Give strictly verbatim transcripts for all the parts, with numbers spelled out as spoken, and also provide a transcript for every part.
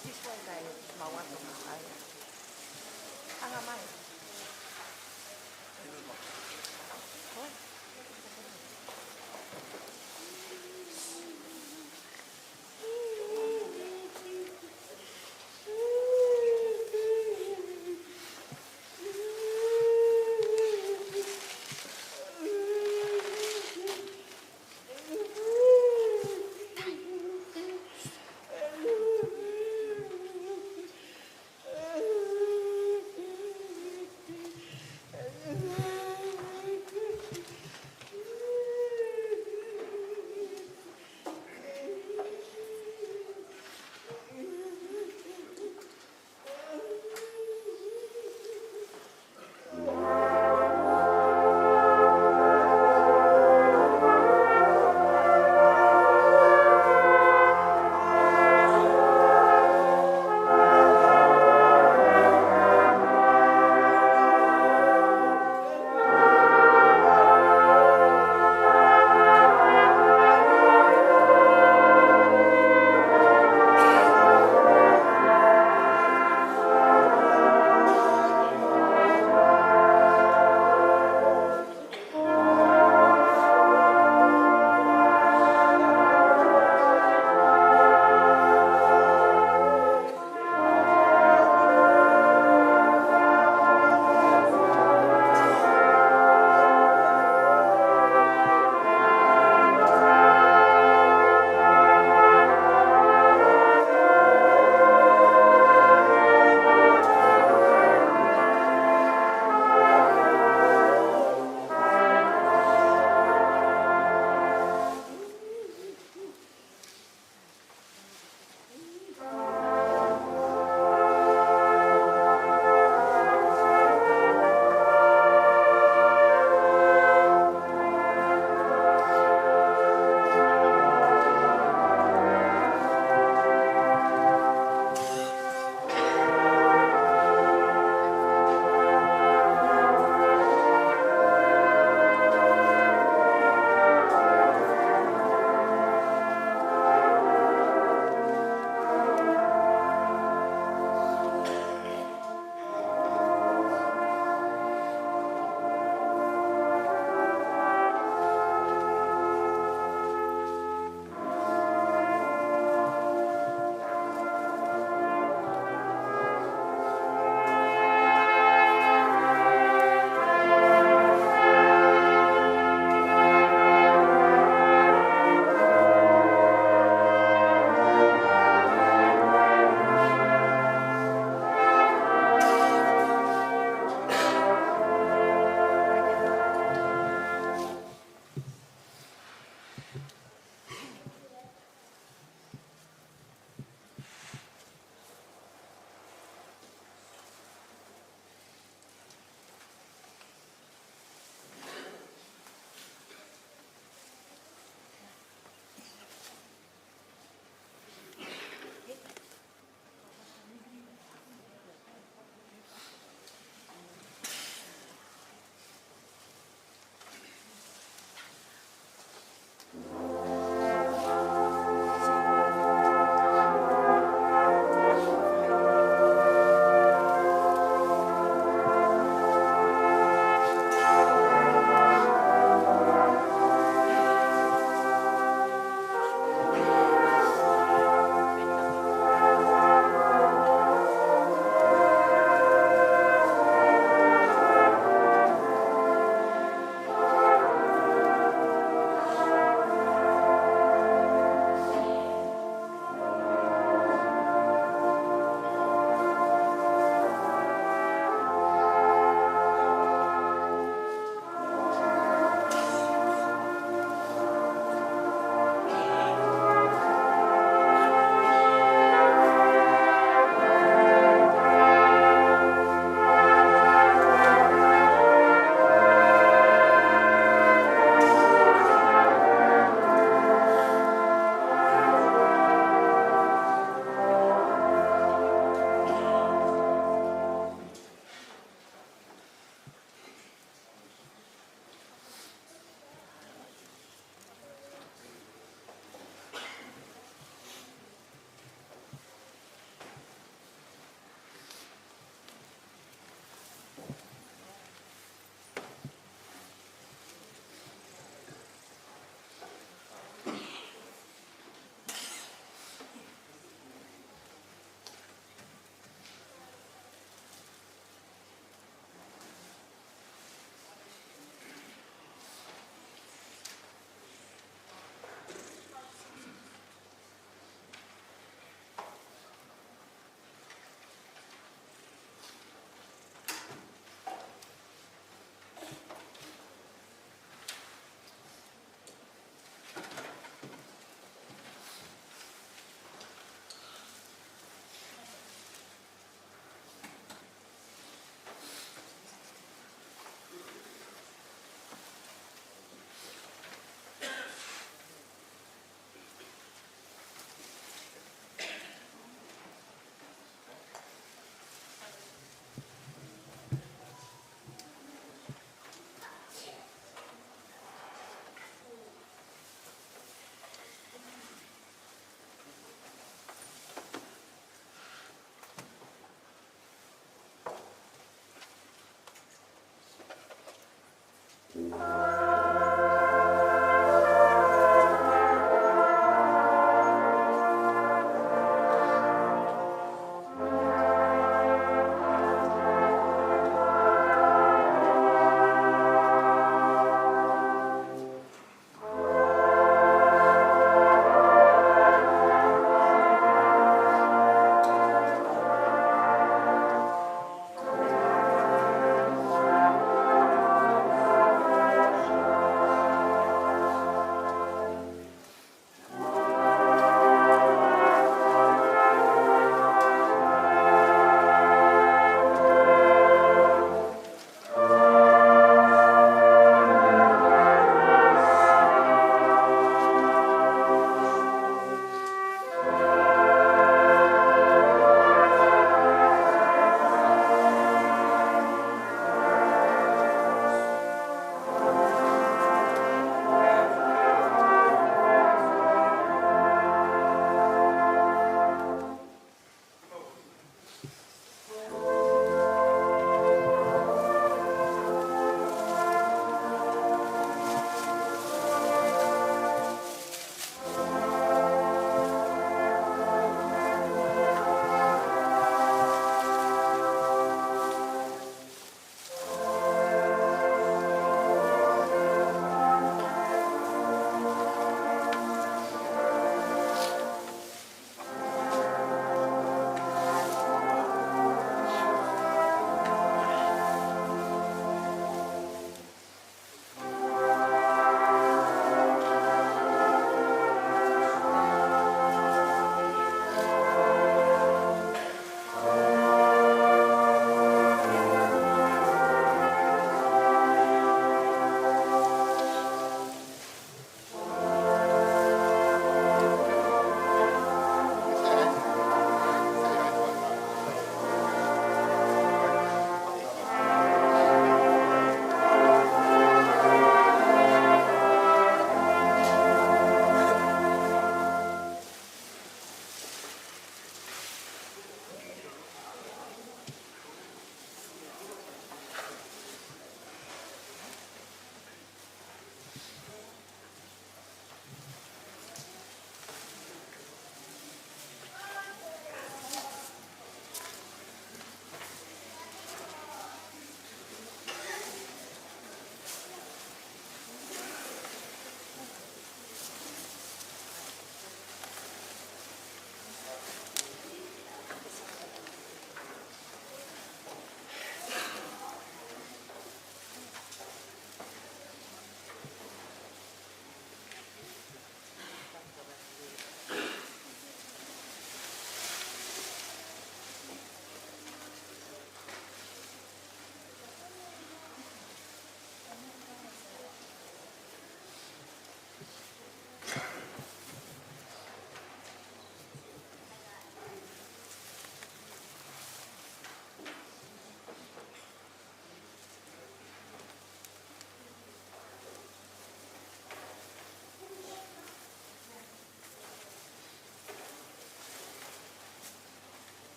This way, guys. Mau atu mai. Hanga mai.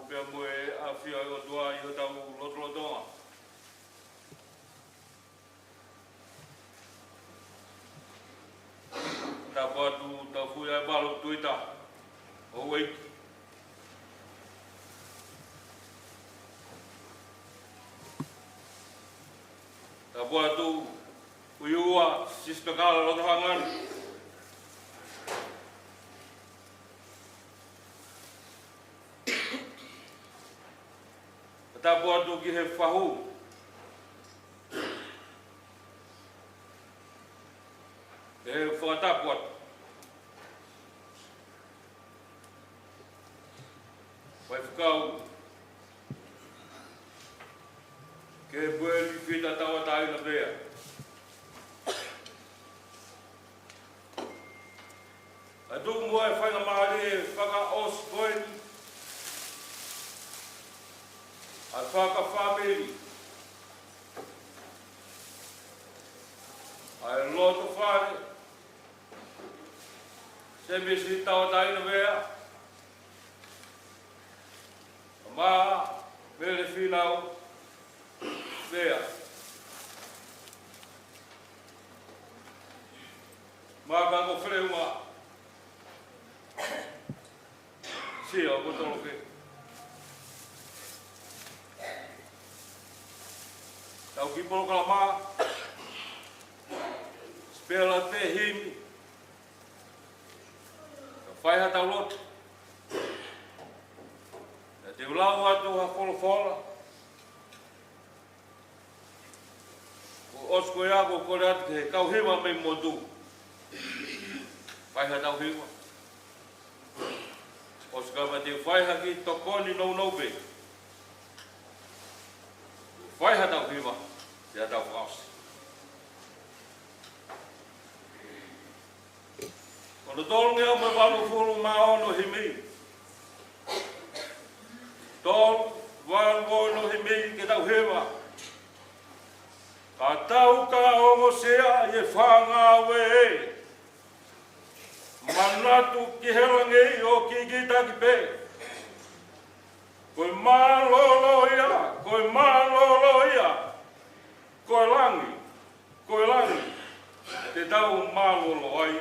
Pea mo e ʻafio ʻa e ʻOtua ʻi hotau lotolotonga. Tapu atu Taufuʻi ʻa e Valo Tuita, ʻo ueiki. Tapu atu Uiua Sispekala Lotohanganu. Tapu atu ki he fahu. Pea fakatapu atu Faifekau Kepueli Fita Tauʻatāina Vea. ʻA e tuku muʻa e faingamālie fakaʻosi ko eni ʻa e fakafāmili ʻa e loto fale Semisi Tauʻatāina Vea, Mā Mele Finau Vea, Mā Kako Feleuma, Sia Kotoloke. Tau ki polokalama, spela te himi, ka fai ha tau lotu. Ka te u lau atu ha folofola, kuo ʻosi ko ia, ʻoku ou kole atu ki he kau hiva mei motu. Fai ha tau hiva. ʻOsi ka ma te fai ha kiʻi tokoni nounou pē. Fai ha tau hiva, pea tau fakaʻosi. Ko e tolungeau mo e valungofulu mā ono himi. Tolu, valu, ono himi ke tau hiva. Ka tau ka ongosia ʻi he fāngāue ē. Manatu ki he langi ʻoku kikitaki pē. Ko e mālōlō ia, ko e mālōlō ia. Ko e langi, ko e langi, te tau mālōlō ai.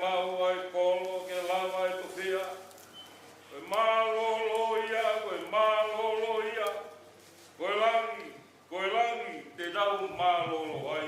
Pau ai kolo ke lava e tufia. Ko e mālōlō ia, ko e mālōlō ia. Ko e langi, ko e langi, te tau mālōlō ai.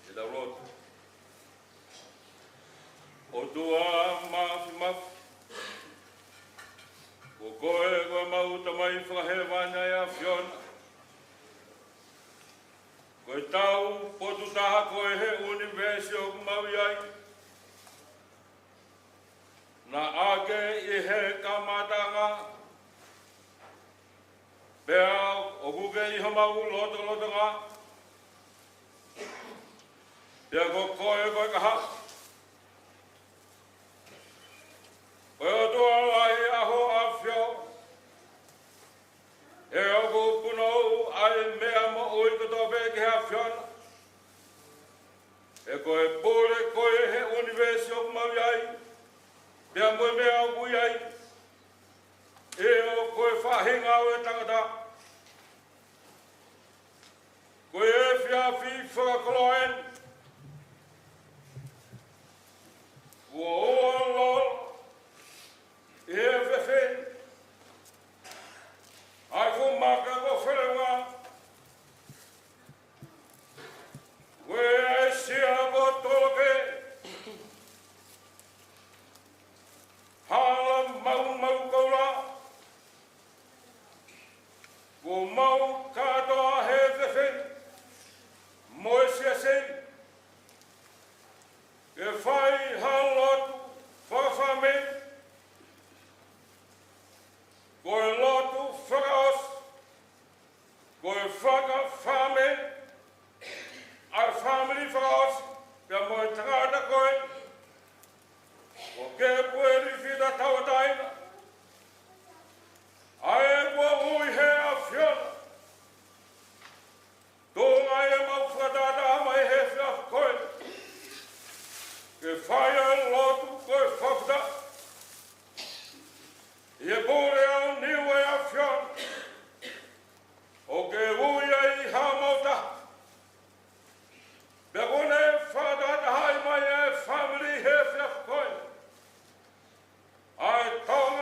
Ke tau lotu. ʻOtua Māfimafi, ko koe ko ʻemau Tamai Fakahēvani ʻa e ʻAfiona. Ko e tau potu taha koe he ʻunivēsi ʻoku mau ʻi ai. Naʻa ke ʻi he kamataʻanga, pea ʻoku ke ʻi homau lotolotonga, pea ko koe ko e kahaʻu. Ko e ʻOtua lahi ʻa hoʻo ʻAfio, he ʻoku punou ʻa e meʻa moʻui kotoa pē ki he ʻAfiona. He ko e pule koe he ʻunivēsi ʻoku mau ʻi ai, pea mo e meʻa ʻoku ʻi ai. ʻIo, ko e faʻahinga ʻo e tangata. Ko e efiafi fakakoloa eni. Kuo ua lolo ʻi he fefine ʻa e fuʻu maka ko Feleunga. Ko e sia ko Toloke. Hala maumau koula. Kuo mau kātoa he fefine mo e siasi ke fai ha lotu fakafāmili. Ko e lotu fakaʻosi, ko e fakafāmili, ʻa e fāmili fakaʻosi, pea mo e tangata ko ē ʻoku ke pueli fita tauʻatāina. ʻA ē kuo ui he ʻAfiona. Tuʻunga ʻemau fakatātā mai he efiafi ko ē ke fai ʻa e lotu ko e fakafetaʻi ʻi he pule aoniu ʻa e ʻAfiona. ʻOku ke ui ai haʻamau taha. Pea kuo ne fakatahatahaʻi mai ʻa e fāmili he efiafi ko ē. ʻA e tau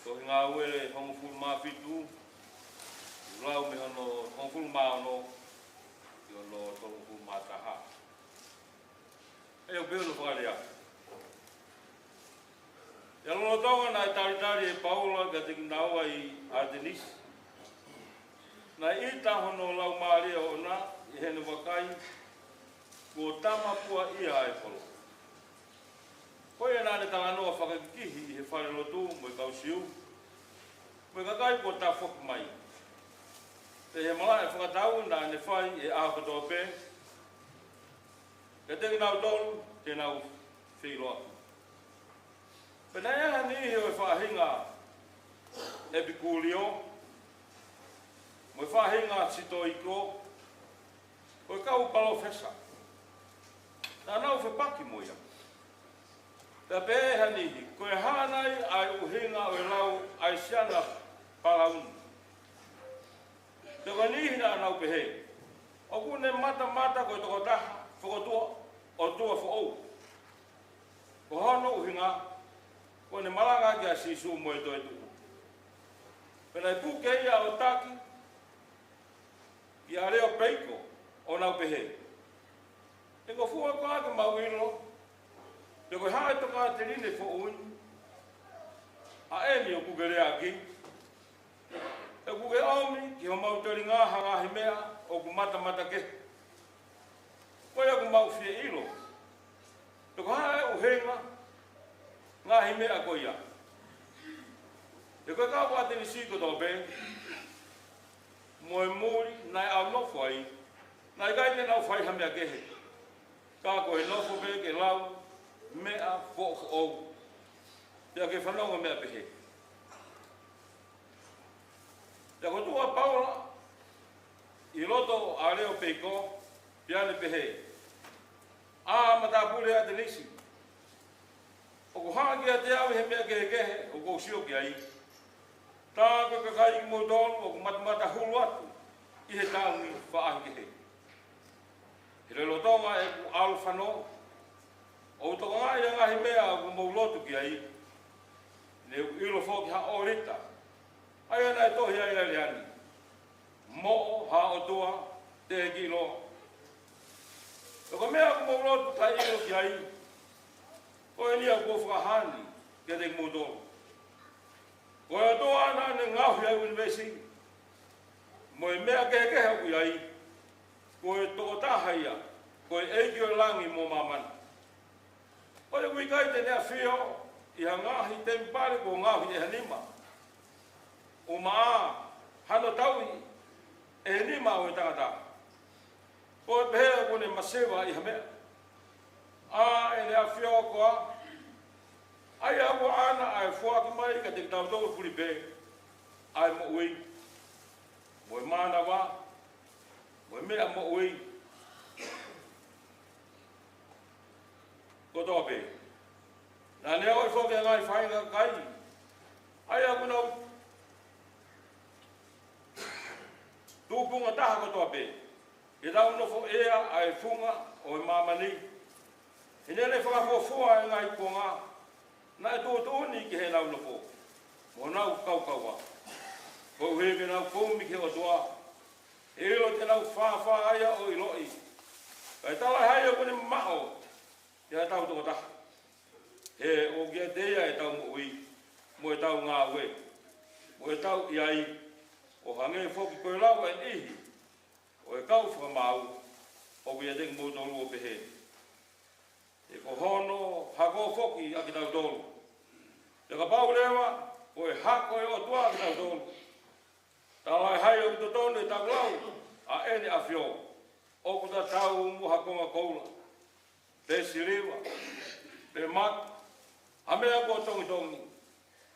Tohi Ngāue hongofulu mā fitu, lau mei hono hongofulu mā ono ki hono tolungofulu mā taha. ʻOku pehē hono fakalea: Pea lolotonga naʻe talitali ʻe Paula kiate kinaua ʻi ʻAtenisi, naʻe ʻita hono laumālie ʻoʻona ʻi heʻene vakai kuo tama puaʻia ʻa e kolo. Ko ia naʻa ne talanoa fakakikihi ʻi he falelotu mo e kau Siu, mo e kakai kuo tafoki mai, pea ʻi he malaʻe fakatau naʻa ne fai ʻi he ʻaho kotoa pē kiate kinautolu te nau feʻiloaki. Pea naʻe ʻi ai ha niʻihi ʻo e faʻahinga ʻEpikūlio mo e faʻahinga Sitoiko, ko e kau palōfesa, naʻa nau fepaki mo ia. Pea pehē ʻe ha niʻihi, ko e hā nai ʻa e ʻuhinga ʻo e lau ʻa e siana palauni? Pea ko e niʻihi naʻa nau pehē, ʻoku ne matamata ko e tokotaha fokotuʻu ʻotua foʻou. Ko hono ʻuhinga, kuo ne malanga ʻaki ʻa Sīsū mo e toetuʻu. Pea naʻe puke ia ʻo taki kia Aleopeiko, ʻo nau pehē, ʻe ngofua koā ke mau ʻilo pe ko e hā e tokāteline foʻou ni, ʻa eni ʻoku ke lea ʻaki? ʻOku ke ʻomi ki homau telinga ha ngaahi meʻa ʻoku matamata kehe. Ko ia ʻoku mau fie ʻilo pe ko e hā e ʻuhinga ngaahi meʻa ko ia. He ko e kau ʻAtenisi kotoa pē mo e muli naʻa nau nofo ai, naʻe ʻikai te nau fai ha meʻa kehe, ka ko e nofo pē ke lau meʻa foʻofoʻou, pea ke fanongo meʻa pehē. Pea ko e tuʻu ʻa Paula ʻi loto ʻo Aleopeiko, pea ne pehē, ʻA matāpule ʻAtenisi, ʻoku hā kiate au ʻi he meʻa kehekehe ʻoku ou sio ki ai, tā ko e kakai kimoutolu ʻoku matamata hulu atu ʻi he taungi faʻahikehe. He lolotonga ʻeku ʻalu fano, ʻoku ou tokangaʻi ʻa e ngaahi meʻa ʻoku mou lotu ki ai, ne u ʻilo foki ha ʻōlita, ʻa ia naʻe tohi ai ʻa e lea ni: Moʻo ha ʻOtua teʻeki ʻiloa. Pea ko e meʻa ʻoku mou lotu taʻeʻilo ki ai, ko eni ʻoku ou fakahā ni kiate kimoutolu. Ko e ʻOtua naʻa ne ngaohi ʻa e ʻunivēsi mo e meʻa kehekehe ʻoku ʻi ai, ko e tokotaha ia, ko e ʻEiki ʻo e langi mo māmani. Ko ia ʻoku ʻikai te ne ʻafio ʻi ha ngaahi temipale kuo ngaohi ʻe ha nima, ʻumaʻā hano tauhi ʻe he nima ʻo e tangata, koeʻuhi pē he ʻoku ne masiva ʻi ha meʻa. ʻA ʻene ʻAfio koā, ʻa ia ʻoku ʻaʻana ʻa e foaki mai kiate kitautolu fulipē ʻa e moʻui mo e mānava mo e meʻa moʻui kotoa pē. Naʻa ne ʻoʻi foki ʻa e ngaahi faʻahinga kakai, ʻa ia ʻoku nau tupunga taha kotoa pē, ke nau nofo ʻea ʻa e funga ʻo e māmani. He naʻa ne fakafuofua ʻa e ngaahi kuonga naʻe tuʻutuʻuni ki heʻenau nofo mo honau kaukaua, koeʻuhi ke nau kumi ki he ʻOtua, he ʻilo te nau fāfā ʻa ia ʻo ʻiloʻi, kae talaʻehai ʻoku ne maʻu ʻi heʻetau tokotaha. He ʻoku ʻiate ia ʻetau moʻui mo ʻetau ngāue mo ʻetau ʻi ai, ʻo hangē foki ko e lau ʻa e niʻihi ʻo e kau fakamaau ʻoku ʻiate kimoutolu ʻo pehē, he ko hono hako foki ʻa kitautolu. Pea kapau leva ko e hako ʻo e ʻOtua ʻa kitautolu, talaʻehai ʻoku totonu ʻetau lau ʻa ʻene ʻAfio, ʻoku tatau mo ha konga koula, pe siliva, pe maka, ha meʻa kuo tongitongi,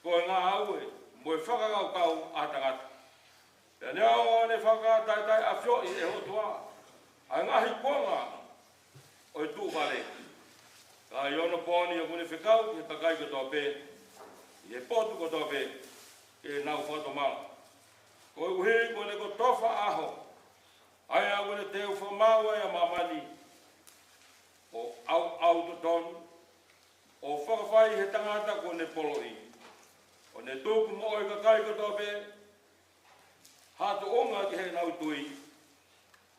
ko e ngāue mo e fakakaukau ʻa ha tangata. Pea neongo ʻene fakataʻetaʻeʻafioʻi ʻe he ʻOtua ʻa e ngaahi kuonga ʻo e tuʻu vale, ka ʻi onopooni ʻoku ne fekau ki he kakai kotoa pē ʻi he potu kotoa pē ke nau fakatomala, koeʻuhi kuo ne kotofa ʻa e ʻaho, ʻa ia ʻoku ne teu fakamaau ai ʻa māmani, ʻo ʻauʻau totonu, ʻo fakafai he tangata kuo ne poloʻi, ʻo ne tuku moʻui ʻa e kakai kotoa pē, ha tuʻunga ki heʻenau tui,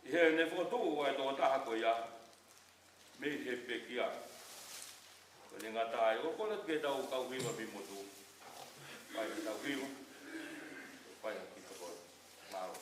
ʻi heʻene fokotuʻu ʻa e tokotaha ko ia mei he pekia. Ko ʻene ngata ai, ʻoku ou kole ke tau kau hiva mei motu. Fai ke tau hiva. Fai ha kiʻi tokoni. Mālō.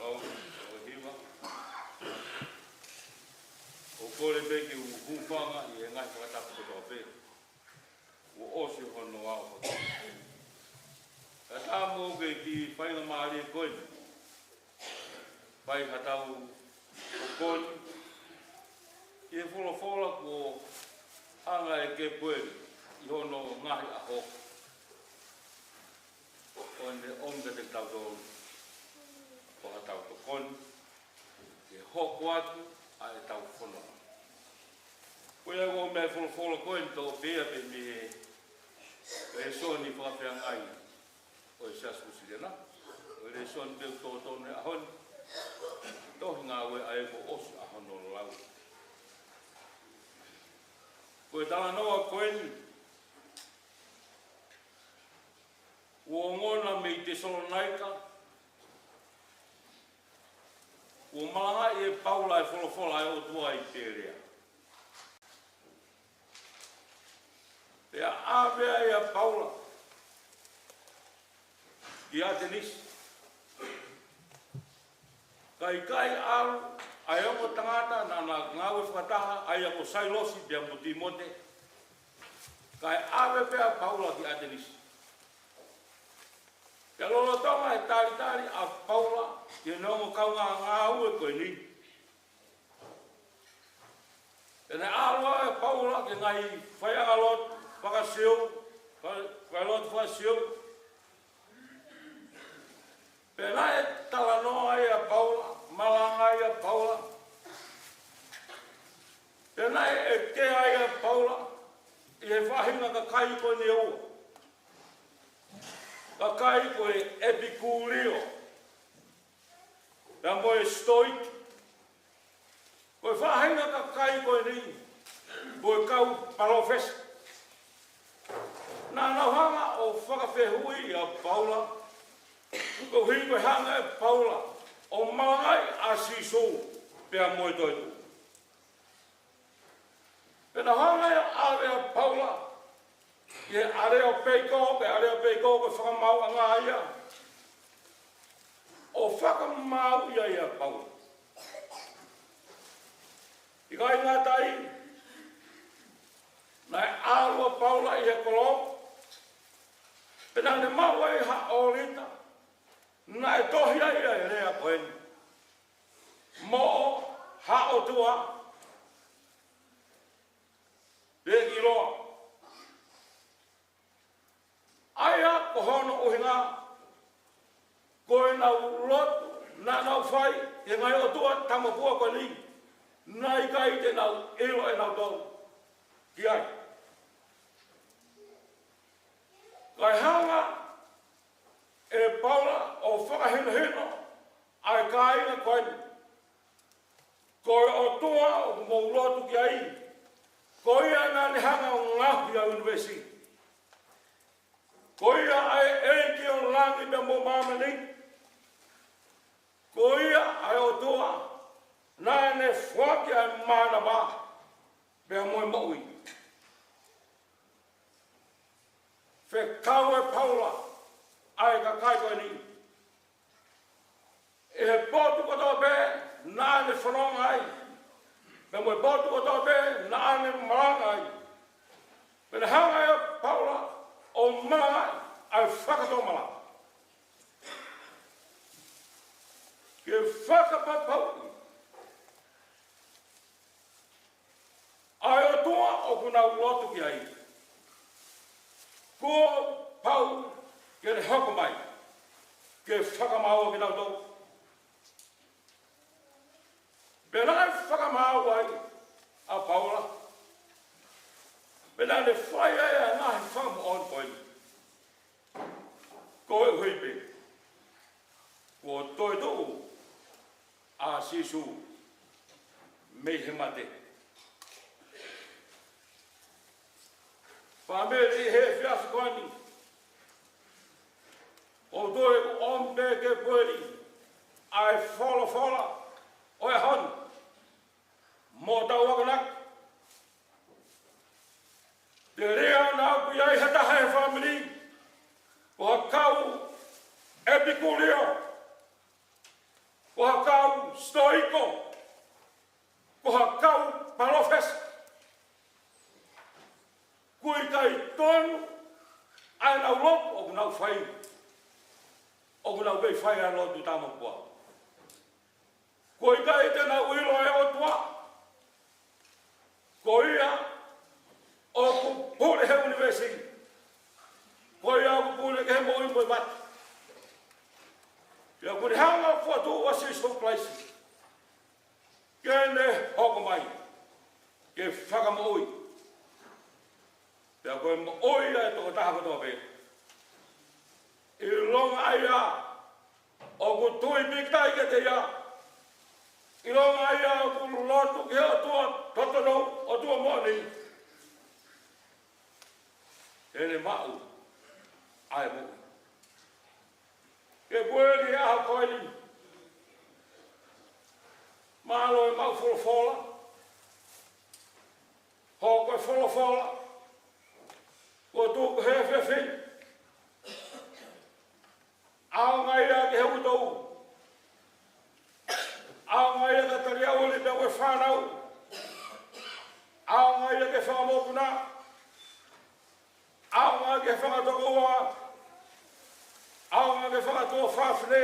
Mālō, ʻo hiva. ʻOku kole pē ke u hūfanga ʻi he ngaahi fakatapu kotoa pē. Kuo ʻosi hono ʻaho. Ka tā mo ke ki faingamālie ko eni. Fai ha tau tokoni. ʻI he folofola kuo hanga ʻe Kepueli ʻi hono ngaahi ʻaho. ʻO ne ʻomi kiate kitautolu. Ko ha tau tokoni. Ke hoko atu ʻa e tau fononga. Ko e meʻa folofola ko eni ʻoku pehē pē mei he lēsoni fakafeangai ʻo e Siasi Uēsiliana. Ko e lēsoni pē ʻoku totonu he ʻaho ni. Tohi Ngāue ʻa ia kuo ʻosi ʻa hono lau. Ko e talanoa ko eni ʻoku ongona mei Tesalonaika, ʻoku malangaʻi ʻe Paula e folofola ʻa e ʻOtua ʻi Pelea. Pea ʻave ai ʻa Paula ki ʻAtenisi. Kae ʻikai ʻalu ʻa e ongo tangata naʻa na ngāue fakataha, ʻa ia ko Sailosi pea mo Tīmote, kae ʻave pē ʻa Paula ki ʻAtenisi. Pea lolotonga e talitali ʻa Paula ki heʻene ongo kaungā ngāue ko eni, pea naʻe ʻalu ʻa Paula ki he ngaahi faiʻanga lotu faka-Siu, fai-, failotu faka-Siu. Pea naʻe talanoa ai ʻa Paula, malanga ai ʻa Paula. Pea naʻe ʻeke ai ʻa Paula ʻi he faʻahinga kakai ko eni ʻe ua. Kakai ko e ʻEpikūlio pea mo e Sitoiki. Ko e faʻahinga kakai ko eni, ko e kau palōfesa. Naʻa nau hanga ʻo fakafehuʻi ʻa Paula, koeʻuhi ko e hanga ʻe Paula ʻo malangaʻi ʻa Sīsū pea mo e toetuʻu. Pea naʻe hanga ʻe, ʻa, ʻe Paula ʻi he ʻAleopeiko, pe ʻAleopeiko ko e fakamaauʻanga ia, ʻo fakamaauʻi ai ʻa Paula. ʻIkai ngata ai, naʻe ʻalu ʻa Paula ʻi he kolo, pea naʻa ne maʻu ai ha ʻōlita, naʻe tohi ai ʻa e lea ko eni: Moʻo ha ʻOtua, pe ʻiloa. ʻA ia ko hono ʻuhinga, ko ʻenau lotu naʻa nau fai ki he ngaahi ʻotua tamapua ko eni, naʻe ʻikai te nau ʻilo ʻenautolu ki ai. Kae hanga ʻe Paula ʻo fakahinohino ʻa e kāinga ko eni, ko e ʻOtua ʻoku mou lotu ki ai, ko ia naʻa ne hanga ʻo ngaohi ʻa e ʻunivēsi. Ko ia ʻa e ʻEiki ʻo langi pea mo māmani. Ko ia ʻa e ʻOtua naʻa ne foaki ʻa e mānava pea mo e moʻui. Fekau ʻe Paula ʻa e kakai ko eni ʻi he potu kotoa pē naʻa ne fononga ai, pea mo e potu kotoa pē naʻa ne malanga ai. Pea naʻe hanga ʻe Paula ʻo malangaʻi ʻa e fakatomala ke fakapapauʻi ʻa e ʻOtua ʻoku nau lotu ki ai, kuo pau ke ne hoko mai ke fakamaau kinautolu. Pea naʻe fakamaau ai ʻa Paula, pea naʻa ne fai ai ʻa e ngaahi fakamoʻoni ko eni. Koeʻuhi pē kuo toetuʻu ʻa Sīsū mei he mate. Fāmili, ʻi he efiafi ko eni, ʻoku ou tui ʻoku ʻomi pē ke pueli ʻa e folofola ʻo e ʻaho ni mo hotau akonaki. Telia naʻa ʻoku ʻi ai ha taha he fāmili ko ha kau ʻEpikūlio, ko ha kau Sitoiko, ko ha kau palōfesa, ʻoku ʻikai tonu ʻa ʻenau lotu ʻoku nau fai, ʻoku nau kei fai ʻa e lotu tamapua. ʻOku ʻikai te nau ʻilo e ʻOtua. Ko ia ʻoku pule he ʻunivēsi. Ko ia ʻoku pule ki he moʻui mo e mate. Pea kuo ne hanga ʻo fokotuʻu ʻa Sīsū Kalaisi ke ne hoko mai ke fakamoʻui. Pea ko e moʻui ʻa e tokotaha kotoa pē. ʻIlonga ʻa ia ʻoku tui pīkitai kiate ia. ʻIlonga ʻa ia ʻoku lotu ki he ʻOtua totonu, ʻOtua moʻoni. Te ne maʻu ʻa e moʻui. Ke pueli ʻa e ʻaho ko eni. Mālō e maʻu folofola. Hoko e folofola. Ko tu ko he fefe. ʻAonga ia ki he utou. ʻAonga ia ki he taliʻauli pea mo e fānau. ʻAonga ia ki he fanga mokopuna. ʻAonga ki he fanga tokoua. ʻAonga ki he fanga tuofāfine.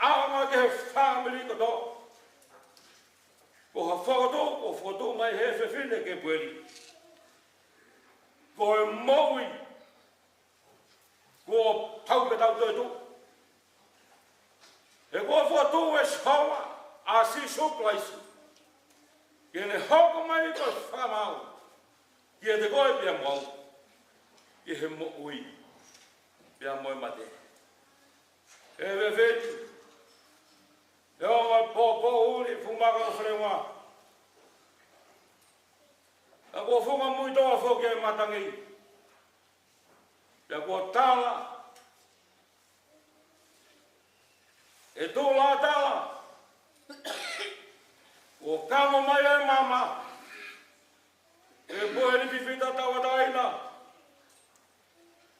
ʻAonga ki he fāmili kotoa. Ko ha fokotuʻu, ko e fokotuʻu mai he fefine ke pueli. Ko e moʻui. Kuo pau ke tau toetuʻu. He kuo fokotuʻu ʻe Sihova ʻa Sīsū Kalaisi. Ke ne hoko mai ko e fakamaau. Kiate koe pea mo au. Ki he moʻui. Pea mo e mate. He fefine. He ongo popo uli fumaka o falewa. Ka kuo funga muitoa foki e matangi. Pea kuo tala. ʻE tula tala. Kuo kamo mai e mama. ʻE pueli fifita tauʻatāina.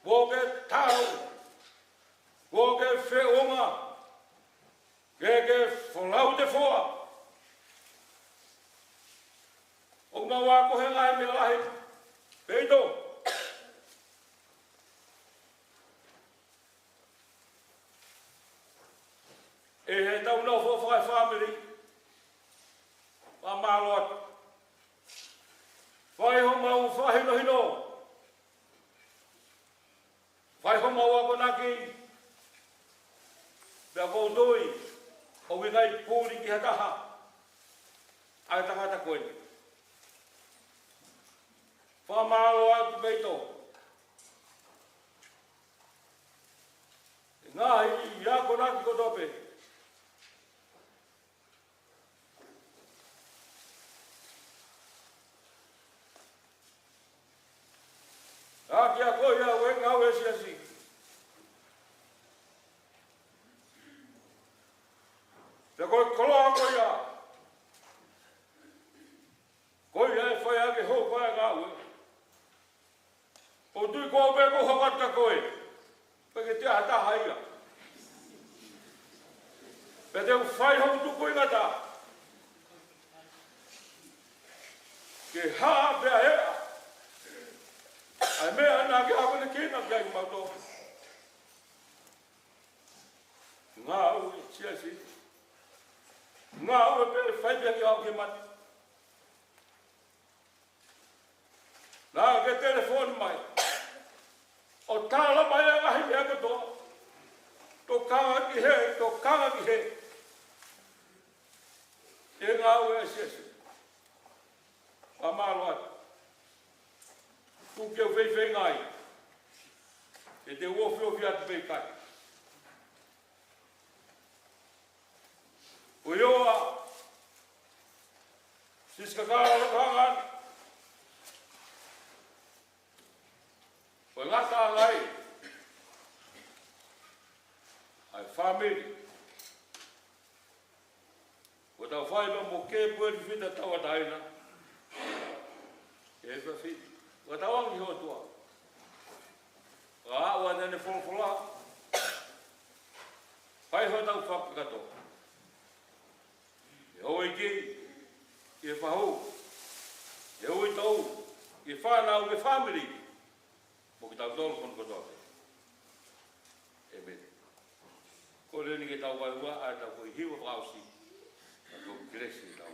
Kuo ke tau. Kuo ke feʻunga. Ke ke folau te foa. ʻOku mau ako he ngaahi meʻa lahi. Peito. ʻE he tau nofo fai fāmili. Fakamālō atu. Fai homau fakahinohino. Fai homau akonaki. Pea ʻoku ou tui ʻoku ʻikai puli ki ha taha ʻa e tangata ko eni. Fakamālō atu Peito. Ngaahi akonaki kotoa pē. ʻAki a ko ia ʻoku ngāue siasi. Pea ko e koloa ko ia. Ko ia ʻe fai ake hoʻo fai ngāue. ʻOku tui ko au pē ko hokata koe. Pea ke te ʻata hai ia. Pea te u fai hoku tuku i ngata. Ke hā pea hea. ʻAi meʻa na ke hako ne kina ki ai mau tō. Ngāue siasi. Ngāue pē fai pē ki au ke mate. Naʻa ke telefoni mai. ʻO tala mai ʻa e ngaahi meʻa kotoa. Tokanga ki he, tokanga ki he. ʻE ngāue ʻa Sīsū. Fakamālō atu. Kuo ke u feifeinga ai. ʻE te u ofiofi atu pē ʻikai. ʻOiauē. Siskakala lo kangan. ʻOi ngata ngai. ʻAi fāmili. Ko tau fai pea mo ke pueli fita tauʻatāina. ʻE fafiti. Ko tau angi ho tua. Ka ʻoua te ne folofola. Fai hotau fakakakato. ʻE houʻeiki, ʻe fahu, ʻe uitou, ʻe fānau, ʻe fāmili. Mo kitautolu kotoa pē. ʻĒmeni. Ko eni ke tau vaivai, ʻa tau ko e hiva fakaʻosi. Ka ko e kelesi tau.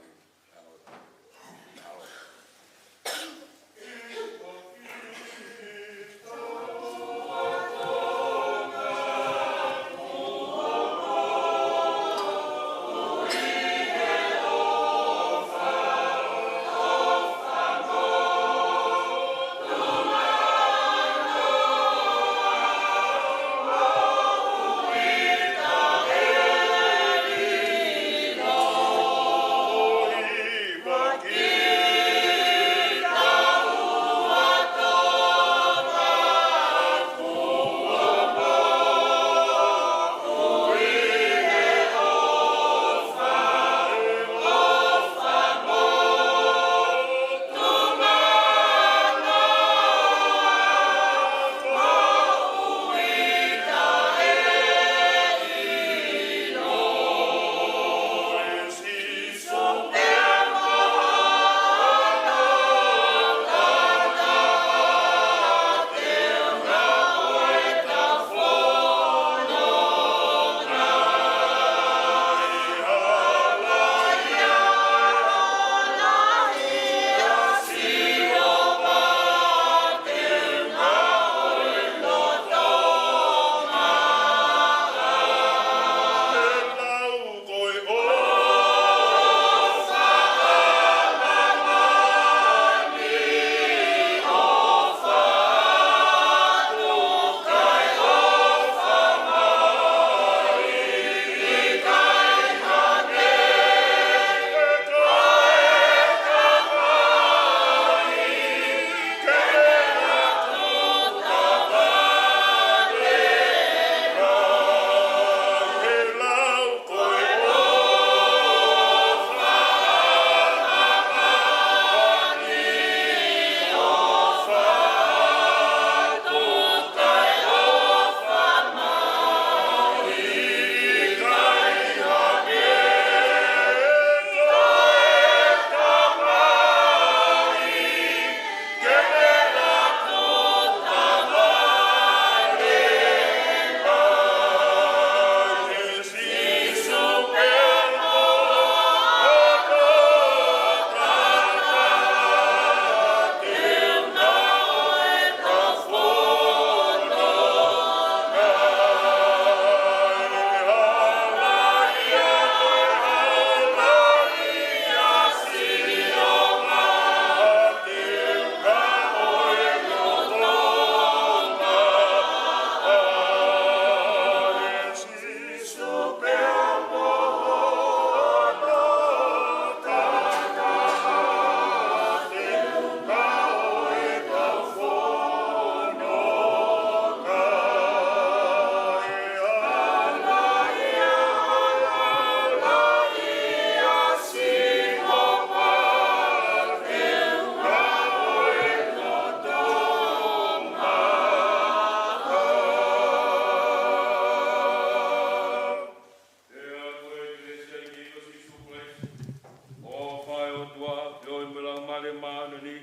māʻoniʻoni,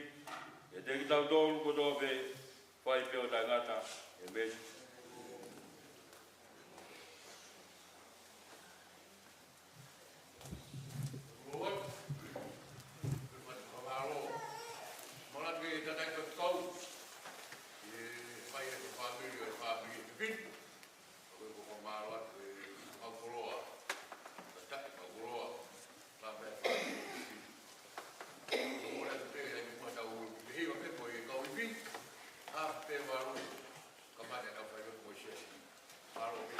ʻiate kitautolu kotoa pē, fai pē ʻo taʻengata. ʻĒmeni. Lord, ke fai fakamālō. Mālō ke tataʻi kau. ʻE fai ʻe he fāmili, ʻe he fāmili ʻe fifine. Ka ko e fakamālō atu ʻe kau koloa. Tataʻi kau koloa. Ka me fai. Mole atu pē, ʻe mua tau, ʻe hiva pē ko e kau ivi. Ha, pē valu. Kamata ʻetau fai ʻo mo Siasi. Mālō pē.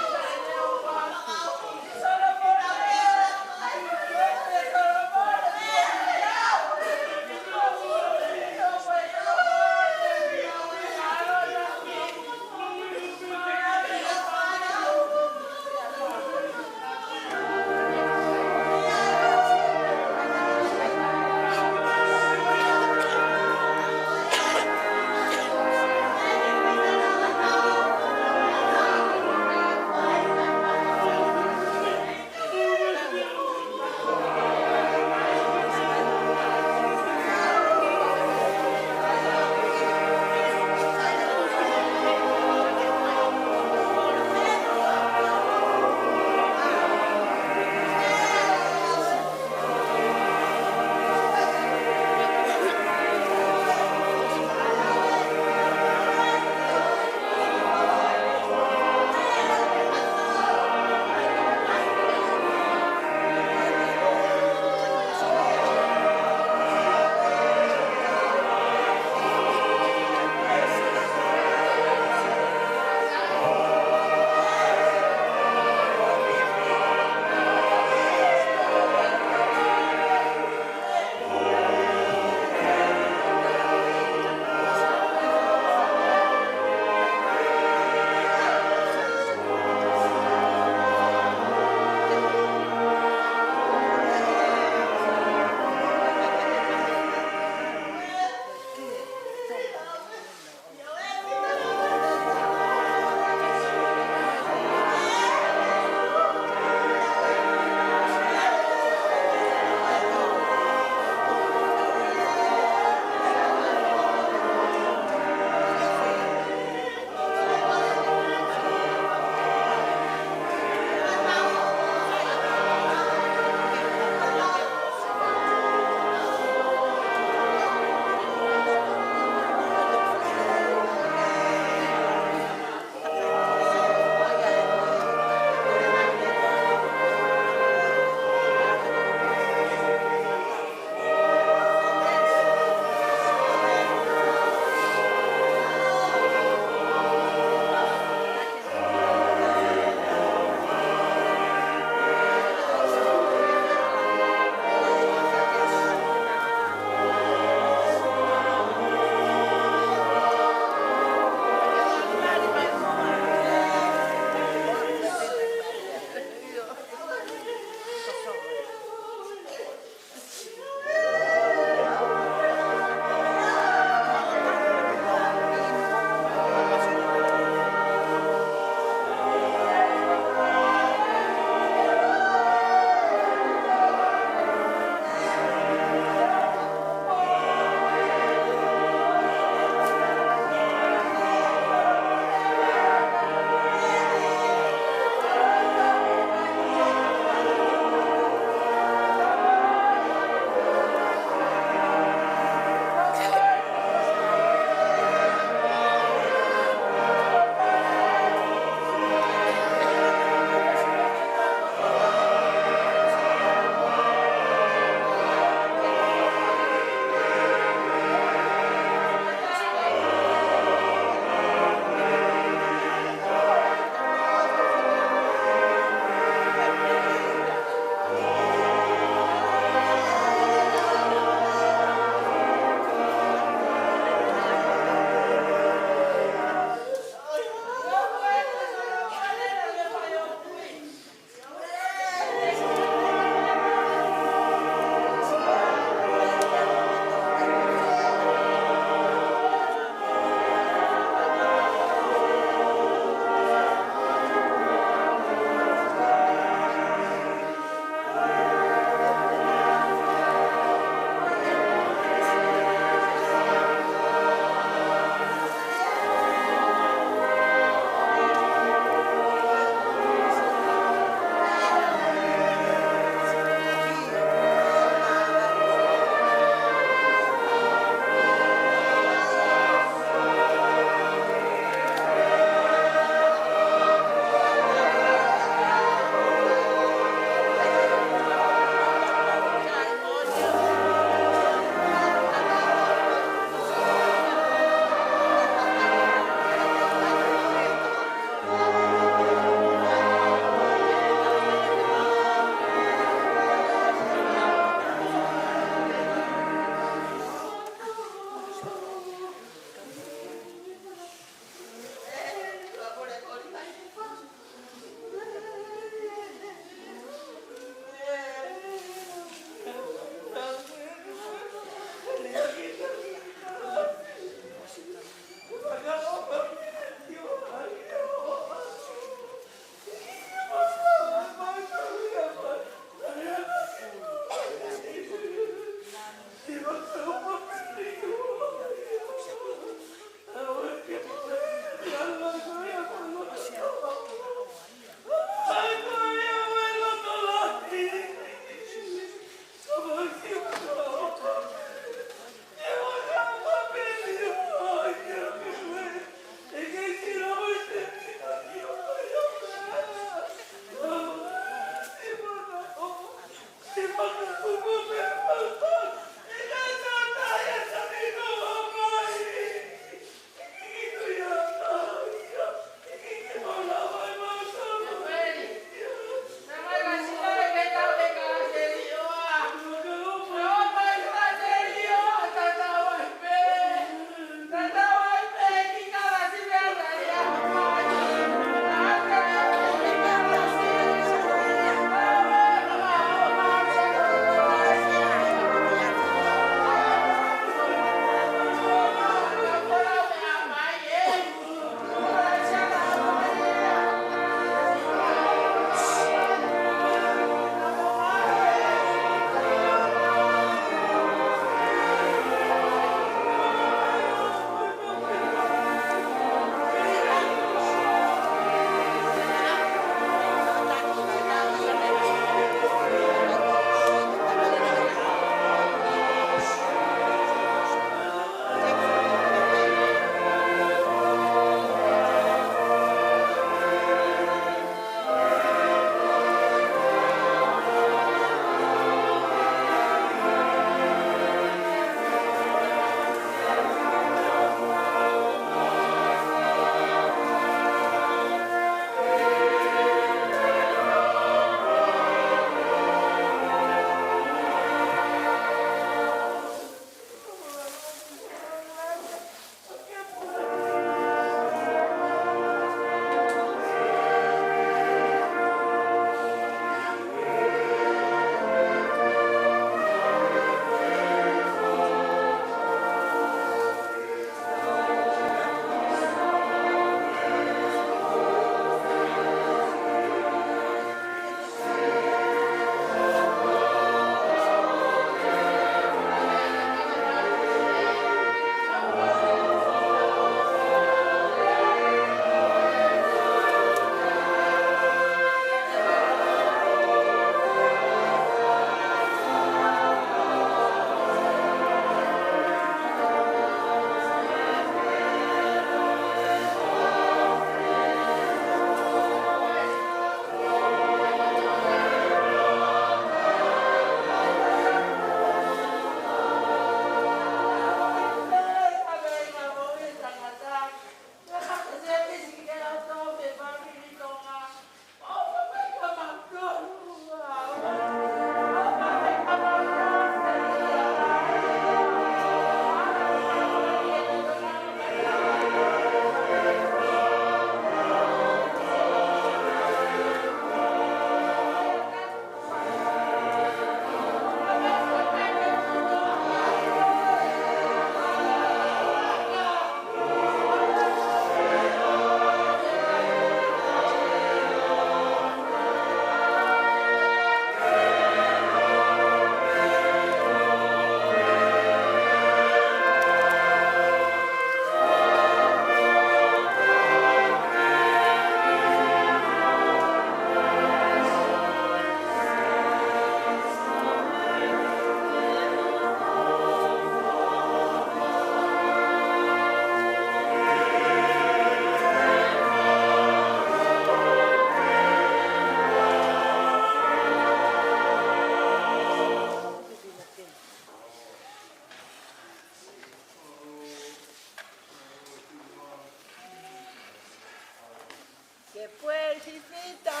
Fifita,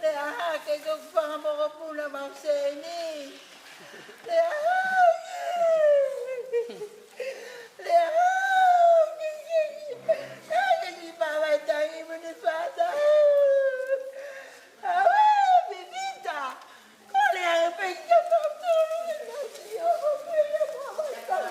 lea hake ko fanga mokopuna mau seni. Lea hake. Lea hake. Hake ki pava tangi muni fata. Awe, Fifita. Ko lea e pei kia tautolu e nasi o ko pei e mama tau.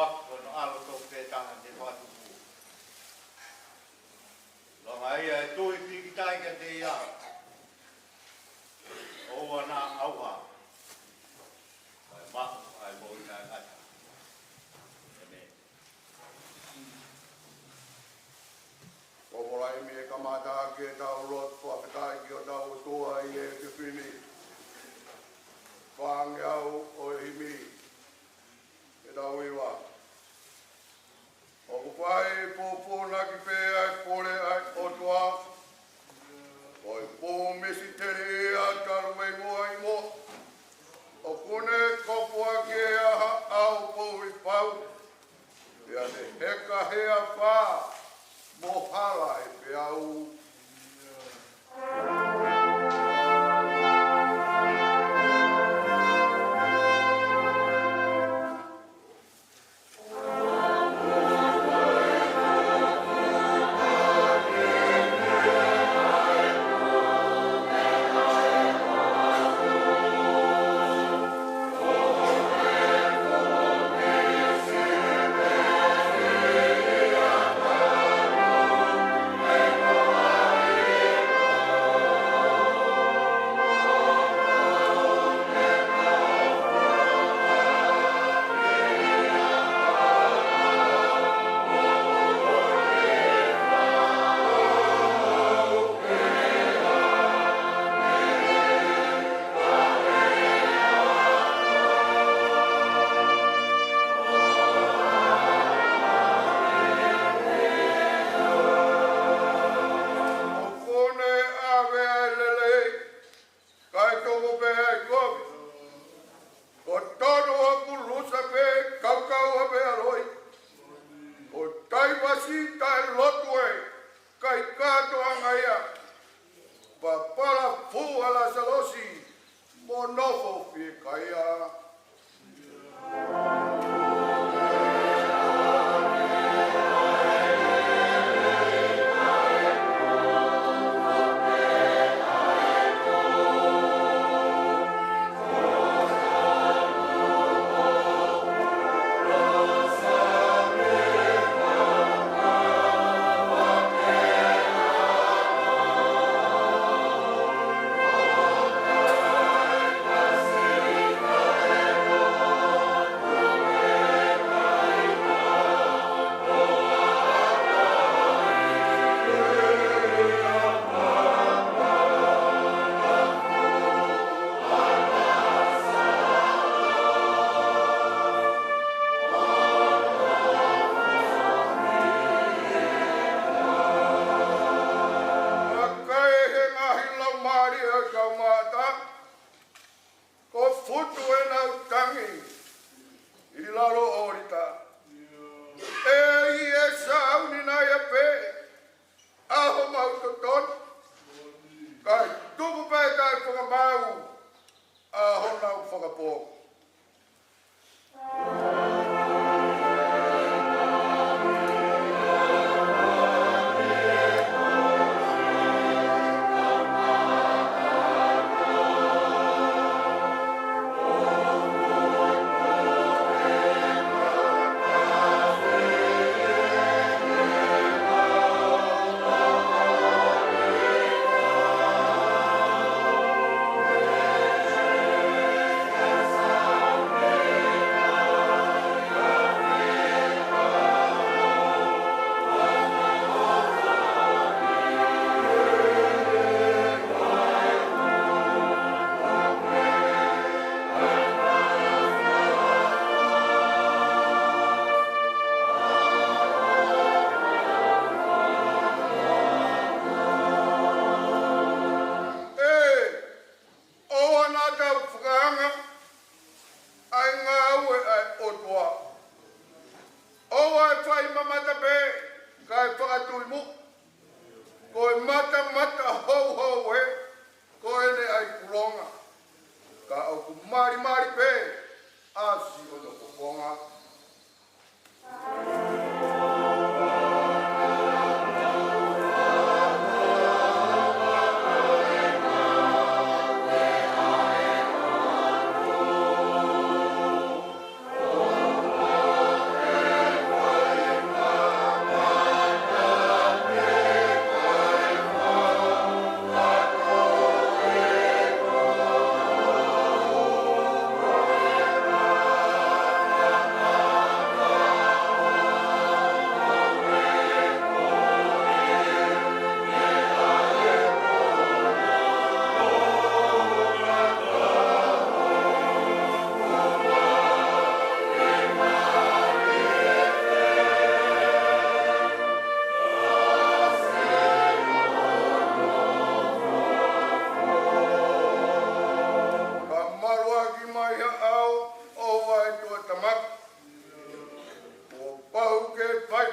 Ko hono ʻAlo tofu pē taha naʻe fakatupu. Langa ia ʻe tui pīkitai kiate ia, ʻoua naʻa ʻauha, kae maʻu ʻa e moʻui taʻengata. ʻĒmeni. Ko e polokalama ʻe kamata ʻaki ʻetau lotu fakafetaʻi ki hotau ʻOtua ʻi he efiafi ni. Fāngeau ʻo e himi, ʻetau hiva. ʻOku fai fōfōnaki pē ʻa e kole ʻa e ʻOtua. Ko e pō misiteli ia talu mei muʻa ʻi muʻa. ʻOku ne kofuaki ʻa e ʻaho poupou. Pea ne heka he afā mo hala he peau.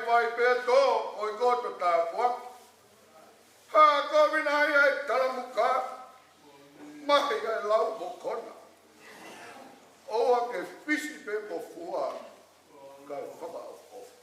Vai pē tō, ʻo i koto tāpuaki. Hā ko vina ia e talamuka, mahi ai lau mokona. ʻOua ke fisi pē mo fua, kae fakaʻofoʻofa.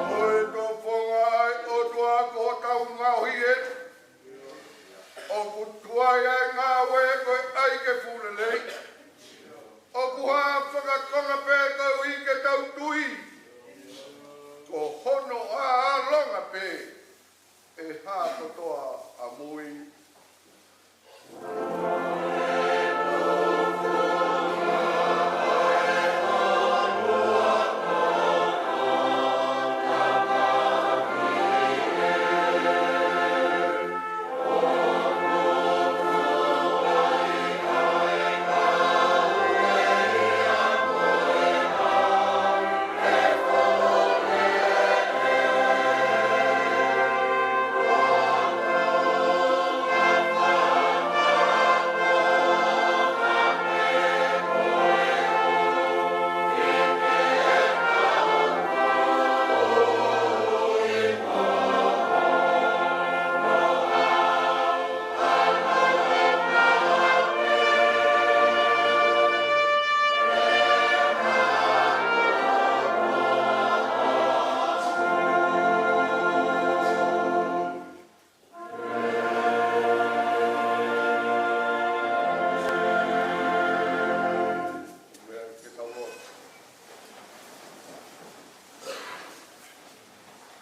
Ko e tofonga ʻa e ʻOtua ko hotau ngaohi ē. ʻOku tuai ʻa e ngāue ko e ʻai ke fuʻu lelei. ʻOku hā fakakonga pē koeʻuhi ke tau tui. Ko hono ʻālonga pē ʻe hā kotoa ʻamui.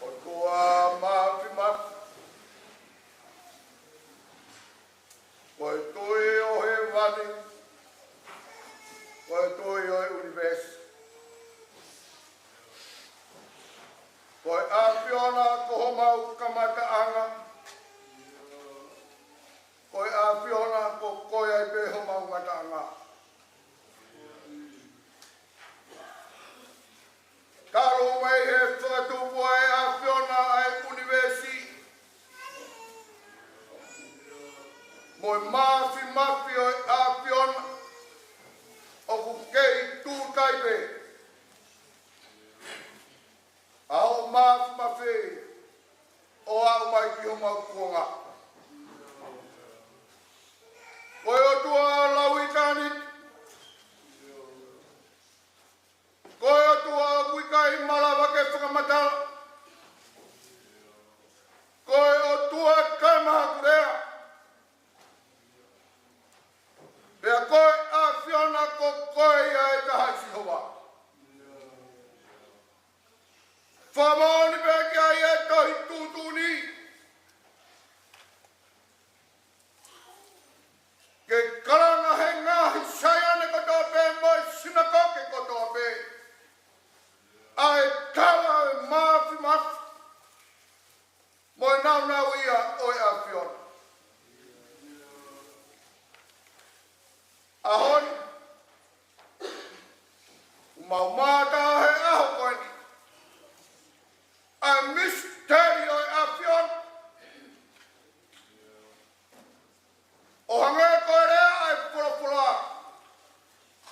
ʻOtua Māfimafi, ko e Tuʻi ʻo hēvani, ko e Tuʻi ʻo e ʻunivēsi. Ko e ʻAfiona ko homau kamataʻanga, ko e ʻAfiona ko koe ai pē homau ngataʻanga. Talu mei he fakatupu ʻa e ʻAfiona ʻa e ʻunivēsi, mo e māfimafi ʻo e ʻAfiona, ʻoku kei tūtai pē ʻa hoʻo māfimafi ʻo aʻu mai ki homau kuonga. Ko e ʻOtua lauitāniti, ko e ʻOtua ʻoku ʻikai malava ke fakamatala, ko e ʻOtua kae mahakulea, pea ko e ʻAfiona ko koe ia ʻe taha ʻe Sihova. Fakamoʻoni pē ki ai e tohi tuʻutuʻuni, ke kalanga he ngaahi Saione kotoa pē mo e sinakoke kotoa pē ʻa e tala ʻo e māfimafi mo e nāunauʻia ʻo e ʻAfiona. ʻAho ni, ʻoku mau mātā he ʻaho ko eni ʻa e misiteli ʻo e ʻAfiona. ʻO hangē ko e lea ʻa e folofola,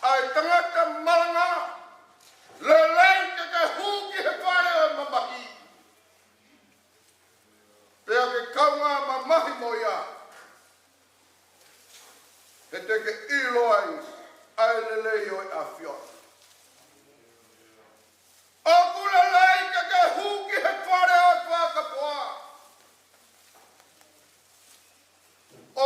ʻa e tangata malanga, lelei ke ke hū ki he fale ʻo e mamahi, pea ke kaungā mamahi mo ia, he te ke ʻilo ai ʻa e lelei ʻo e ʻAfiona. ʻOku lelei ke ke hū ki he fale ʻo e fakapoa, ʻo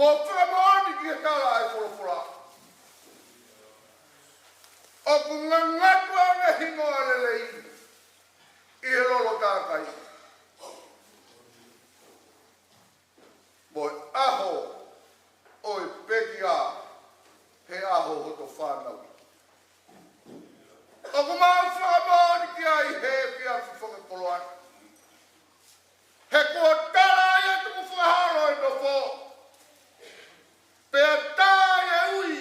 Mo fakamoʻoni ki he tala ʻa e folofola. ʻOku ngangatu ʻa e hingoa lelei ʻi he lolo tākai. Mo e ʻaho ʻo e pekia he ʻaho hoto fānau. ʻOku mau fakamoʻoni ki ai he efiafi fakakoloa ni. He kuo tala ʻa e tukufakaholo ʻo e nofo. Pea tā ʻa e ui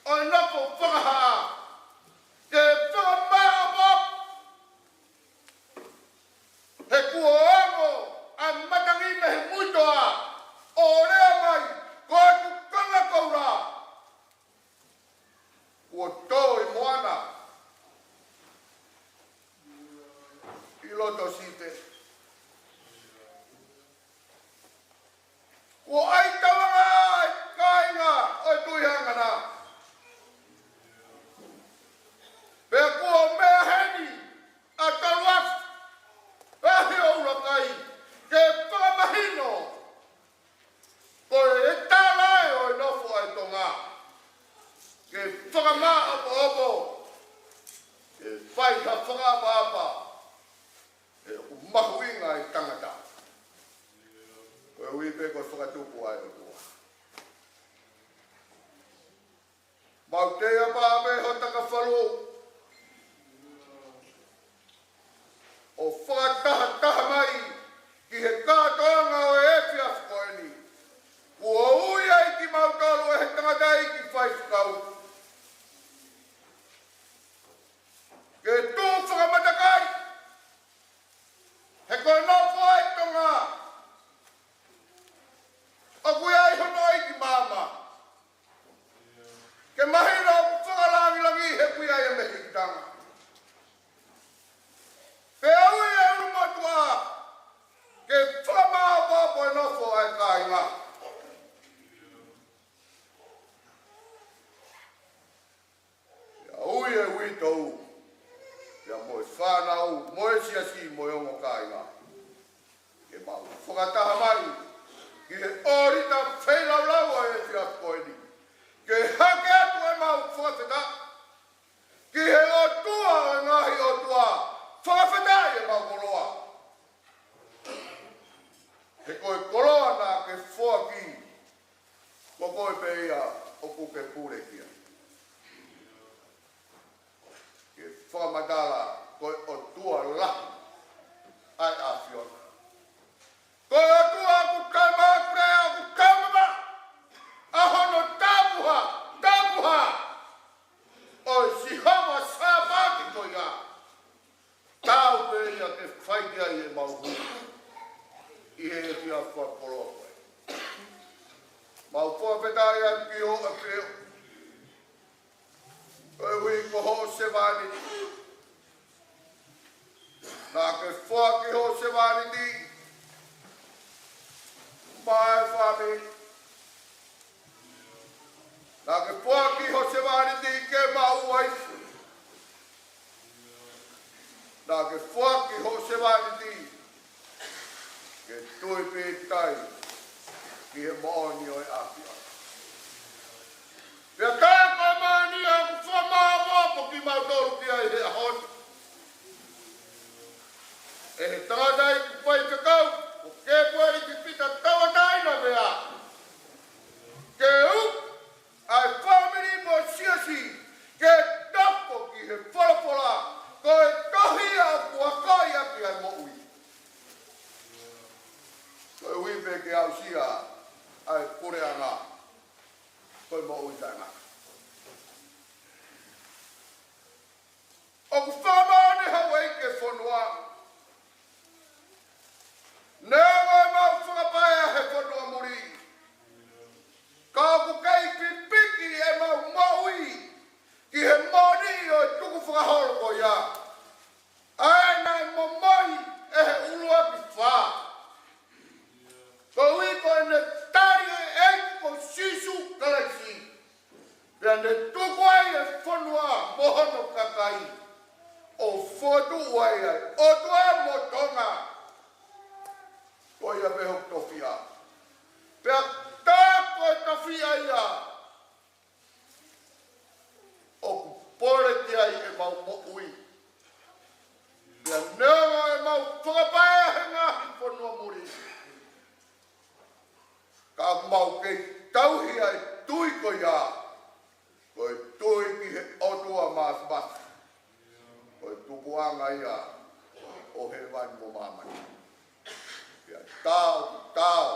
ʻo e nofo fakahā. Ke fakamaʻopoʻopo. He kuo ongo ʻa e matangi mei he muitoa ʻo lea mai, ko ʻeku konga koula. Kuo tō ʻi moana ʻi loto sipe. Kuo ʻai tauanga ʻa e kāinga ʻo e Tuʻi Hangana. Pea kuo meʻa heni ʻa Taluafi, Lahi ʻo ʻUlakai, ke fakamahino ko e tala ʻo e nofo ʻa e Tonga. Ke fakamaʻopoʻopo, ke fai ha fakaʻapaʻapa, he ʻoku mahuʻinga ʻa e tangata. Ko e ui pē ko e fakatupu ʻa e ʻOtua. Mau teʻia pē hota kafalu ʻo fakatahataha mai ki he kātoanga ʻo e efiafi ko eni. Kuo ui ai kimautolu ʻe he tangataʻeiki faifekau ke tuʻu fakamatakali. He ko e nofo ʻa e Tonga ʻoku ʻi ai hono ʻeiki maama. Ke mahino ʻoku fakalāngilangiʻi he ʻoku ʻi ai e mehikitanga. Pea ui e ʻulumotuʻa ke fakamaʻopoʻopo e nofo ʻa e kāinga. Pea ui e uitou, pea mo e fānau, mo e siasi, mo e ongo kāinga, ke mau fakataha mai ki he ʻōlita feilaulau ʻo e efiafi ko eni. Ke hake atu ʻemau fakafetaʻi ki he ʻOtua ʻo e ngaahi ʻotua, fakafetaʻi ʻemau koloa. He ko e koloa naʻa ke foaki, ko koe pē ia ʻoku ke pule ki ai. Ke fakamatala ko e ʻOtua lahi ʻa e ʻAfiona. Ko e ʻOtua ʻoku taʻemaʻa pule, ʻoku taʻemaʻa ʻa hono tapuha, tapuha ʻo e Sihova Sāpate ko ia. Tau pē ia ke fai ki ai ʻemau hū ʻi he efiafi fakakoloa ko ē. Mau fakafetaʻi atu ki hoʻo ʻAfio, koeʻuhi ko hoʻo sevāniti. Naʻa ke foaki hoʻo sevāniti mo e fāmili. Naʻa ke foaki hoʻo sevāniti ke maʻu uaifi. Naʻa ke foaki hoʻo sevāniti ke tui pīkitai ki he moʻoni ʻo e ʻAfiona. Pea ko e moʻoni ʻoku fakamaʻopoʻopo kimautolu ki ai he ʻaho ni ʻe he tangataʻeiki faifekau ko Kepueli Pita Tauʻatāina Vea, ke u ʻa e fāmili mo e siasi ke toko ki he folofola, ko e tohi ia ʻoku akoʻi ʻaki ʻa e moʻui. Koeʻuhi pē ke aʻusia ʻa e puleʻanga, ko e moʻui taʻengata. ʻOku fakamāʻoniʻoni houʻeiki e fonua. Neongo ʻemau fakapaea he fonua muli, ka ʻoku kei pipiki ʻemau moʻui ki he moʻoni ʻo e tukufakaholo ko ia. ʻA ē naʻe momoi ʻe he ʻuluaki fā. Koeʻuhi ko ʻene tali ʻa e ʻEiki ko Sīsū Kalaisi. Pea ne tuku ai e fonua mo hono kakai ʻo fokotuʻu ai ʻa e ʻOtua mo Tonga. Ko ia pē hoku tofiʻa. Pea mau kei tauhi ʻa e tui ko ia, ko e tui ki he ʻOtua Māfimafi, ko e tupuʻanga ia ʻo hēvani mo māmani. Pea taau, taau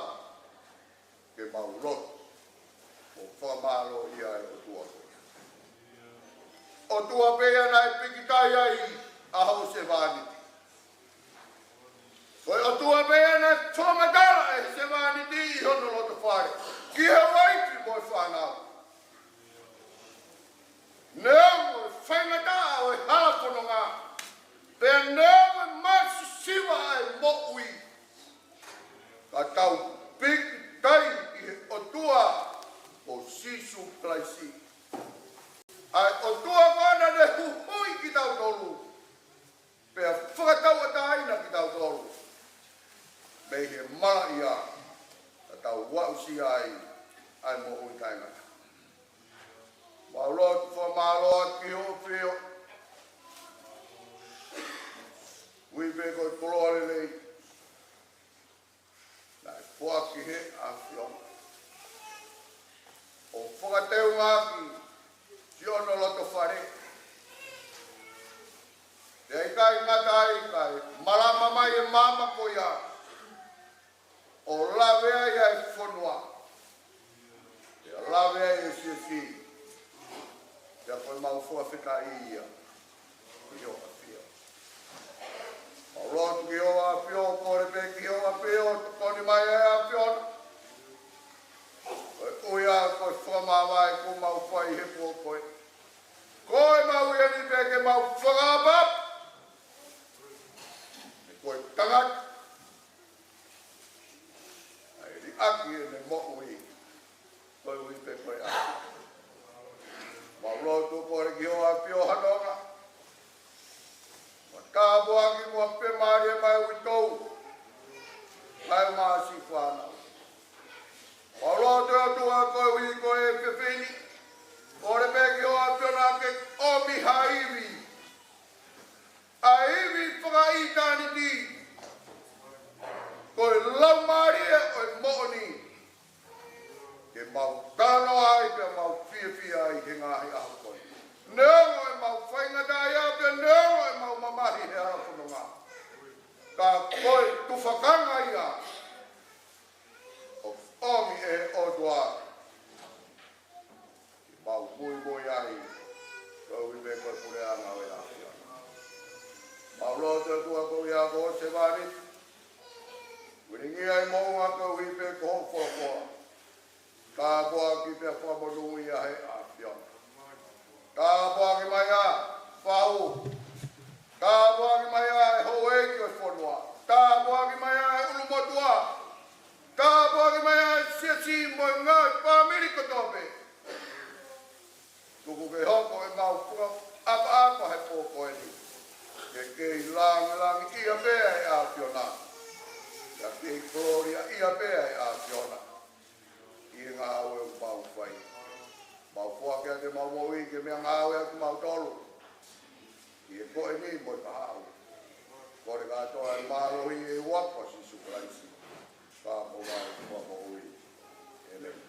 ke mau lotu ʻo fakamālō ʻia e ʻOtua ko ia. ʻOtua pē ia naʻe pikitai ai ʻa hoʻo sevāniti. Ko e ʻOtua pē ia naʻe fakamatala ʻe he sevāniti ʻi hono loto fale ki he uaifi mo e fānau. Neongo e faingataʻa ʻo e hala fononga, pea neongo e masiva ʻa e moʻui, ka tau pikitai ki he ʻOtua ko Sīsū Kalaisi. ʻA e ʻOtua ko ia naʻa ne huhuʻi kitautolu, pea fakatauʻatāina kitautolu mei he malaʻia, ka tau aʻusia ai ʻa e moʻui taʻengata. Mau lotu fakamālō atu ki hoʻo ʻAfio, ui pē ko e koloa lelei naʻe foaki ʻe he ʻAfiona ʻo fakateungaʻaki ki hono loto fale. Pea ʻikai ngata ai, kae malama mai e maama ko ia ʻo lave ai ʻa e fonua, pea lave ai e siasi. Pea ko e mau fakafetaʻi ia ki hoʻo ʻAfio. Mau lotu ki hoʻo ʻAfio, kole pē ki hoʻo ʻAfio, tokoni mai ʻa e ʻAfiona. Koeʻuhi ko e fakamāvae kuo mau fai he pō ko eni, ko e mau ʻi heni pē ke mau fakaʻapaʻapa, he ko e tangata naʻe liʻaki ʻene moʻui koeʻuhi pē ko e ʻAfio. Mau lotu, kole ki hoʻo ʻAfio ha nonga, mo tāpuaki mo fiemālie mai uitou, mai masi fānau. Mau lotu atu ʻa koeʻuhi ko e efiafi ni, kole pē ki hoʻo ʻAfiona ke ʻomi ha ivi, ʻa e ivi fakaʻitāniti, ko e Laumālie ʻo e moʻoni, ke mau talanoa ai pea mau fiefia ai he ngaahi ʻaho ko eni. Neongo ʻemau faingataʻaʻia pea neongo ʻemau mamahi he hala fononga, ka ko e tufakanga ia ʻoku ʻomi ʻe he ʻOtua ke mau muimui ai, koeʻuhi pē ko e puleʻanga ʻo e ʻAfiona. Mau lotu atu ʻa koeʻuhi ko hoʻo sevāniti, kuo lilingi ʻa e moʻunga koeʻuhi pē ko hoʻo folofola. Tāpuaki pea fakamonūʻia ʻe he ʻAfiona. Tāpuaki mai ʻa Fau. Tāpuaki mai ʻa e houʻeiki ʻo e fonua. Tāpuaki mai ʻa e ʻulumotuʻa. Tāpuaki mai ʻa e siasi mo e ngaahi fāmili kotoa pē. Tuku ke hoko ʻemau fakaʻapaʻapa he pō ko eni ke kei langilangiʻia pē ʻa e ʻAfiona, pea kei kolōliaʻia pē ʻa e ʻAfiona ʻi he ngāue ʻoku mau fai. Mau foaki atu ʻemau moʻui ke meʻangāue ʻaki kimautolu ʻi he ko eni mo e kahaʻu. Kole kātoa ʻa e mālohi ʻi he huafa ʻo Sīsū Kalaisi, ka ko homau Fakamoʻui. ʻĒmeni.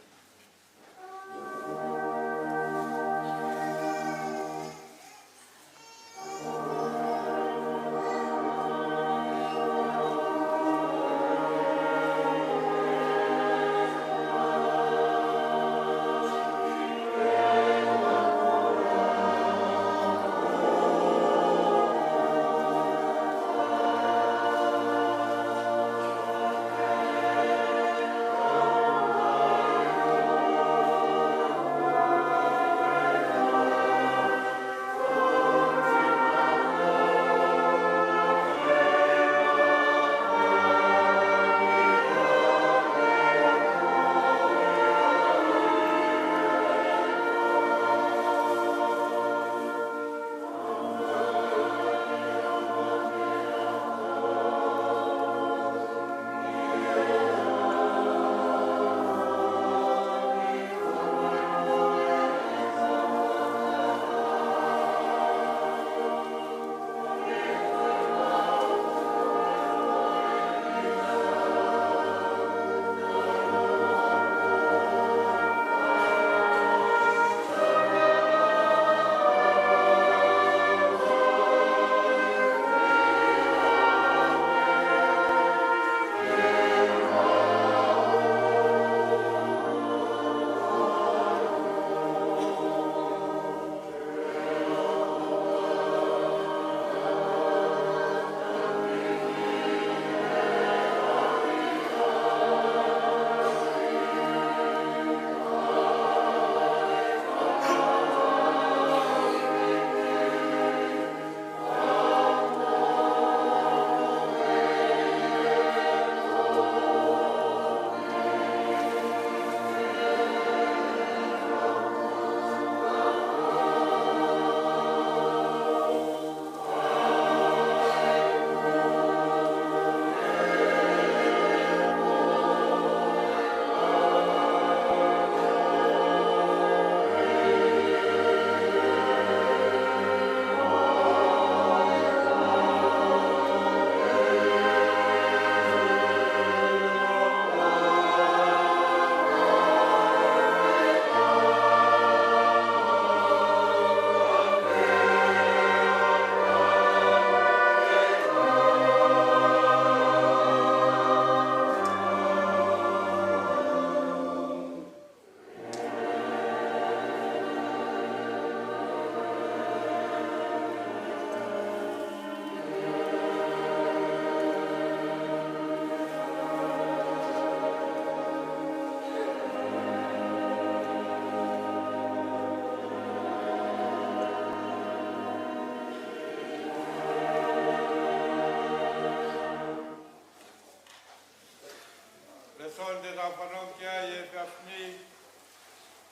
Ia ʻi he efiafi ni,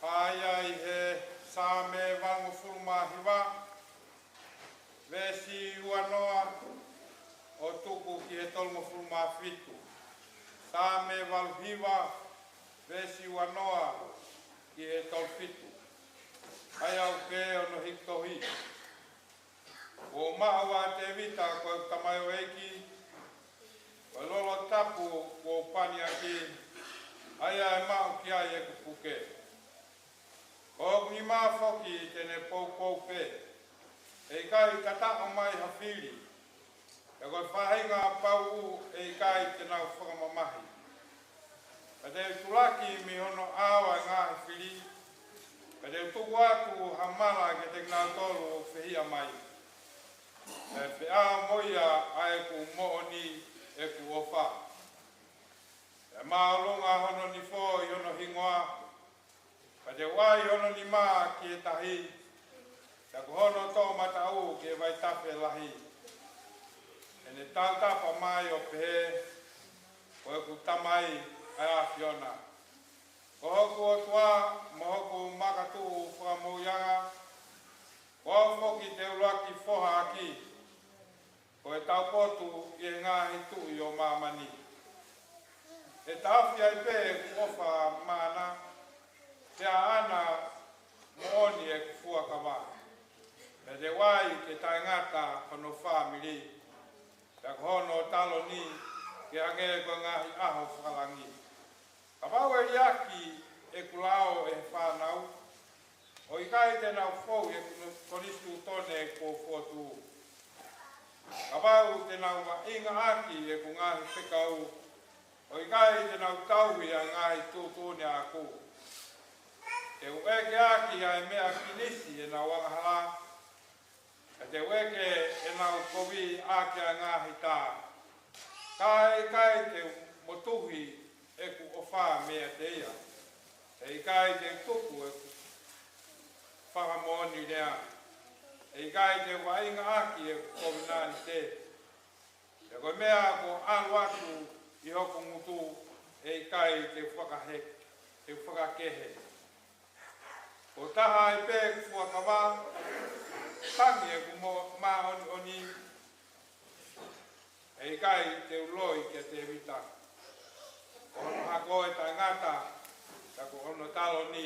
ʻa ia ʻi he Saame valungofulu mā hiva, veesi uanoa, ʻo tuku ki he tolungofulu mā fitu. Saame valu hiva, veesi uanoa ki he tolu fitu. ʻA ia ʻoku pehē hono hiki tohi. Kuo u maʻu ʻa Tēvita ko e tamaioʻeiki, ko e lolo tapu kuo u pani ʻaki, ʻa ia ʻe maʻu ki ai ʻeku puke. Ko hoku nima foki te ne poupou pē, ʻe ʻikai tataʻo mai ha fili, pea ko e faʻahinga pauʻu ʻe ʻikai te nau fakamamahi. Ka te u tulaki mei hono ʻao ʻa e ngaahi fili, ka te u tuku atu ha mala kiate kinautolu ʻoku fehiʻa mai. Pea ʻe feʻao mo ia ʻa ʻeku moʻoni ʻeku ʻofa. Pea māʻolunga hono nifo ʻi hono hingoa, ka te u ʻai hono nima ki he tahi, pea ko hono toʻomataʻu ki he vaitafe lahi. ʻE ne tautapa mai ʻo pehē, Ko ʻeku Tamai ʻa e ʻAfiona, ko hoku ʻOtua mo hoku makatuʻu fakamoʻuiʻanga, ko au foki te u ʻuluaki foha ʻaki, ko e taupotu ʻi he ngaahi tuʻi ʻo māmani. ʻE taʻofi ai pē ʻeku ʻofa maʻana, pea ʻaʻana moʻoni ʻeku fuakava. Pea te u ʻai ke taʻengata hono fāmili, pea ko hono taloni ke hangē ko e ngaahi ʻaho fakalangi. Kapau ʻe liʻaki ʻeku lao ʻe he fānau, ʻo ʻikai te nau fou ʻi he konisitūtone kuo u fokotuʻu. Kapau te nau vaʻinga ʻaki ʻeku ngaahi fekau, ʻo ʻikai te nau tauhi ʻa e ngaahi tuʻutuʻuni ʻaʻaku. Te u ʻeke ʻaki ʻa e meʻa kinisi ʻenau angahala, ka te u ʻeke ʻenau kovi ʻaki ʻa e ngaahi tā. Ka ʻe ʻikai te u motuhi ʻeku ʻofa meiate ia, ʻe ʻikai te u tuku ʻeku fakamoʻoni lea, ʻe ʻikai te u vaʻinga ʻaki ʻeku kovinānite. Pea ko e meʻa kuo ʻalu atu ʻi hoku ngutu, ʻe ʻikai te u fakahe-, te u fakakehe. Ko e taha ai pē ʻeku fuakava, tangi ʻeku mo-, māʻoniʻoni, ʻe ʻikai te u loi kia Tēvita. Ko hono hako ʻe taʻengata, ka ko hono taloni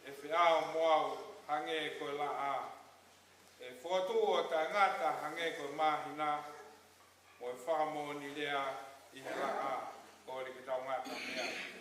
ʻe feʻao mo au hangē ko e laʻā. ʻE fokotuʻu ʻo taʻengata hangē ko e māhina, mo e fakamoʻoni lea ʻi he laʻā. Kole ke tau ngata mei ai.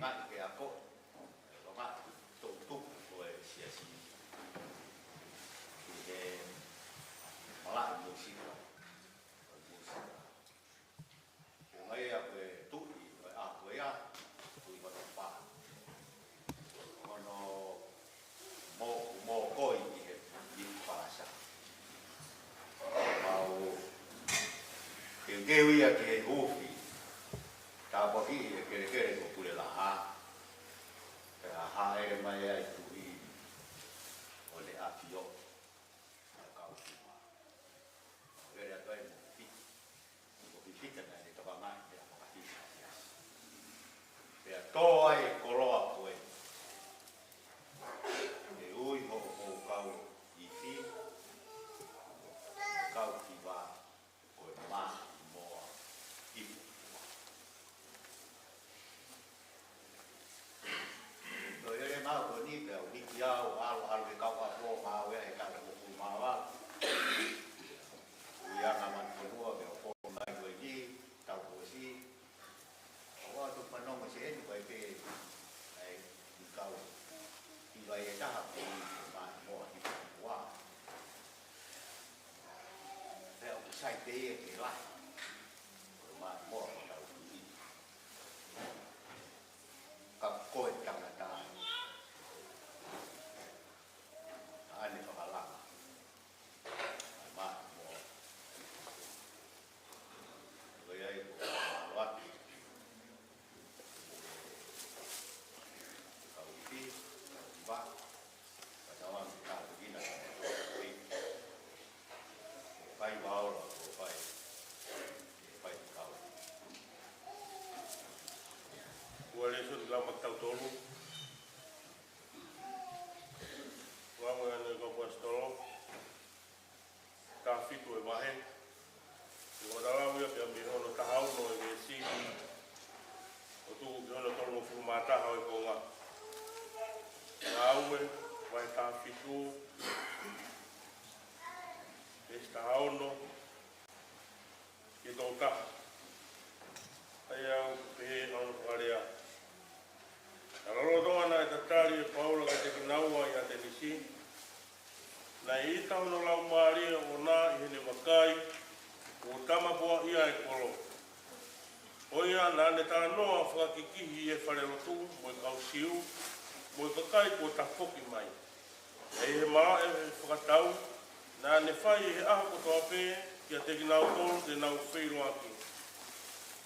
Ke ako, ʻe lava ʻo tuku ʻa e siasi ʻi he malaʻe mūsika, ʻo e mūsika. Ko e ngaahi ako ʻa e tuʻi, ʻo e ako ia, tuʻi Hono Pā. Hono mo, mo koi ʻi he, ʻi he palasa. Mau ke, ke ui ia ki he huufi, tāpuakiʻi ʻe he kelekele ko Pulelaha. Pea hāʻele mai ai tuʻi ʻo ne ʻafio ʻa e kau kuma. Vele atu ai mo fifita. Mo fifita naʻe ne tokangaʻi pea fakafisi. Pea tō ai e koloa ko ē. ʻE ui hoʻo, hoʻo kau ifi, kau kiva, ko e mā moa ipu. Ko e lele maʻu ko eni pea u hiki au, ʻalu, ʻalu ke kau ʻapo, maʻu ʻe he taʻu hongofulu mā valu. Ui ʻa e Manu Fonua ke u fono ai ko eni, tau ko esi. ʻO ʻoatu fanongo ʻi he eni ko e pē, ʻa e kau. ʻI vai e taha ko e mā moa ipu. Pea ʻoku sai pē ia ke lahi. Ko e mā moa ko tau tuʻi. Ka ko e tangata. ʻA ʻene fakalanga. ʻA e mā moa. Ko ia ai ko e mā loaki. Kau ifi, kau kiva. Ka tau ʻalu ka kina. Kai vaola, ko kai. Kai kau. Ua lēsoni ka ma tau tolu. Ua mo ane ko apostolo. Taha fitu e vahe. Ko e talau ia pea mei hono taha ono e veesi. ʻO tuku ki hono tolungofulu mā taha ʻo e konga. Ngāue, vahe taha fitu. Veesi taha ono. Ki he tolu taha. ʻA ia ʻoku pehē hono fakalea. Ka lolotonga naʻe tatali ʻe Paula kiate kinaua ʻi ʻAtenisi, naʻe ʻita hono laumālie ʻoʻona ʻi heʻene vakai kuo tamapoaʻia e kolo. Ko ia naʻa ne talanoa fakakikihi ʻi he falelotu mo e kau Siu, mo e kakai kuo tafoki mai. ʻI he malaʻe fakatau, naʻa ne fai ʻi he ʻaho kotoa pē kiate kinautolu te nau feʻiloaki.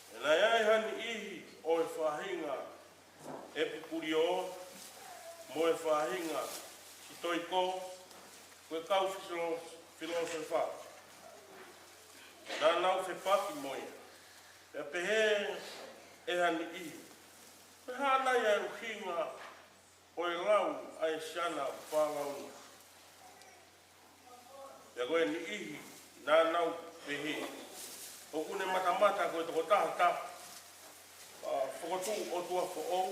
Pea naʻe ʻi ai ha niʻihi ʻo e faʻahinga ʻEpikuliō, mo e faʻahinga Sitoiko, ko e kau fisilo-, filōsefa. Naʻa nau fepaki mo ia. Pea pehē ʻe ha niʻihi, ko e hā nai ʻa e ʻuhinga ʻo e lau ʻa e siana Pālau ni? Pea ko e niʻihi naʻa nau pehē, ʻoku ne matamata ko e tokotaha taha, ʻa, fokotuʻu ʻotua foʻou,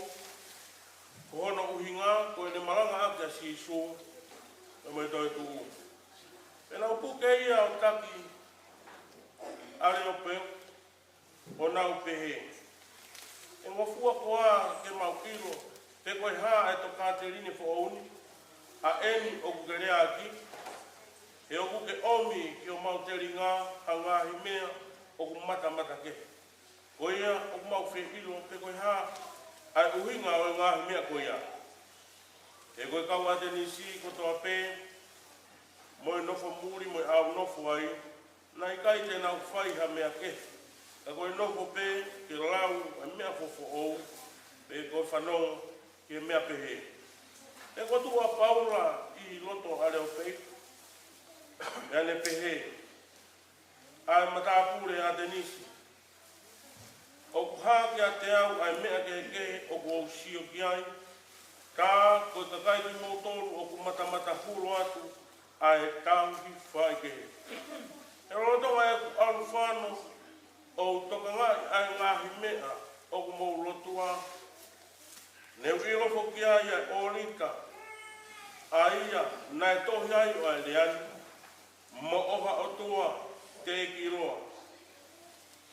ko hono ʻuhinga ko ʻene malangaʻaki ʻa Sīsū, pea mo e toetuʻu. Pea nau puke ia ʻo taki ʻAleopeu, ʻo nau pehē, ʻE ngofua koā ke mau ʻilo pe ko e hā ʻa e tokāteline foʻou ni, ʻa eni ʻoku ke lea ʻaki, he ʻoku ke ʻomi ki homau telinga ha ngaahi meʻa ʻoku matamata kehe. Ko ia ʻoku mau fie ʻilo pe ko e hā ʻa e ʻuhinga ʻo e ngaahi meʻa ko ia. He ko e kau ʻAtenisi kotoa pē, mo e nofo muli mo e ʻaunofo ai, naʻe ʻikai te nau fai ha meʻa kehe, ka ko e nofo pē ke lau ʻa e meʻa fofoʻou, pe ko e fanongo ki he meʻa pehē. Pea kuo tuʻu ʻa Paula ʻi loto ʻAleopeu, pea ne pehē, ʻA e matāpule ʻAtenisi, ʻoku hā kiate au ʻa e meʻa kehekehe ʻoku ou sio ki ai, tā ko e kakai kimoutolu ʻoku matamata hulu atu ʻa e tauhi faikehe. He lolotonga ʻeku ʻalu fano ʻo u tokangaʻi ʻa e ngaahi meʻa ʻoku mou lotua, ne u ʻilo foki ai ʻa e ʻōlita, ʻa ia naʻe tohi ai ʻa e lea ni, Mo ʻofa ʻOtua teʻeki ʻiloa.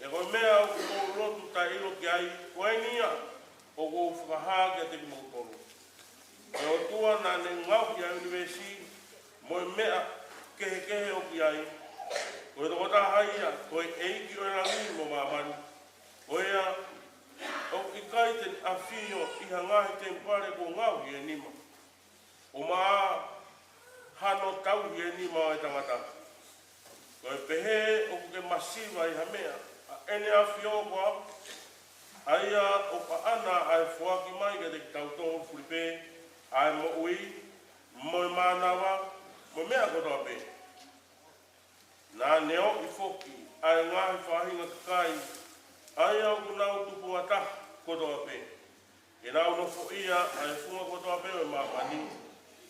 He ko e meʻa ʻoku mou lotu taʻeʻilo ki ai, ko eni ia, ʻoku ou fakahā kiate kimoutolu. Ko e ʻOtua naʻa ne ngaohi ʻa e ʻunivēsi mo e meʻa kehekehe ʻoku ʻi ai, ko e tokotaha ia, ko e ʻEiki ʻo e langi mo māmani. Ko ia ʻoku ʻikai te ne ʻafio ʻi ha ngaahi temipale kuo ngaohi ʻe nima, ʻo maʻa hano tauhi ʻe nima ʻo e tangata. Ko e pehē ʻoku ke masiva ʻi ha meʻa, ʻa ʻene ʻafio koā, ʻa ia ʻoku ʻaʻana ʻa e foaki mai kiate kitautolu fulipē ʻa e moʻui, mo e mānava, mo e meʻa kotoa pē. Naʻa ne ʻoʻi foki ʻa e ngaahi faʻahinga kakai, ʻa ia ʻoku nau tupunga taha kotoa pē, ke nau nofoʻia ʻa e funga kotoa pē ʻo e māmani.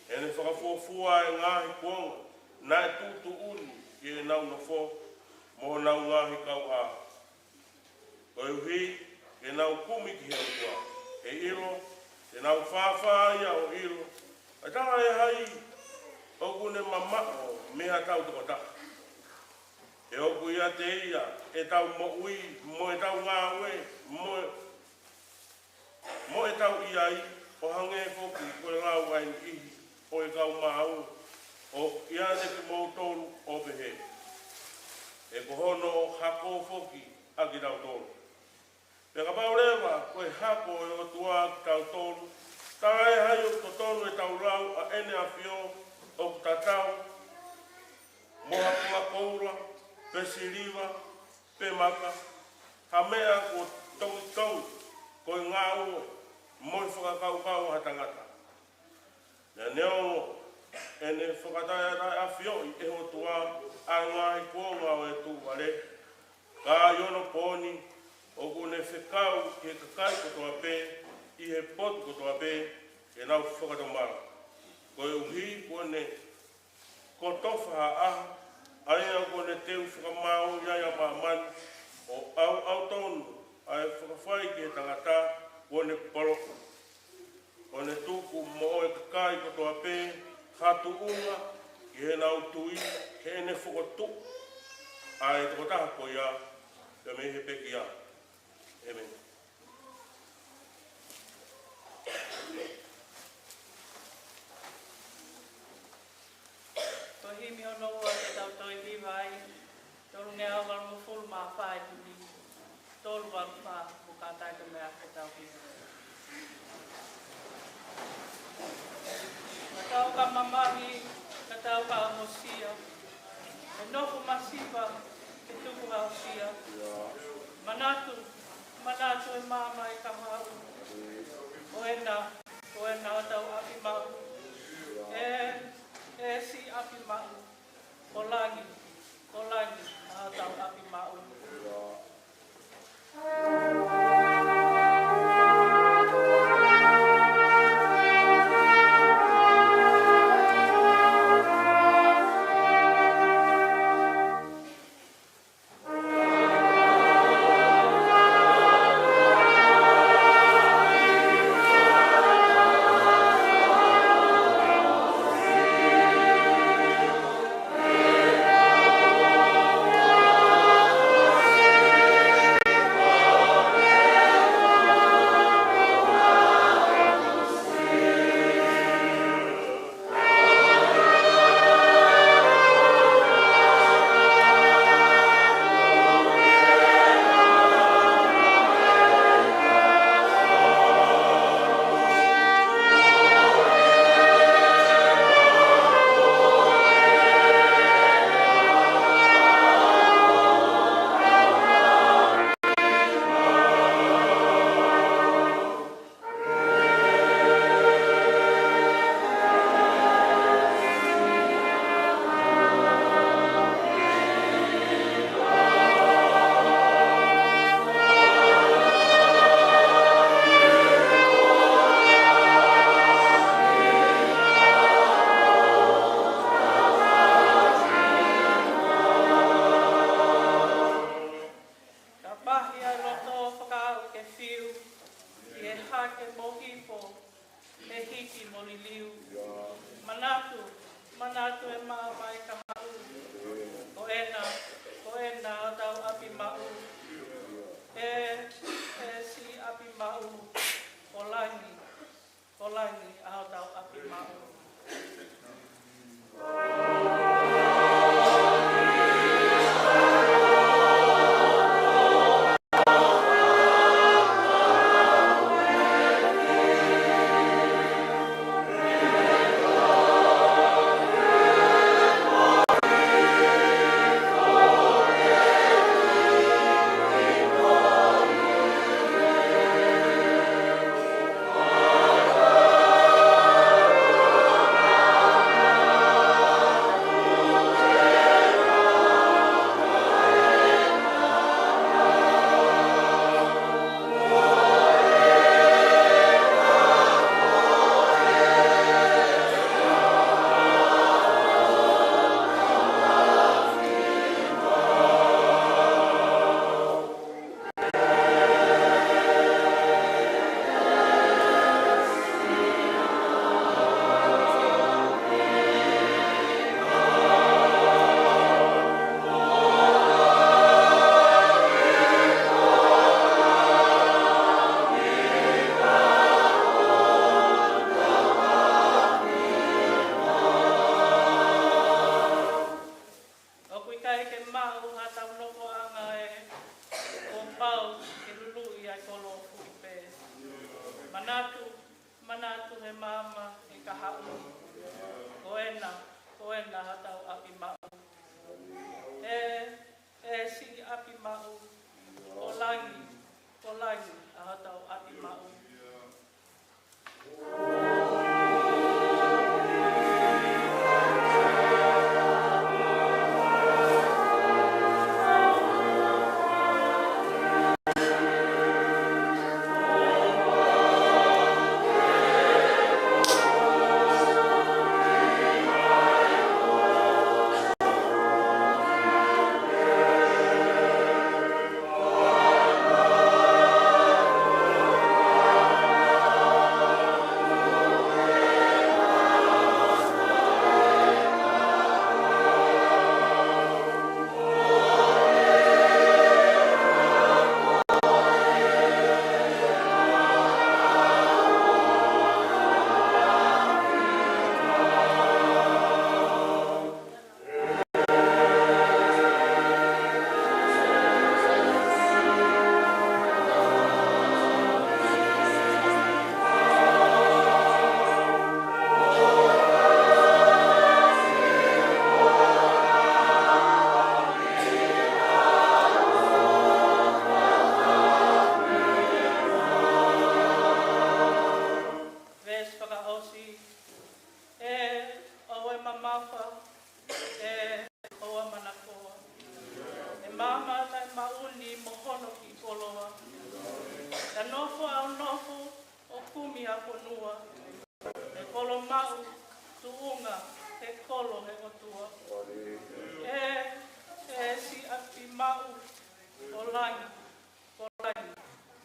ʻEne fakafuofua ʻa e ngaahi kuonga naʻe tuʻutuʻuni ke nau nofo, mo honau ngaahi kauʻā, koeʻuhi ke nau kumi ki he ʻOtua, ʻe ʻilo, te nau fāfā ia ʻo ʻilo, ʻa e talaʻehai ʻoku ne mamaʻo mei ha tau tokotaha. He ʻoku ʻiate ia ʻetau moʻui, mo ʻetau ngāue, mo, mo ʻetau ʻi ai, ʻo hangē foki ko e lau ʻa e niʻihi ʻo e kau māʻunga, ʻoku ʻiate kimoutolu ʻo pehē, he ko hono hako foki ʻa kitautolu. Pea kapau leva ko e hako ʻo e ʻOtua kitautolu, talaʻehai ʻoku totonu ʻetau lau ʻa ʻene ʻafio ʻoku tatau mo ha konga koula, pe siliva, pe maka, ha meʻa kuo tongitongi ko e ngāue mo e fakakaukau ʻa ha tangata. Naʻa ne ongo ʻene fakataʻeʻaonga ʻafioʻi ʻe he ʻOtua ʻa e ngaahi kuonga ʻo e tuʻuvale, ka ʻi onopooni ʻoku ne fekau ki he kakai kotoa pē, ʻi he potu kotoa pē, ke nau fakatomala. Koeʻuhi kuo ne kotofa ha ʻaho, ʻa ia kuo ne teu fakamāuʻi ai ʻa māmani, ʻo ʻauʻautonu ʻa e fakafai ki he tangata kuo ne poloʻi. ʻO ne tuku moʻo e kakai kotoa pē ha tuʻunga ki heʻenau tui, heʻene fokotuʻu ʻa e tokotaha ko ia, pea mei he pekia. ʻĒmeni. Ko e himi hono ua ke tau toe hiva ai, tolungeau valungofulu mā fā ʻi he himi, tolu valu fā, mo kātaki mea ke tau hiva. Ka tau ka mamahi, ka tau ka ongosia, ʻe nofo masiva, ke tuku hausia. Manatu, manatu ʻe maama ʻi ka haʻu. Ko ena, ko ena ʻa hotau ʻapi maʻu. ʻE, ʻe siʻi ʻapi maʻu. Ko langi, ko langi ʻa hotau ʻapi maʻu. Ka pahi ʻa e loto fakaʻau ke fiu, ʻi he hake mo hifo, he hiki mo liliu. Manatu, manatu ʻe maama ʻi ka haʻu. Ko ena, ko ena ʻa hotau ʻapi maʻu. ʻE, ʻe siʻi ʻapi maʻu. langi ʻa hotau ʻapi maʻu. ʻOku ʻikai ke maʻu haʻatau nofoʻanga ē, kuo pau ke luluʻi ʻa e kolo ʻo fuʻu pē. Manatu, manatu he maama ʻe kahaʻu. Ko ena, ko ena haʻatau ʻapi maʻu. ʻE, ʻe siʻi ʻapi maʻu, ʻo langi, ʻo langi ʻa hotau ʻapi maʻu. Veesi fakaʻosi. ʻE ʻoua ʻe mamafa, ʻe ʻoua ʻe manakoa. ʻE maama taʻemaʻu ni mo hono kiʻi koloa. Ka nofo ʻa e nofo ʻo kumi ʻa e fonua. ʻE kolo maʻu tuʻunga he kolo he ʻOtua. ʻE, ʻe siʻi ʻapi maʻu ʻo langi, ʻo langi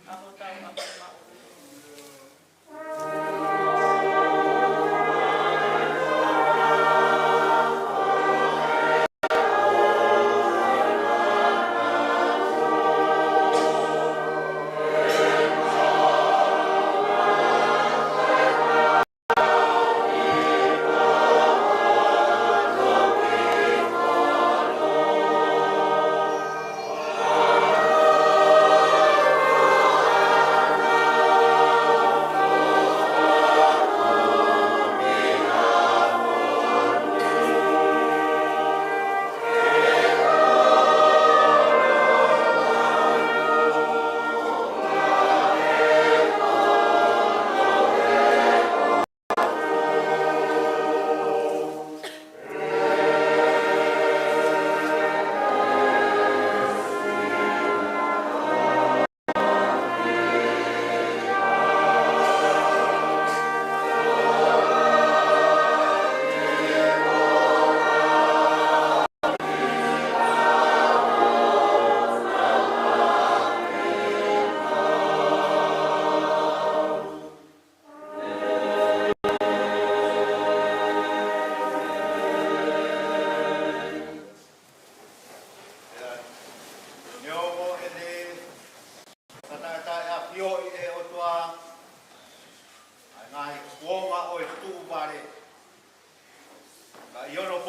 ʻa hotau ʻapi maʻu.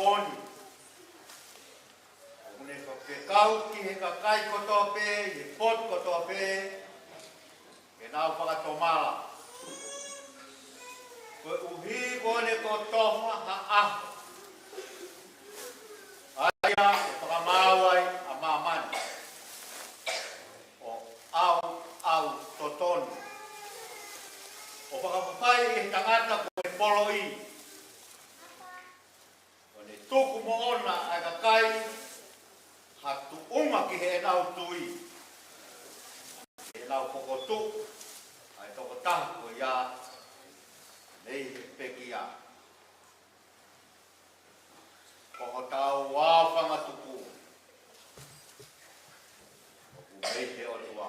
moʻoni. ʻOku ne fakafekau ki he kakai kotoa pē, ʻi he potu kotoa pē, ke nau fakatomala. Koeʻuhi ko ʻene kotofa ha ʻaho, ʻa ia ʻe fakamaau ai ʻa māmani, ʻo ʻauʻau totonu, ʻo fakafufū ʻi he tangata ko e poloʻi, ʻo ne tuku moʻona ʻa e kakai ha tuʻunga ki heʻenau tui, ke nau fokotuʻu ʻa e tokotaha ko ia mei he pekia. Ko hotau aofangatuku ʻoku mei he ʻOtua.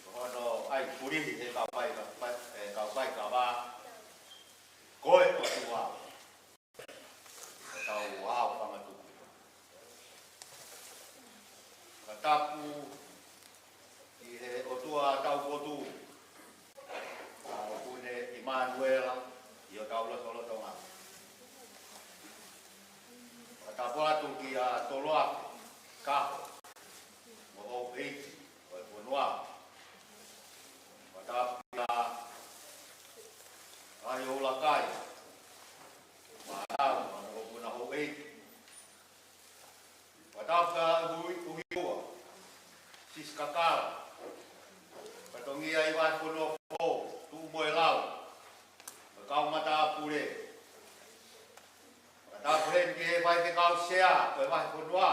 Ko hono ʻai pulihi he kau faika-, fai-, ʻe kau faikava, ko e ʻOtua hotau aofangatuku. Fakatapu ki he ʻOtua taupotu, ʻa ʻoku ne ʻImanuela ʻi hotau lotolotonga. Fakatapu atu kia Toloafe, Kaho, mo houʻeiki ʻo e fonua. Fakatapu kia Kahi ʻUlakai, Mālama mo hono houʻeiki. Fakatapu kia Hui-, Huiua, Siskakala, fatongia ʻi Vahefonua Foʻou, Tuʻumoʻelau, mo e kau matāpule. Fakatapu heni ki he faifekau sea ʻo e Vahefonua,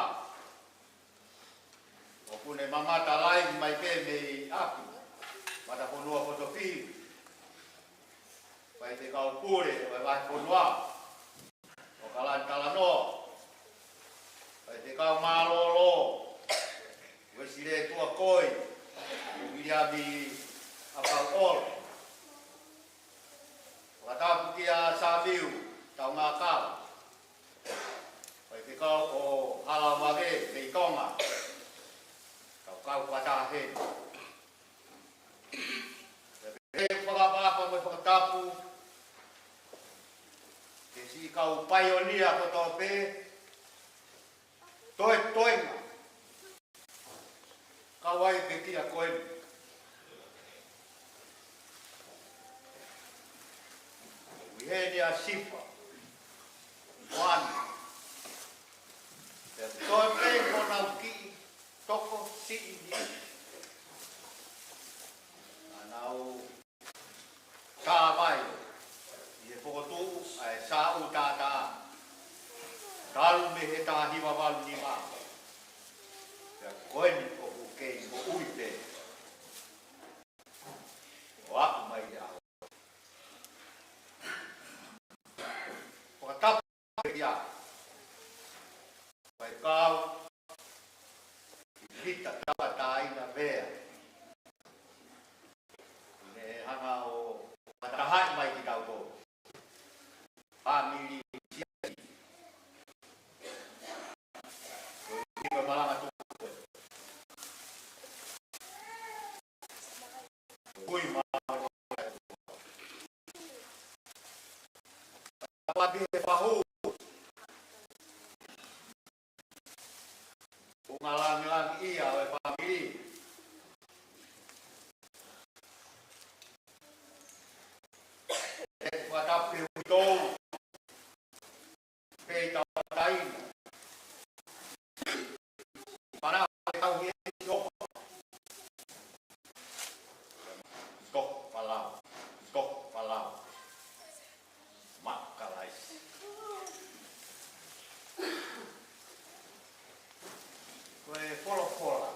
ʻoku ne mamata laivi mai pē mei ʻapi, Matafonua Potofili. Faifekau pule ʻo e Vahefonua, ʻOkalani Talanoa. Faifekau mālōlō, Uesilē Tuakoi, Viliami ʻApauʻolo. Fakatapu kia Samiu Taungakala, faifekau ʻo Halaumavē mei Tonga, kau kau fakataha heni. Pea pehē ʻeku fakaʻapaʻapa mo e fakatapu ki he siʻi kau paionia kotoa pē, toetoenga, kau ai e pekia ko eni. ʻOku ʻi heni ʻa Sifa, Moana, pea toe pē honau kiʻi tokosiʻi ni. Naʻa nau tā vai ʻi he fokotuʻu ʻa e Sāʻū Tātā, talu mei he taha hiva valu nima. Pea ko eni ʻoku kei moʻui pē ʻo aʻu mai he ʻaho. Fakatapu ia. Faifekau Vita Tauʻatāina Vea, ne hanga ʻo fakatahaʻi mai kitautolu. Fāmili siasi. Ko e malanga tuku. Kui ma. Tapu atu he fahu. Ko e ngaahi langilangi ia ʻo e fāmili. ʻE fakatapu he uitou. Pei tauʻatāina. Mana e tau hie ʻi ʻofa. Tō palau, tō palau. Makalaisi. Ko e folofola,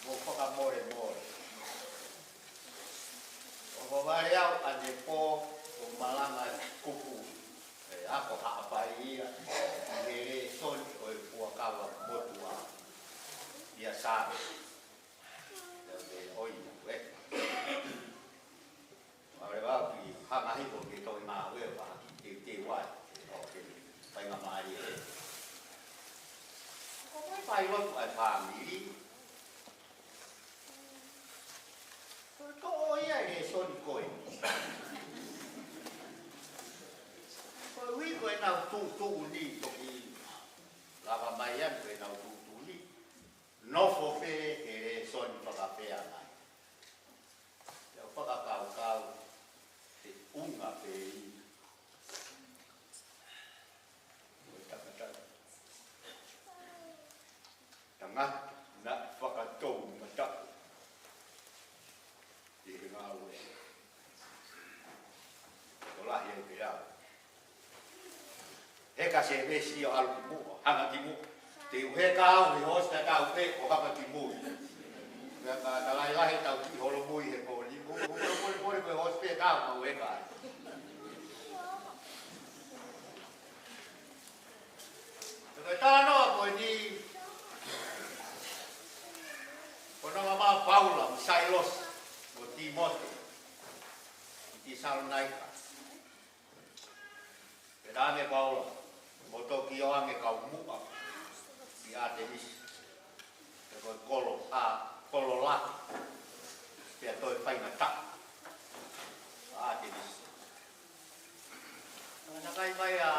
mou fakamolemole. ʻOku ou vale au ʻanepō ʻo malanga kupu, ʻe, ako Haʻapai ia, ʻi he lēsoni ʻo e fuakava motuʻa ʻia Sāme. ʻIo, ʻio, ʻio, ē. Mālō e vau ki hanga hifo ke toe ngāue ʻo fakateuteu ai ʻo ke faingamālie. Ko e fai lotu ʻa e fāmili. Ko e toʻo ia e lēsoni ko ē. heka se vesi ʻo ʻalu ki muʻa, hanga ki muʻa. Te u heka au he hoosi tatau pē ʻo hanga ki mui. Pea ka talaʻi lahi tau ki holomui he pō ni. Mo, mo, mo, mo, mo, hoosi pē tau mau heka ai. Ko e talanoa ko eni, ko e nonga mai ʻa Paula mo Sailosi mo Tīmote ʻi Tesalonaika. Pea talaange ʻe Paula, mou toki ō ange kau muʻa ki ʻAtenisi. He ko e kolo, ʻa, kolo lahi pea toe faingataʻa ʻa ʻAtenisi. Naʻe takai mai ʻa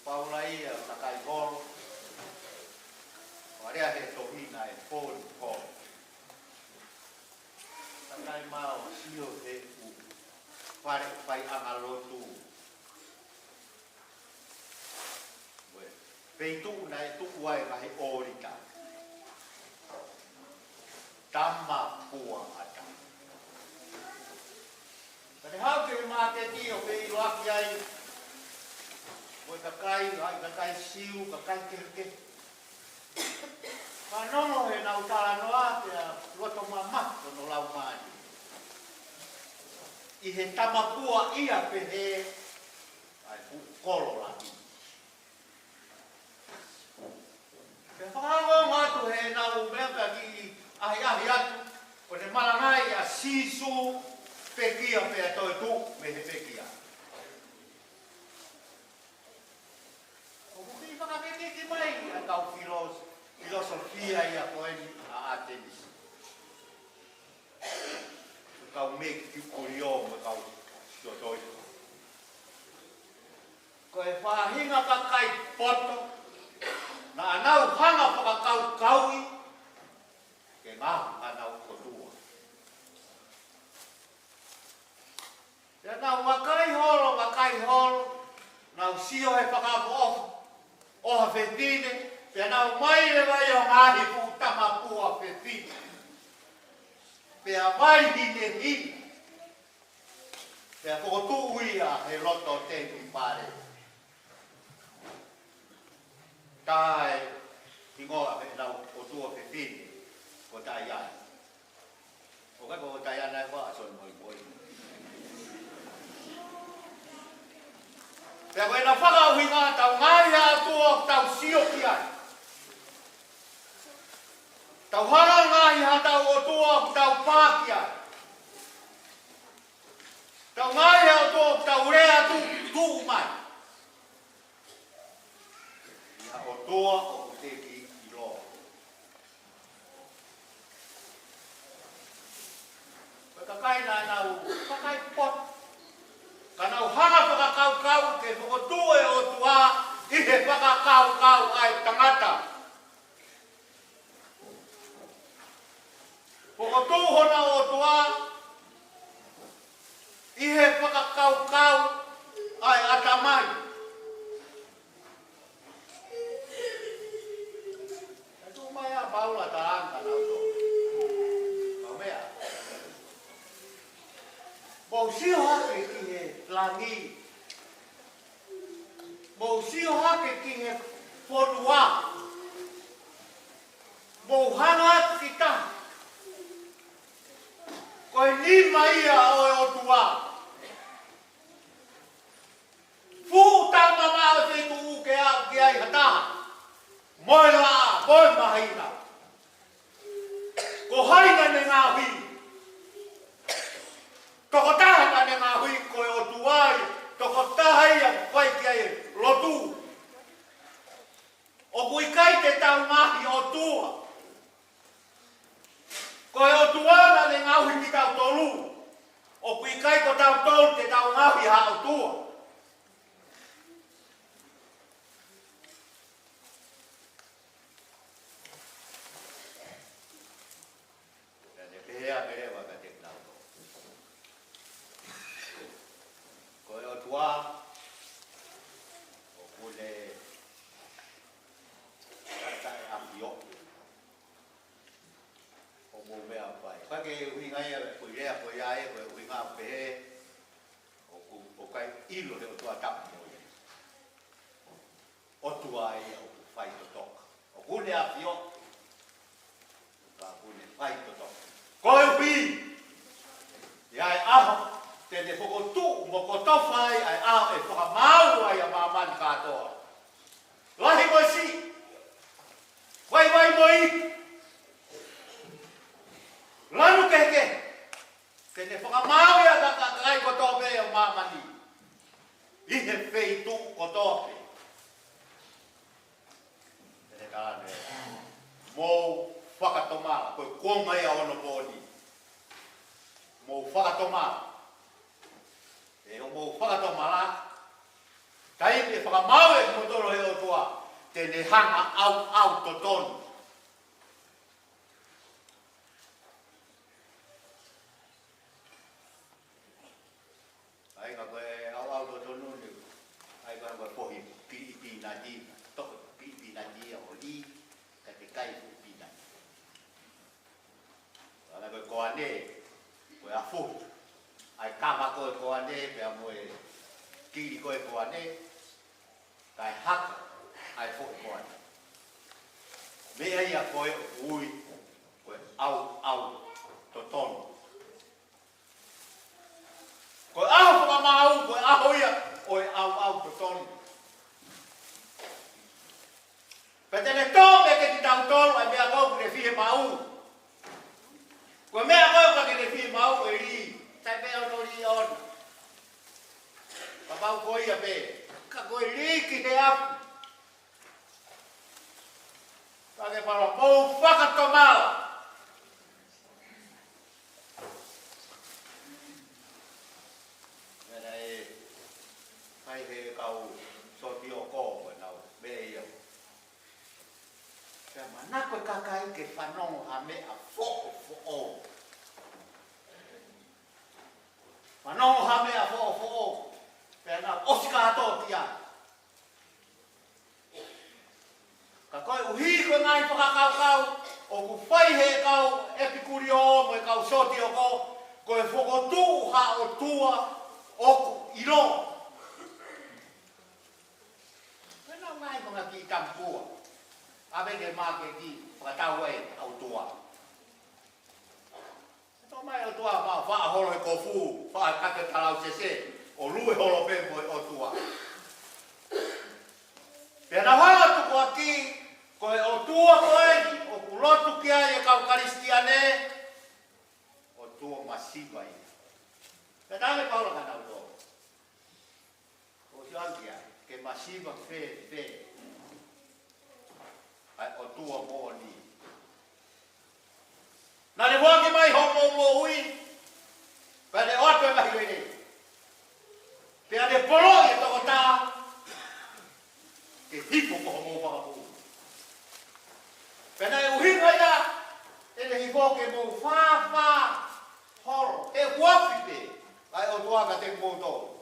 Paula ia, takai holo. ʻO lea he tohi naʻe fō ni holo. Takai mai ʻo sio he ʻū fale faiʻanga lotu. Ko e feituʻu naʻe tuku ai e ngaahi ʻōlita. Tama pua ʻata. Ka ne haʻu ki he māketi ʻo feʻiloaki ai mo e kakai, ʻa e kakai Siu, kakai kehekehe. Fanongo heʻenau talanoa pea loto mamahi hono laumālie ʻi he tama pua ia pehē ʻa e fuʻu kolo lahi. Pea fakaongo atu heʻenau meʻa pea kiʻi ʻahiʻahi atu, ko ʻene malangaʻi ʻa Sīsū pekia pea toetuʻu mei he pekia. ʻOku kiʻi fakakikiki mai ʻa e kau filos-, filosofia ia ko eni ʻa ʻAtenisi. Kau Mekitipulio mo e kau Sitoiko. Ko e faʻahinga kakai poto naʻa nau hanga fakakaukauʻi ke ngaohi ʻenau ʻotua. Pea nau vakai holo, vakai holo, nau sio he fakaʻofoʻofa ʻo ha fefine, pea nau ō mai leva ia ʻo ngaohi fuʻu tama pua fefine. Pea vai hinehina. Pea fokotuʻu ia he loto temipale. Tae hingoa ʻenau ʻotua fefine ko Taiana. ʻOku ʻikai ko Taiana ʻe fai ʻa Soni Moimoi. Pea ko ʻena fakaʻuhinga, tau ngaohi ha ʻotua ʻoku tau sio ki ai. Tau hanga ʻo ngaohi haʻatau ʻotua ʻoku tau pā ki ai. Tau ngaohi ha ʻotua ʻoku tau lea atu, tuʻu mai. ʻI ha ʻotua ʻoku teʻeki ʻiloa. Ko e kakai naʻa nau, kakai poto. Ka nau hanga fakakaukau ke fokotuʻu e ʻotua ʻi he fakakaukau ʻa e tangata. Fokotuʻu honau ʻotua ʻi he fakakaukau ʻa e ʻatamai. Naʻe tuʻu mai ʻa Paula talaange kia nautolu. Kau meʻa. Mou sio hake ki he langi. Mou sio hake ki he fonua. Mou hanga atu ki tahi. Ko e nima ia ʻo e ʻOtua. Fuʻu tama maʻa e feituʻu ke aʻu ki ai ha taha. Mo e laʻā, mo e māhina. Ko hai naʻa ne ngaohi? Tokotaha naʻa ne ngaohi, ko e ʻOtua ia. Tokotaha ia ʻoku fai ki ai e lotu. ʻOku ʻikai te tau ngaohi ʻotua. Ko e ʻOtua naʻa ne ngaohi kitautolu. ʻOku ʻikai ko tautolu te tau ngaohi ha ʻotua. Naʻa ne pehē ange leva kiate kinautolu. Ko e ʻOtua ʻoku ne taʻeʻafioʻi hoʻomou meʻakai. Ka ko e ʻuhinga ia, ko e lea ko ia ē, ko e ʻuhinga pehē, ʻoku, ʻoku ʻikai ʻilo he ʻOtua tapu mo ia. ʻOtua ia ʻoku fai totoka. ʻOku ne ʻafioʻi, ka ʻoku ne fai totoka. Koeʻuhi, ʻi ai ʻaho, te ne fokotuʻu mo kotofa ai ʻa e ʻaho ʻe fakamaau ai ʻa māmani kātoa. Lahi mo siʻi, vaivai mo iiki, lanu kehekehe, te ne fakamaau ia ka, ka, ka ai kotoa pē ʻo māmani. ʻI he feituʻu kotoa pē. Pea ne tala ʻe ia, mou fakatomala, ko e kuonga ia ʻo onopooni. Mou fakatomala. ʻE ʻo mou fakatomala, taimi ʻe fakamaau ai kimoutolu ʻe he ʻOtua, te ne hanga ʻo ʻauʻau totonu. ʻA ia ka ko e ʻauʻau totonu ni, ʻa ia ka ko e pohi kiʻi pīnati, toʻo kiʻi pīnati ia ʻo lī, ka te kai kiʻi pīnati. ʻA ia ko e koane, ko e afu. ʻA ia kama ko e koane, pea mo e kili ko e koane, kae haka ʻa e foʻi koane. Meʻa ia ko ē ʻoku ui ko e ʻauʻau totonu. Ko e ʻaho fakamaau, ko e ʻaho ia ʻo e ʻauʻau totonu. Pea te ne tō meiate kitautolu ʻa e meʻa ko ē ʻoku ne fiemaʻu. Ko e meʻa ko ē ʻoku ne fiemaʻu ʻe lī, sai pē ʻo ne lī ʻona. Kapau ko ia pē, ka ko e lī ki he afi. Ka ke fala mou fakatomala. Meʻa naʻe fai he kau sōtioko ʻenau meʻa ia. Pea manako e kakai ke fanongo ha meʻa foʻofoʻou. Fanongo ha meʻa foʻofoʻou. Pea nau ʻosi kātoa ki ai. Ka koeʻuhi ko e ngaahi fakakaukau ʻoku fai he kau ʻEpikūlio mo e kau sōtioko, ko e fokotuʻu ha ʻotua ʻoku ʻiloa. Ko e ngaahi fanga kiʻi tamapua. ʻAve ke māketi fakatau ai ʻa e ʻotua. Tō mai ʻOtua, faʻa, faʻa holo he kofu, faʻa kake talau sese, ʻo lue holo pē mo e ʻOtua. Pea nau hanga ʻo tukuakiʻi, ko e ʻotua ko eni ʻoku lotu ki ai e kau Kalisitiane, ʻotua masiva ia. Pea tala ʻe Paula kia nautolu, ʻosi ʻalu ki ai, ke masiva fēfē ʻa e ʻOtua moʻoni. Naʻa ne foaki mai hoʻomou moʻui, pea ne ʻoatu e ngaahi lelei. Pea ne poloʻi e tokotaha ke hifo ko hoʻomou fakamoʻui. Pea naʻe ʻuhinga ia ʻene hifo ke mou fāfā holo, he ʻoku ofi pē ʻa e ʻOtua kiate kimoutolu.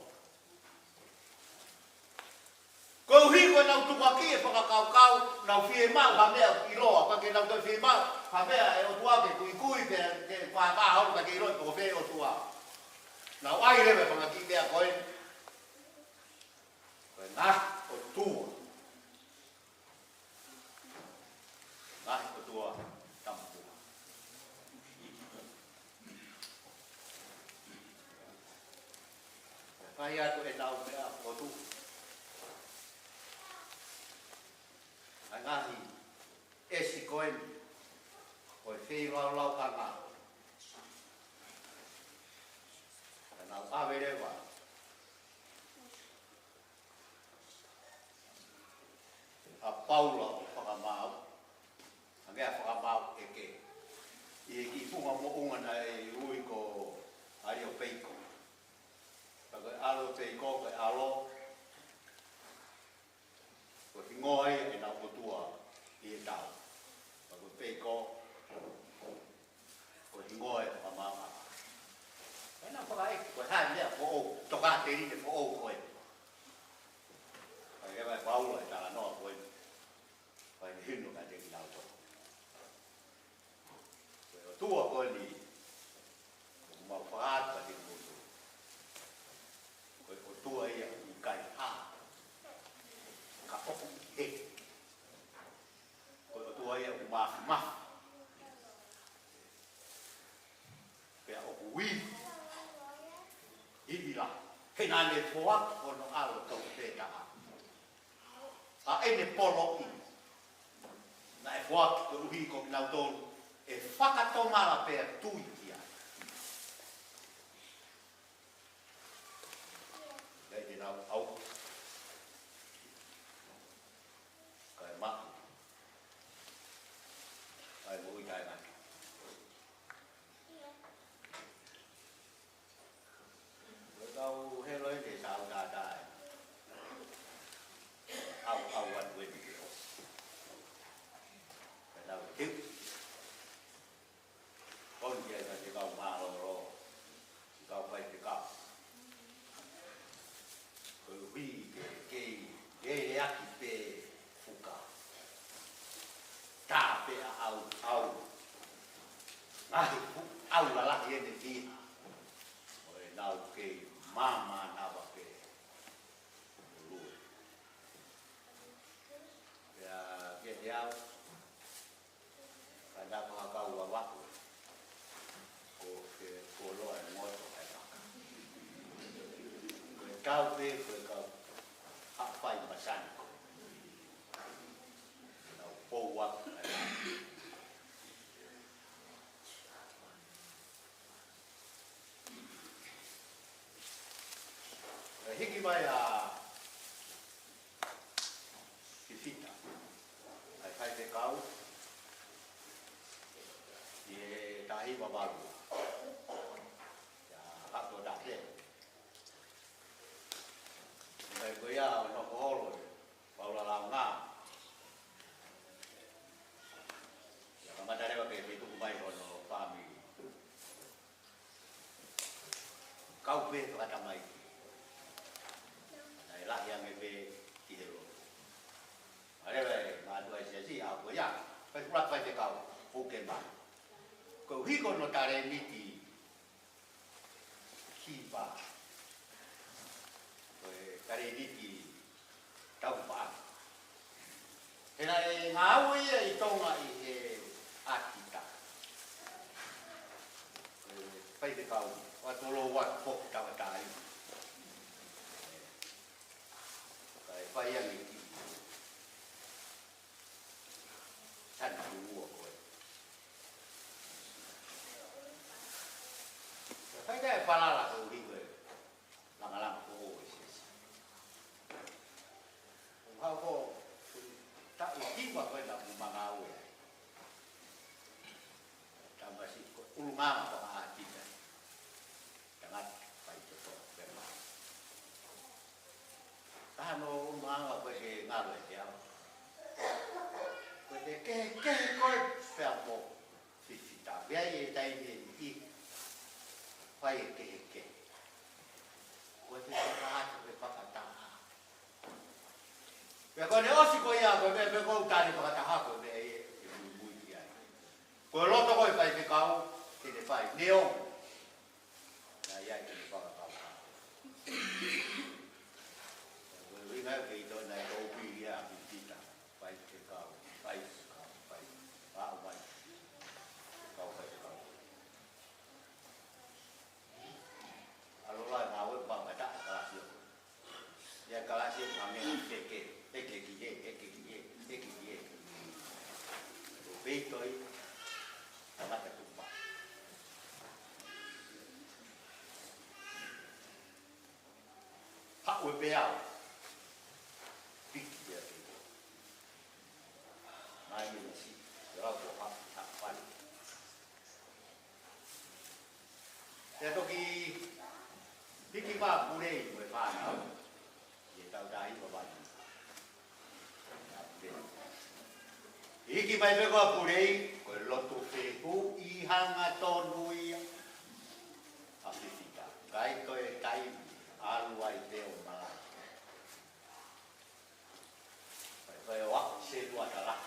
Koeʻuhi ko ʻenau tukuakiʻi e fakakaukau, nau fiemaʻu ha meʻa ʻiloa, ka ke nau toe fiemaʻu ha meʻa ʻe ʻOtua ke kuikui pea ke fāfā holo ka ke ʻiloa pe ko fē ʻOtua. Nau ʻai leva e fanga kiʻi meʻa ko ē, ko e ngaahi ʻotua. Ngaahi ʻotua tamapua. Fai atu ʻenau meʻa fotu. ʻA e ngaahi ʻesi ko eni ʻo e feilaulau ʻanga. Ka nau ʻave leva ʻa Paula ʻo fakamaau, ʻa e meʻa fakamaau ʻeke. ʻI he kiʻi funga moʻunga naʻe ui ko ʻAlio Peiko. Ka ko e ʻAlio Peiko, ko e ʻalo, ko e hingoa ia ʻenau ʻotua ʻi he tau. Ka ko e Peiko, ko e hingoa e fakamaau. ʻEnau fakaʻeke, ko e hā e meʻa foʻou, tokāteline foʻou ko ē. Ka ʻi he ʻai Paula e talanoa ko ē, ʻai ke hino kiate kinautolu. Ko e ʻOtua ko eni, ʻoku mau fakaatu kiate kimoutolu, ko e ʻOtua ia ʻoku ʻikai hā. Ka ʻoku He naʻa ne foaki hono ʻAlo tofu pē taha, ʻa ʻene poloʻi, naʻe foaki koeʻuhi ko kinautolu ʻe fakatomala pea tui ki ai. Naʻe ʻi ai ʻenau ʻauha, kae maʻu, kae moʻui taʻengata. Ko e kau helo eni ʻe tau tātā ʻe ʻauʻau atu eni ke ʻosi. Ka tau teu. Ko ia ka te kau mālōlō, te kau faifekau. Koeʻuhi ke kei leleaki pē fuka. Tā pē ʻa ʻauʻau. Ngaahi fuʻu ʻau lalahi ʻene fiha. ʻO ʻenau kei māmā nava ke lue. Pea ke te au, ka naʻa ko ha kau vavaku, ko ke koloa e ngoto e vaka. Ko e tau pē, ko e kau haʻu fai masani ko. Nau pou atu e vaka. ʻE hiki mai ʻa Fifita, ʻa e faifekau, ʻi he taha hiva valu. ʻIa, hato tate. Mai ko ia ʻo nofo holo ʻi Paula Launga. ʻIa, kamata leva ke fetuku mai hono fāmili. Kau pē fakatamaiki. Naʻe lahi ange pē ki he lotu. Mālō e mātuʻa ʻi he siasi, ʻa ko ia, fai kula faifekau, puke mai. Koeʻuhi ko hono talēniti kipa. Ko e talēniti taupaʻanga. He naʻe ngāue ia ʻi Tonga ʻi he ʻātita. Ko e faifekau, ʻo tolou atu foki tauʻatāina. Kae fai ange ki Sani Tuʻua ko ē. Kae fai kae falala ko uli ko ē. Langalanga ko ē ʻo e siasi. ʻO hau ko taʻu hiva ko ē naʻa ku mangau ai. Tamasiʻi ko e ʻulungaanga fakaʻātita. Tangata faitotoʻa pē mai. Taha hono ʻulungaanga ko e ke ngalo e te au. Ko e te kehekehe ko ē pea mo Fifita. Pea ʻi he taimi ʻe niʻihi fai e kehekehe. Ko e te fakahā atu e fakataha. Pea ko ʻene ʻosi ko ia ko e meʻa pē ko u tali fakataha ko e meʻa ia ʻe muimui ki ai. Ko e loto ko e faifekau, ke ne fai, neongo naʻe ʻi ai ʻene fakakaukau. Ko e ʻuhinga ia ʻoku kei toe naʻe ʻoupili ia ʻa Fifita, faifekau, faifekau, fai, aʻu mai, kau faifekau. ʻAlu ʻo ngāue pea mata e kalasi ʻo. ʻIa kalasi ʻo hangē ha feke, ʻeke ki he, ʻeke ki he, ʻeke ki he. ʻO peito ʻi, tangata tupa. Haʻu e peau. Piki pea ke. Mai e masi, e lau ko haʻu, haʻu fai. Pea toki hiki mai ʻa Pulei mo e fānau. ʻI he taʻu taha hiva valu. Hiki mai pē ko ē ʻa Pulei, ko e lotu fehuʻi hangatonu ia ʻa Fifita. Kae toe taimi, ʻalu ai pē ʻo malaki. Ko e ʻoatu e sētuata lahi.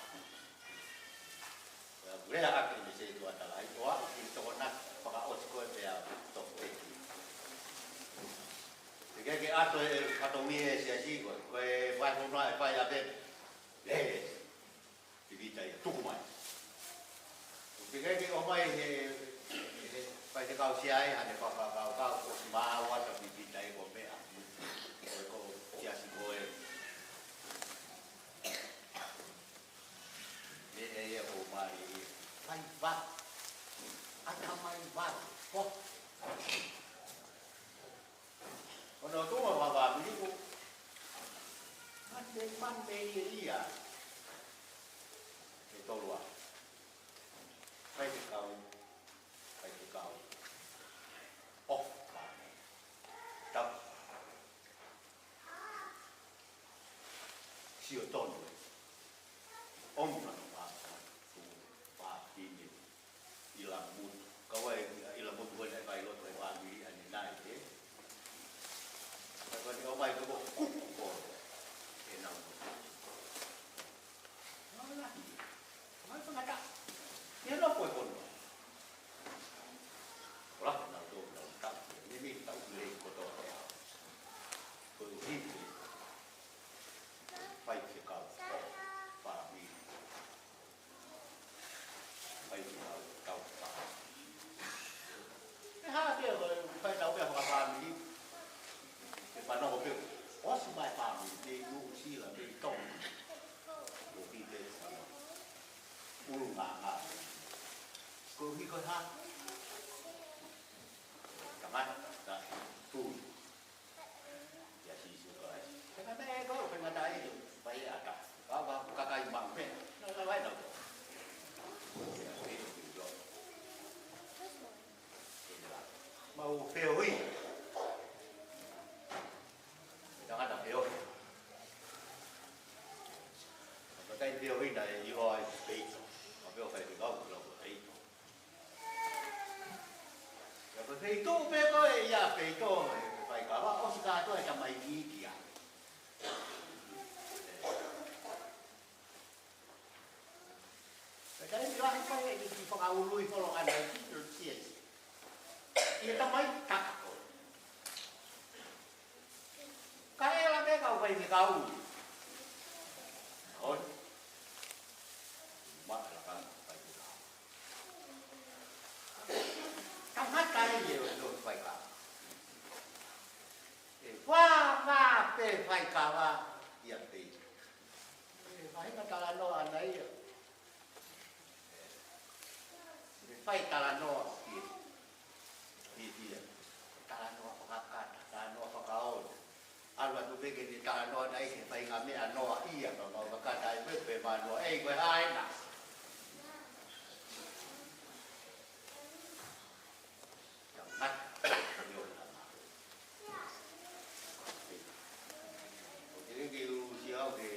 Ko e ʻalu leva ʻaki e sētuata lahi, ʻoatu ki he tokonaki fakaʻosi ko ē pea tofu ʻEiki. Teʻeki ke ʻoatu e fatongia e siasi ko ē, ko e fai fonua ʻe fai ʻa pē. Lele. Fifita ia, tuku mai. ʻOku teʻeki ke ʻomai he, he, faifekau siasi haʻane fakakaukau, ʻosi maʻu atu ʻa Fifita ia ko e meʻa. Kasi ko e. Meʻa ia ʻoku mālie ia. Fai vale. ʻAtamai vale. Ko. Ko hono tuʻunga ʻo e fāmili ko. Mate, mate ia ia. Ke tolu a. Faifekau. Faifekau. ʻOfa. Tau. Sio tonu ē. ʻOmi hono pāpā, tu, pāpine, ʻilamutu. Kau ai ʻilamutu ko ē naʻe fai loto e fāmili ʻanenai, ē. Ka ko eni ʻomai ko e kuku ko ē. ʻE nau. Nau lahi. Mai fangata. Ia no ko e kono. Ola, nau tō, nau tau. Ni ni tau le koto e au. Ko e hipe. Faifekau. Fāmili. Faifekau. Kau fā. E hā pē, ko e fai tau pē fakafāmili. Ke fanongo pē. ʻOsi mai fāmili. Pē Nuʻusila, pē Tonga. Ko e hipe. ʻUlungaanga. Ko e hiko ha. Tangata, ta, tui. Kia Sīsū Kalaisi. Tangata e ko, tangata e, pai ata. Kau, kau, kakai mau me. Na, na, vai na ko. Ia, Sīsū Kalaisi. Mau feohi. Tangata feohi. Kakai feohi na e ʻilo ai peito. Mau feohi kai kau kula ko peito. Ia ko e feito pē ko e ia peito e faikava ʻosi kātoa e tamaiki ia. Ka taimi lahi kai e kiʻi fakaului holo ʻana i kiʻi siasi. ʻI he tamai taka ko. Ka e la me kau faifekau. ʻOi. Ma la ka faifekau. Tangata ia ʻo e faikava. ʻE fā, fā pē faikava ia pē. ʻE faʻahinga talanoa ʻana ia. ʻE fai talanoa pē. Pē ia. Talanoa fakakata, talanoa fakaola. ʻAlu atu pē ke ne talanoa naʻe ʻi ai e faʻahinga meʻa noa ia, ka mau fakata ai pē pē manoa. ʻEi, ko e hā ena. Tangata, ʻio, tangata. ʻOku teʻeki ke u sio au ke,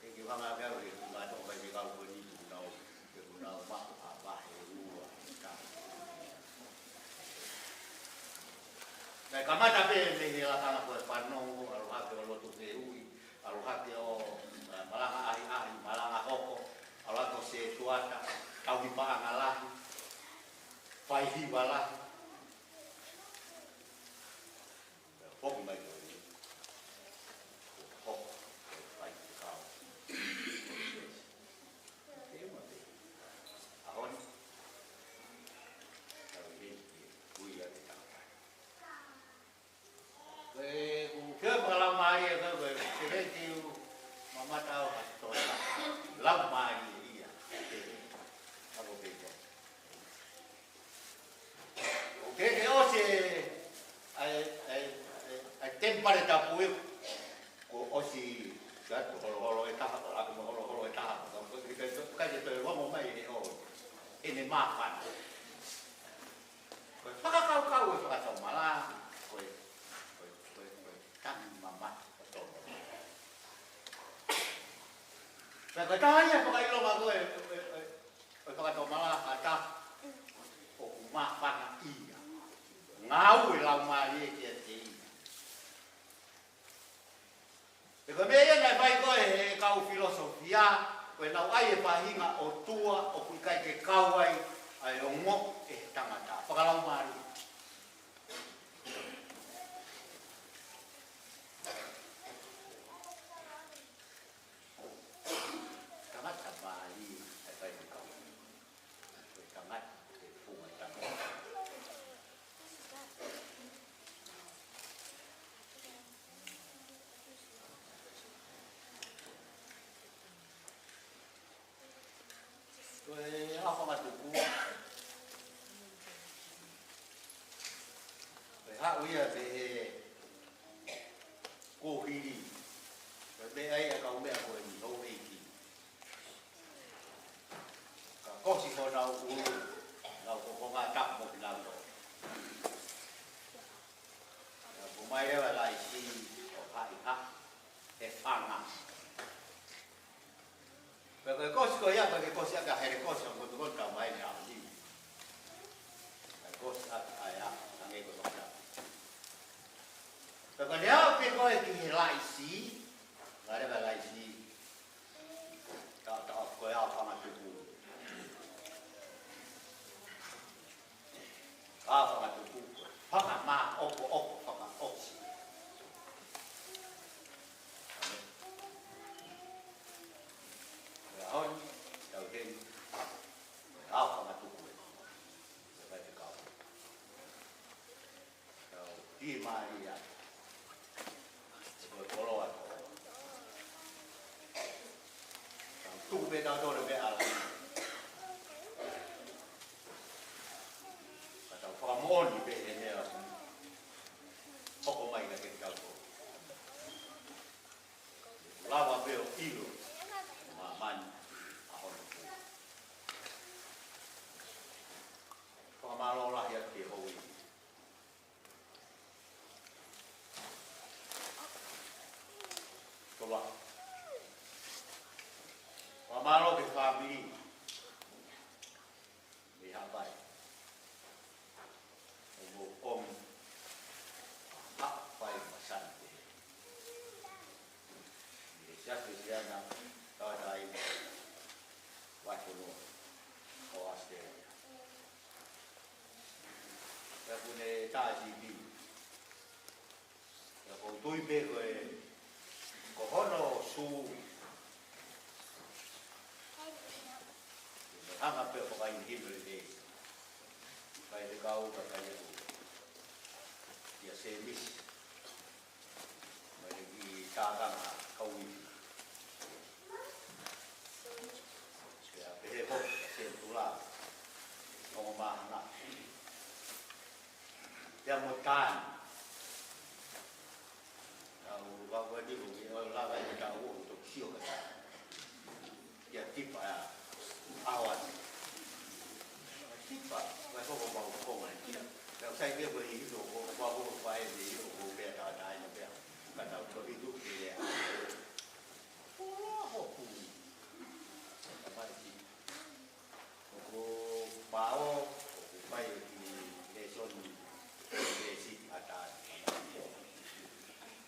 teʻeki ke u hanga pē au ke u ngātoka mai ke kau ko eni kuo nau, ke kuo nau maʻu ha vahe ua, ka. Naʻe kamata pē mei he lakanga ko e fanongo, ʻalu hake ʻo lotu fehuʻi, ʻalu hake ʻo, eh, malanga ʻahiʻahi, malanga hoko, ʻalu hake ʻo sētuata, tauhi paʻanga lahi, fai hiva lahi. Foki mai ko eni. Hoko, fai kau. Ke uma pē. ʻAho ni. Tau hei ke ui ake tangata. Ko e, ko e fakalaumālie ko e, ko e, ke leti u mamata au ha toa. Laumālie ia. Ako pē ko. ʻOku ke ʻosi e, ʻa e, ʻa e, ʻa e temipale tapu ē, kuo ʻosi, ka ko holoholo e taha, ko aku mo holoholo e taha, ka ko, ka, ka, ka ke toe ongo mai ʻe ʻo, ʻene māfana. Ko e fakakaukau e fakatomala, ko e, ko e, ko e, ko e tangi mamata ʻo tono. Pea ko e taha ia fakaʻilonga ko e, ko e, ko e, ko e fakatomala ka taha, ʻoku māfana ia. Ngāue laumālie kiate ia. Pea ko e meʻa ia naʻe fai ko ē he kau filosofia, ko ʻenau ʻai e faʻahinga ʻotua ʻoku ʻikai ke kau ai ʻa e ongoʻi ʻe he tangata. Fakalaumālie. Tangata mālie, ʻa e fai ko e kau. Ko e tangata, ko e funga tangata. Fakatupu. Pea haʻu ia pē he kuohili. Pea meʻa ai ʻa e kau meʻa ko eni, houʻeiki. Ka kosi ko ʻenau ʻulu, nau ko ko ngā tapu mo kinautolu. Pea ko mai leva laisi ʻo haʻi ha he fanga. Pea ko e kosi ko ia, ko e kosi ʻa ka hele kosi ʻa ko ko tau mai ni au ni. Ka kosi ʻa ka ia, hangē ko tau. Pea ko e lea pē ko e ki he laisi, ngā leva laisi. Tau, tau, ko e ʻao fanga tupu. ʻAo fanga tupu. Fanga mā, ʻopo, ʻopo, fanga ʻosi. Ko e ʻaho ni, tau heni. Ko e ʻao fanga tupu ē. Ko e kai te kau. Tau ki Malia. Ko e koloa ko. Tau tuku pē tautolu pē ala. Ka tau fakamoʻoni pē he meʻa. Hoko mai ka ke tautolu. Lava pē ʻo ʻilo. Māmani. ʻAho ni. Fakamālō lahi atu ki he houʻeiki. Tola. Fakamālō ki he fāmili. Mei Haʻapai. ʻO mou komi. Haʻapai ma sante. Mei he siasi siana, tautai. Vaitono. ʻO Australia. Pea kuo ne tā sipi. Pea ʻoku ou tui pē ko e, ko hono sū. Ko e hanga pē ʻo fakainihino lelei. Kai te kau ka kai aku. Kia Semisi. Mai ki tākanga kauifi. Pea pehē ko Sentula. Ongo mahana. Pea mo Tani. Tau vavani ko ki o lava i tau o to sio ka. Kia Tipa ʻa. ʻAho atu. Tipa, vai ko ko mau ko mai kia. Tau sai ke ko i hito ko ko mau ko pai ni o ko pea tau tai na pea. Ka tau to i tu ke lea. Ko la ko ku. Ka mai ki. Ko ko pao, ko ko pai ki lēsoni, lēsoni ʻa tai.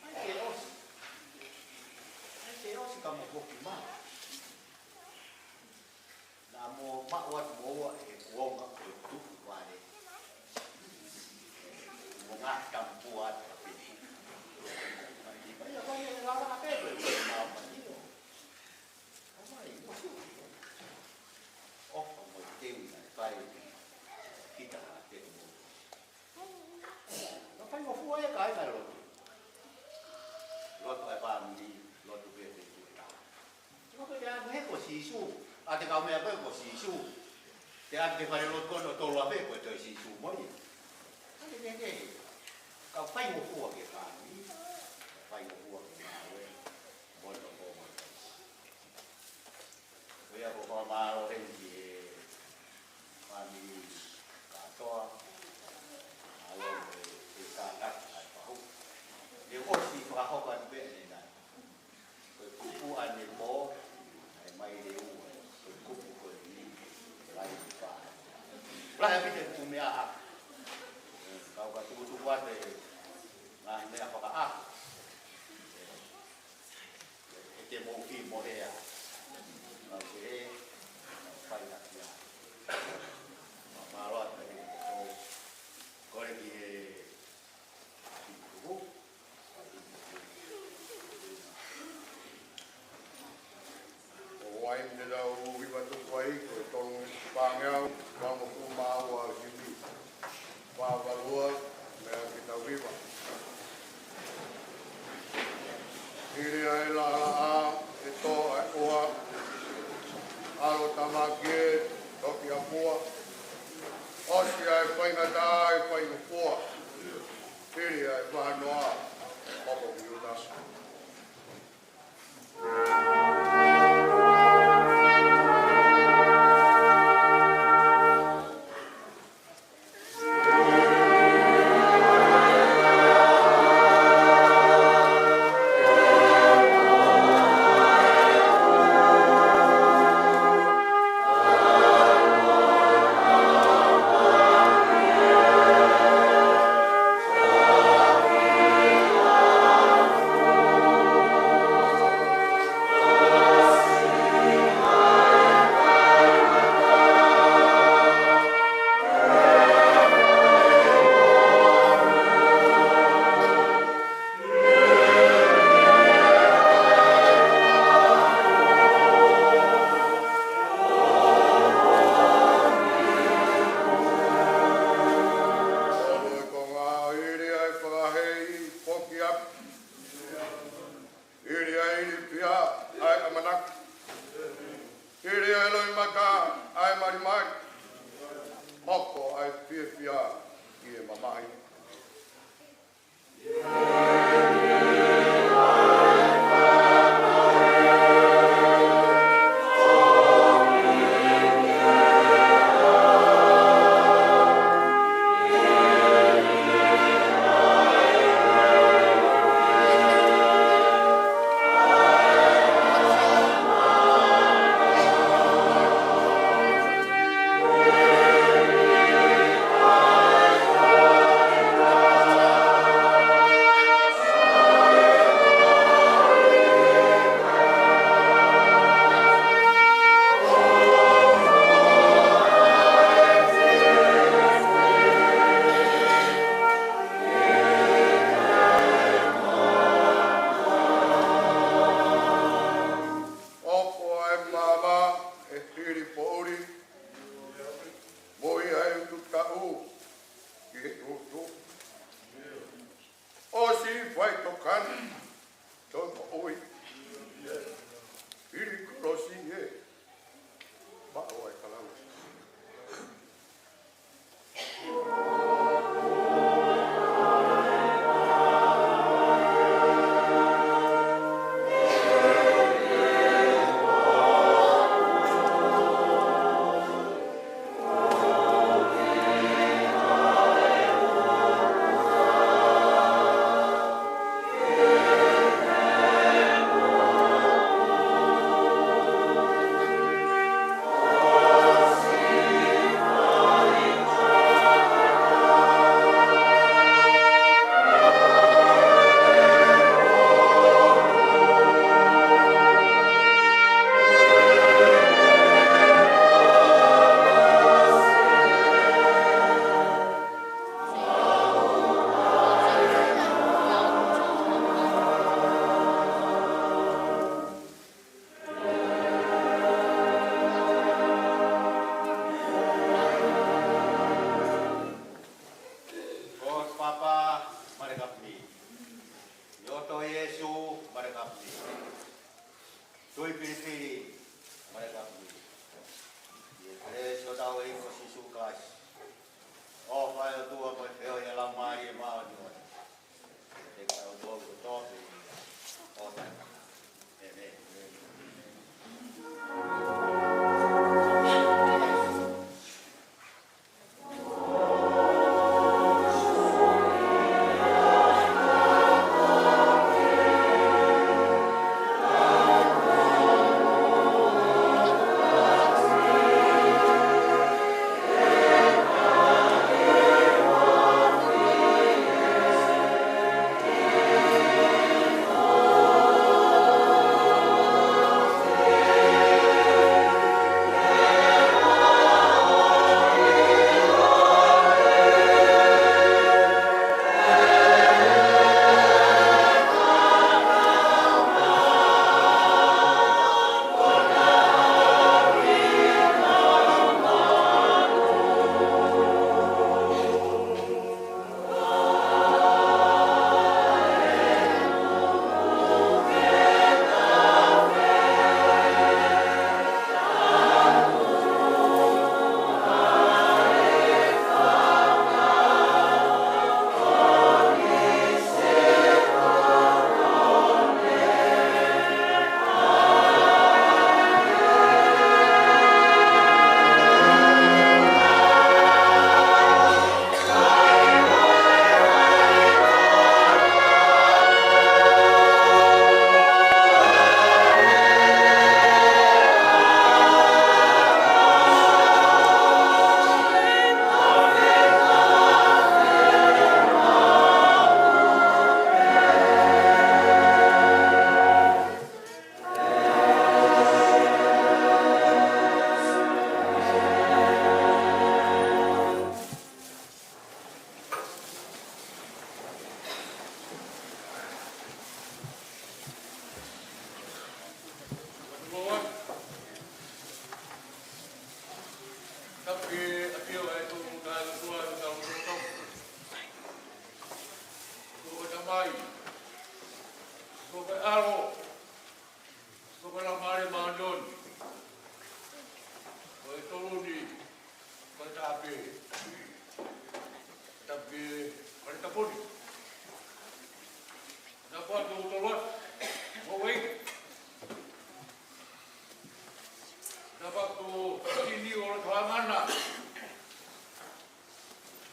Ai ke ʻosi. Ai ke ʻosi ka mo hoki mā. Naʻa mo maʻu atu mo ua he kuonga ko e tuku vale. Mo ngā tampua atu ka pili. Mai ki pai a pai e lala a pepe, ko e mau manio. Ka mai, mo su. Ofa mo e teu na e pai. Kita ha te mo. Ka fai mo fua e kai ka lotu. Lotu e fāmili, lotu pē te tu e tau. Lotu e anu he ko Sīsū. ʻA te kau meʻa ko e ko Sīsū. Te ʻa te fale lotu ko no tolu a pē ko e toi Sīsū mo ia. ʻA te te te. Kau fai mo fua ke fāmili. Kau fai mo fua ke mawe. Mo to ko mo to. Ko ia ko fakamālō heni ki he fāmili kātoa, ʻa lau mo e kātaki ʻa e pahu. ʻE ʻosi fakahoko atu pē ʻanenai. Ko e kupu ʻanepō, ʻa e mai leu, ko e kupu ko eni, lai pa. Lahi ʻaupito e kupu meʻa hake. Kau ka tukutuku atu e ngaahi meʻa fakaʻaho. ʻE te mou ki mo hea. Kau ke, kau fai na kia. Mālō atu ki he kou. Kole ki he tuku. Ko e uaine te tau hiva tuku ai, ko e tolungofulu Pāngeau, hongofulu mā ua ʻo e sipi. Fā valu ua, meʻa ke tau hiva. Hili ʻa e laʻalaʻā, ʻe tō ʻa e ʻoa, ʻalo tamaki ē, ʻOki ʻa Pua, ʻosi ʻa e faingataʻa ʻa e faingofua, hili ʻa e vahanoa, ʻoku ki Utasi. Hili ʻa e fakahei foki ʻa, hili ʻa e ilifia ʻa e ʻamanaki, hili ʻa e loʻimata ʻa e malimali, hoko ʻa e fiefia ki he mamahi.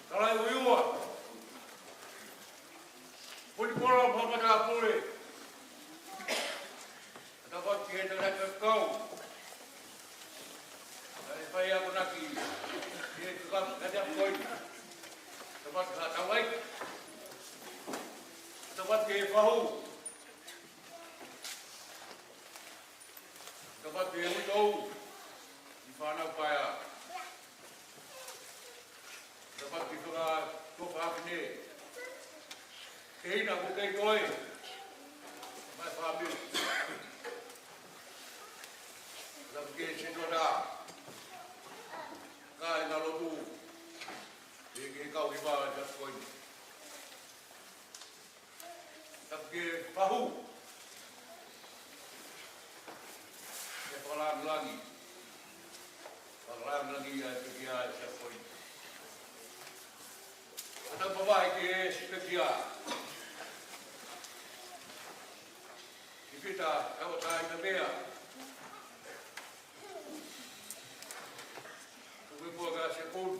Kalaiuiua. Puni Pola Mahamatapule. Tapu ki he tangataʻeiki kau. Kae fai akonaki ki he kau kau ko eni. Tapu ki he tangataʻeiki. Tapu ki he fahu. Tapu ki he utou. ʻI fānau paea. Tapu ki he faka-, ko fafine. Ke ina ko kei koe. Mai fāmili. Tapu ki he sētuata. Kāinga lotu. Ke, ke kau ki he pā, tapu ko eni. Tapu ki he fahu. Ke fakalangilangi. Fakalangilangi ʻa e pekia ʻi he sētuata. Tapu vave ki he sipekia. Ki Pita, kau tai na mea. Tuku e mua ka se pun.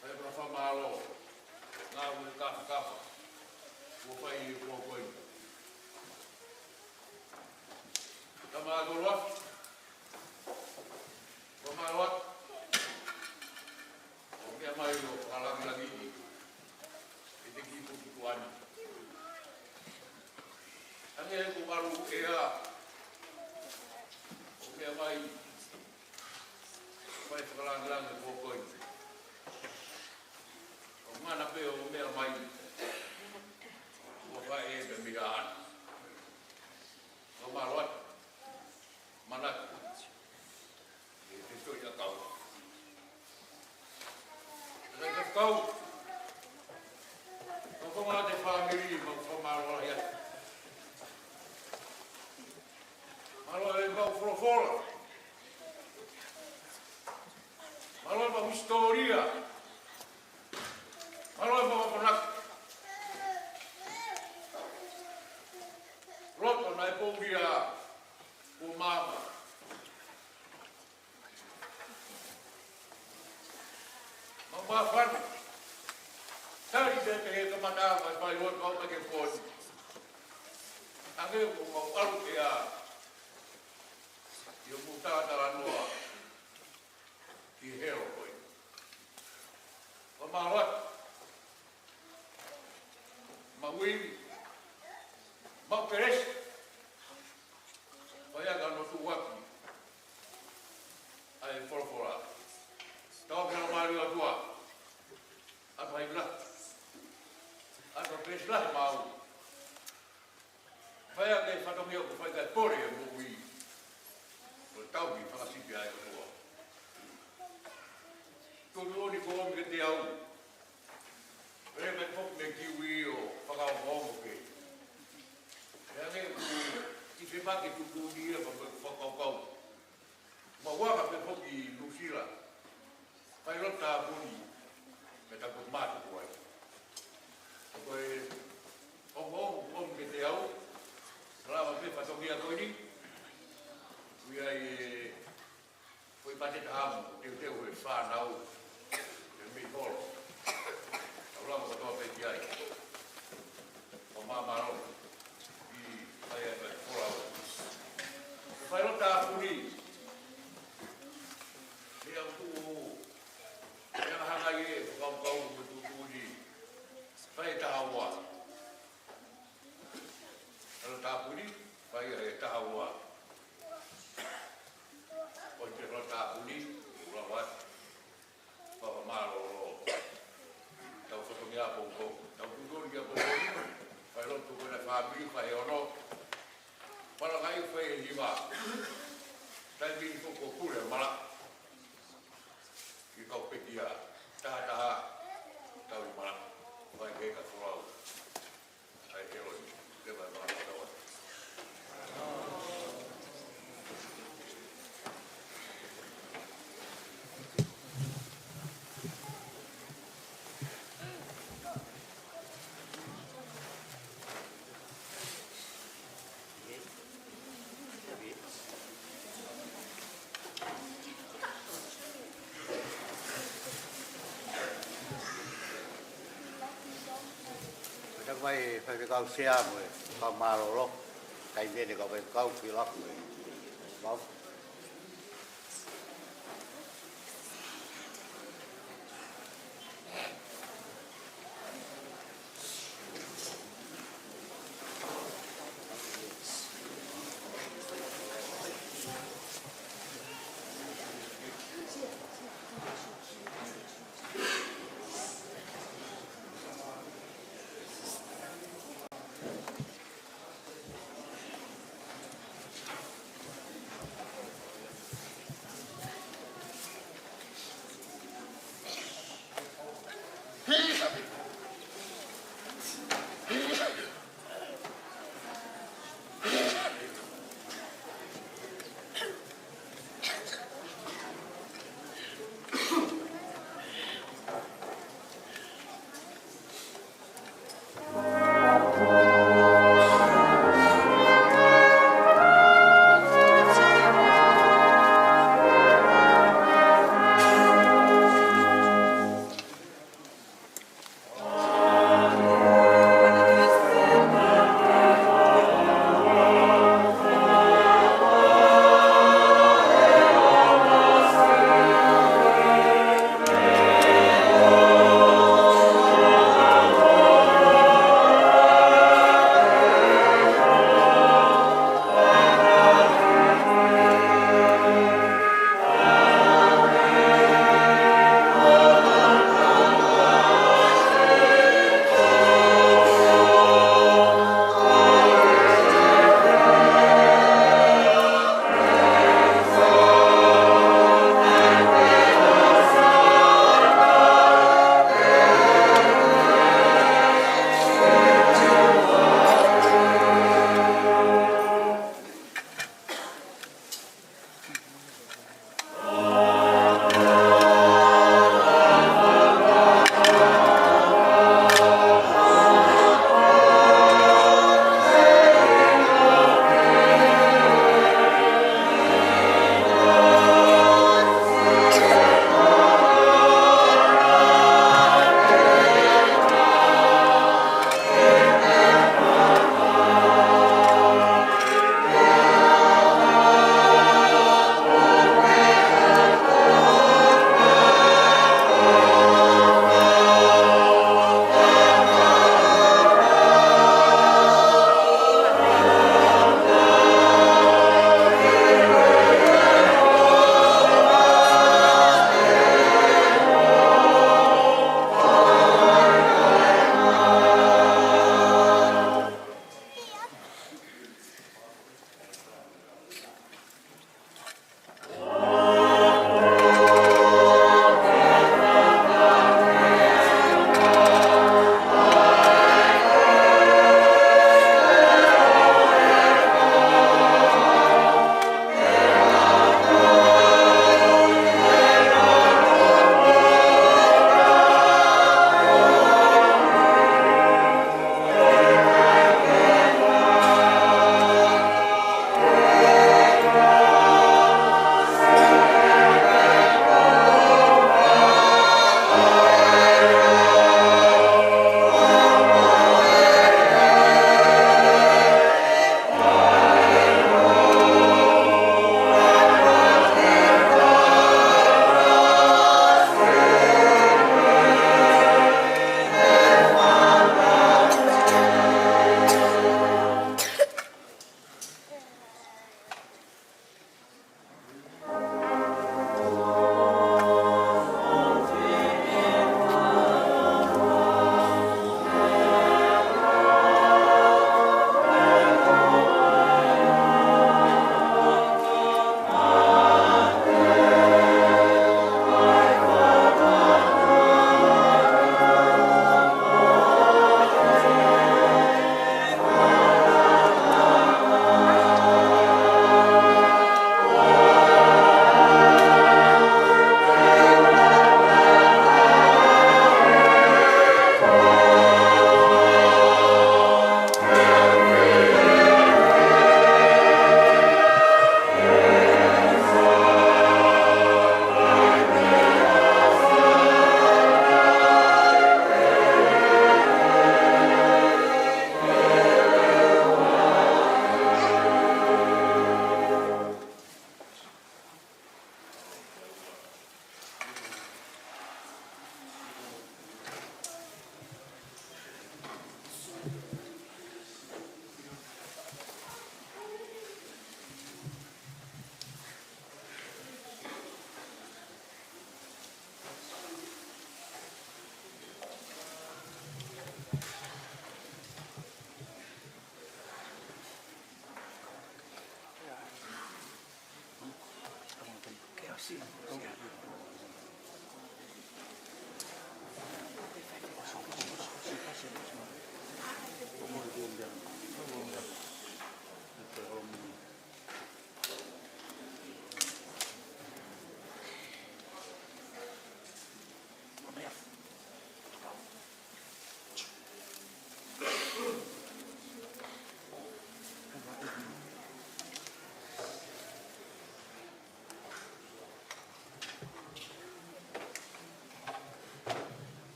Kae fakamālō. Ngāue kafakafa. Kuo fai ʻi he kuo ko eni. Tama Koloa. Fakamālō atu. ʻO meʻa mai ʻo fakalangilangiʻi ʻete kiʻi puke ko eni. Hangē ko malu ʻea. ʻO meʻa mai. Fai fakalangilangi ko koe. ʻO ngana pē ʻo meʻa mai. ʻO fai e meʻa mira ana. Fakamālō atu. Manatu. ʻE te toi ʻakau. Te kau. Kau ko ngā te fāmili, mau fakamālō ia. Mālō e mau folofola. Mālō e mau hisitōlia. Mālō e mau akonaki. Loto naʻe poulia. Ko mama. Mau māfana. Tali te te he kamata mai fai hot mau mai ke poni. Ange ko mau ʻalu ʻea. ʻI hoʻomo talatalanoa. Ki heo koi. Ko mau atu. Mau ivi. Mau kelesi. Ko ia ka no tuʻuaki. ʻA e folofola. Tau ke lau mālie ʻOtua. ʻAtu hai la. ʻAtu pēsi la mau. Fai ʻa e fatongia ʻoku fai kae pole e moʻui. Ko tau ki fakasipi ai ʻOtua. Tolu oni ko omi ke te au. Pele mai pok me kiwi ʻo fakaongoongo ke. He ange ku i fepaki tuku ni e fakaukau. Mau aka pē foki ʻi Nuʻusila. Fai loto tāpuni. Me taku mātuku ai. Ko e ongoongo ko omi ke te au. Lava pē fatongia ko eni. Ui ai e Ko e pate taha mo, teuteu he fānau, he mei holo. Tau lava kotoa pē ki ai. Ko māmālō. ʻI fai ai fai kola. Fai loto tāpuni. He au tuʻu. He au hanga ʻi he, kau kau mo tuʻu ni. Fai taha ua. Loto tāpuni, fai ʻe taha ua. ʻO te loto tāpuni, ua ua. Fakamālō. Tau fatongia pongo. Tau tutori kia pongo. Fai loto ko ena fāmili, fai ono. Malangaʻi fai e hiva. Taimi ni ko ko pule mala. Ki kau pekia. Taha taha. Tau i mala. Fai ke ka folau. Mai Faifekau Sea mo e kau mālōlō, kae ʻumaʻā e kau faifekau ki laku e mau.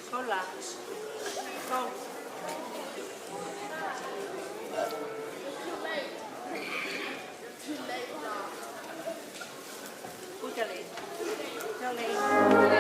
Hola. Go. Too late. Too late.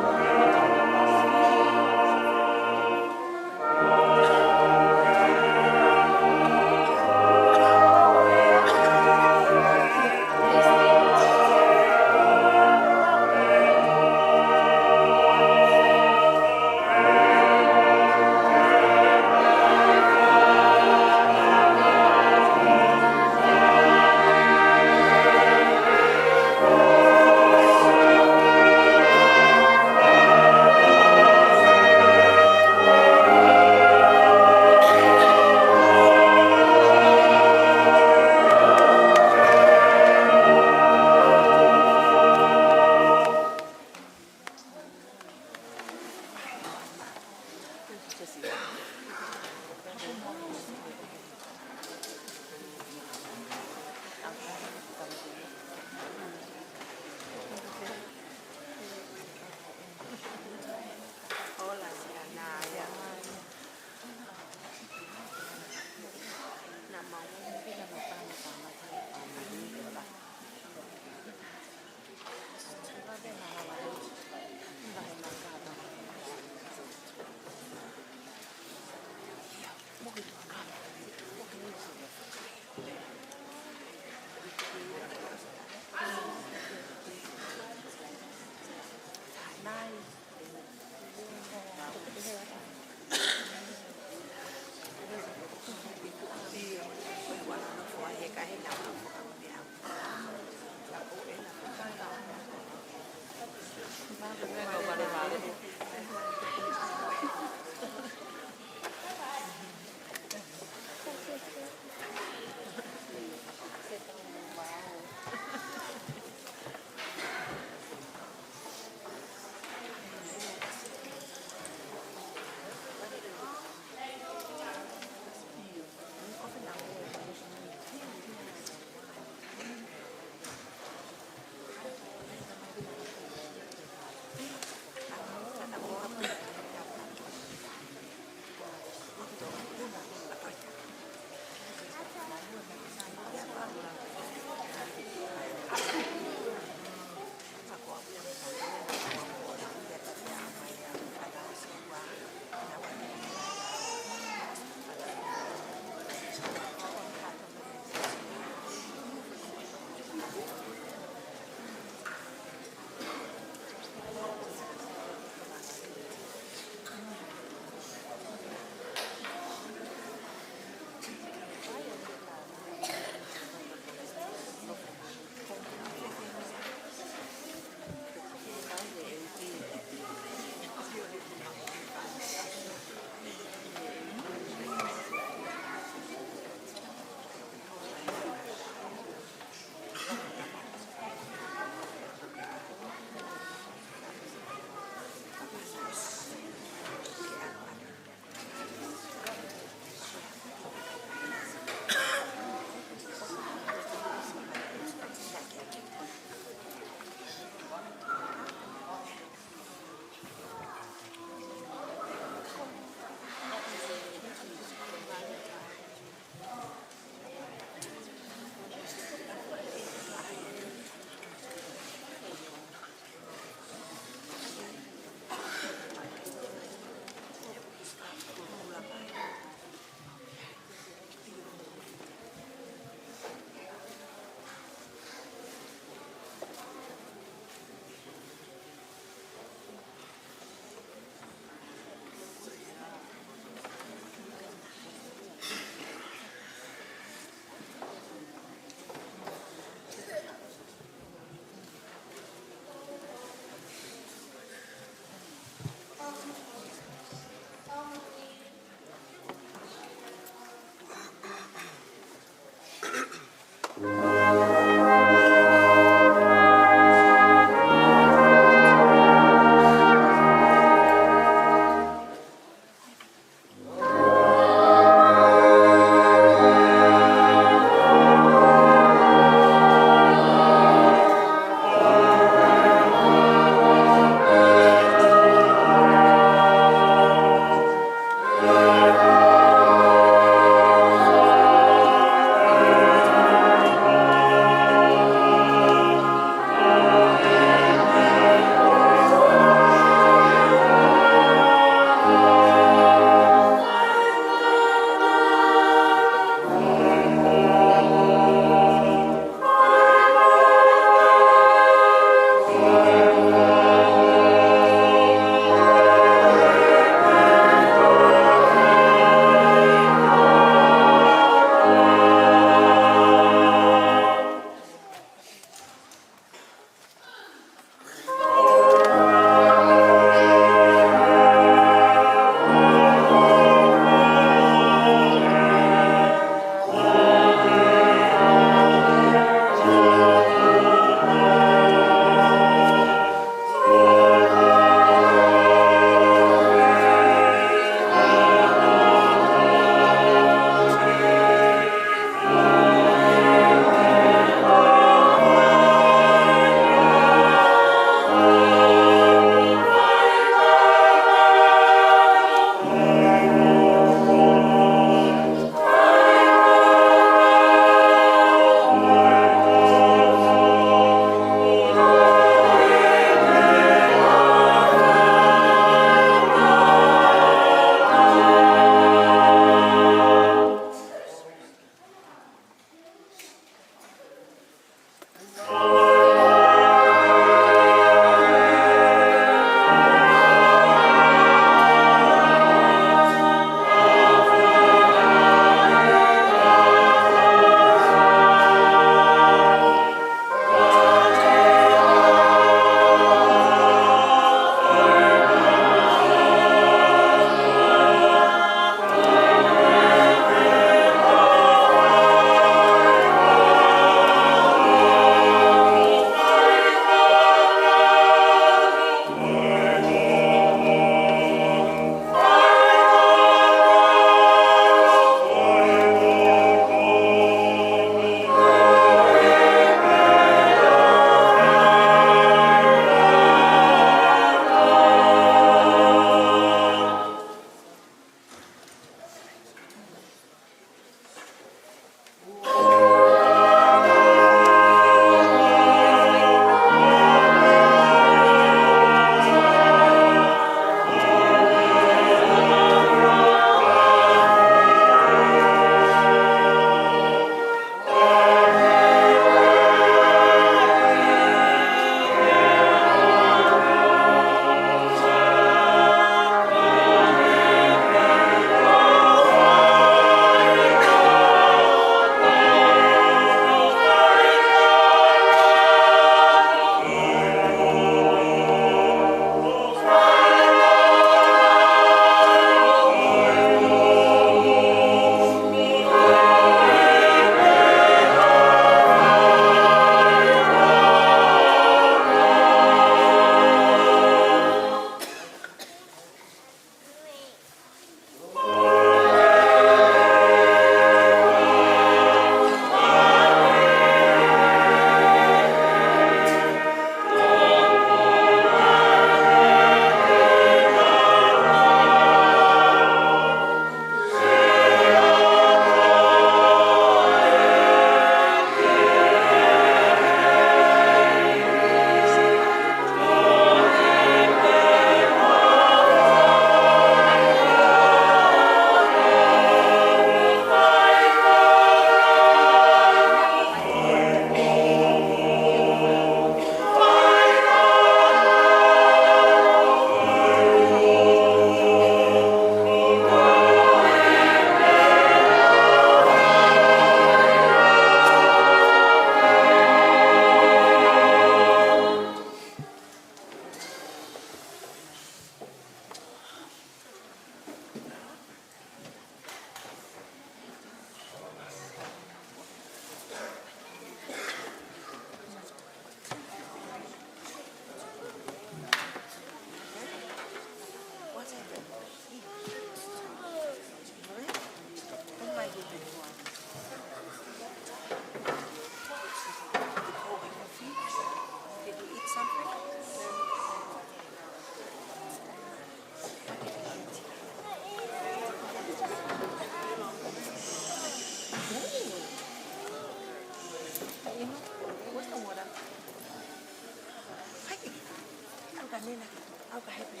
Happy.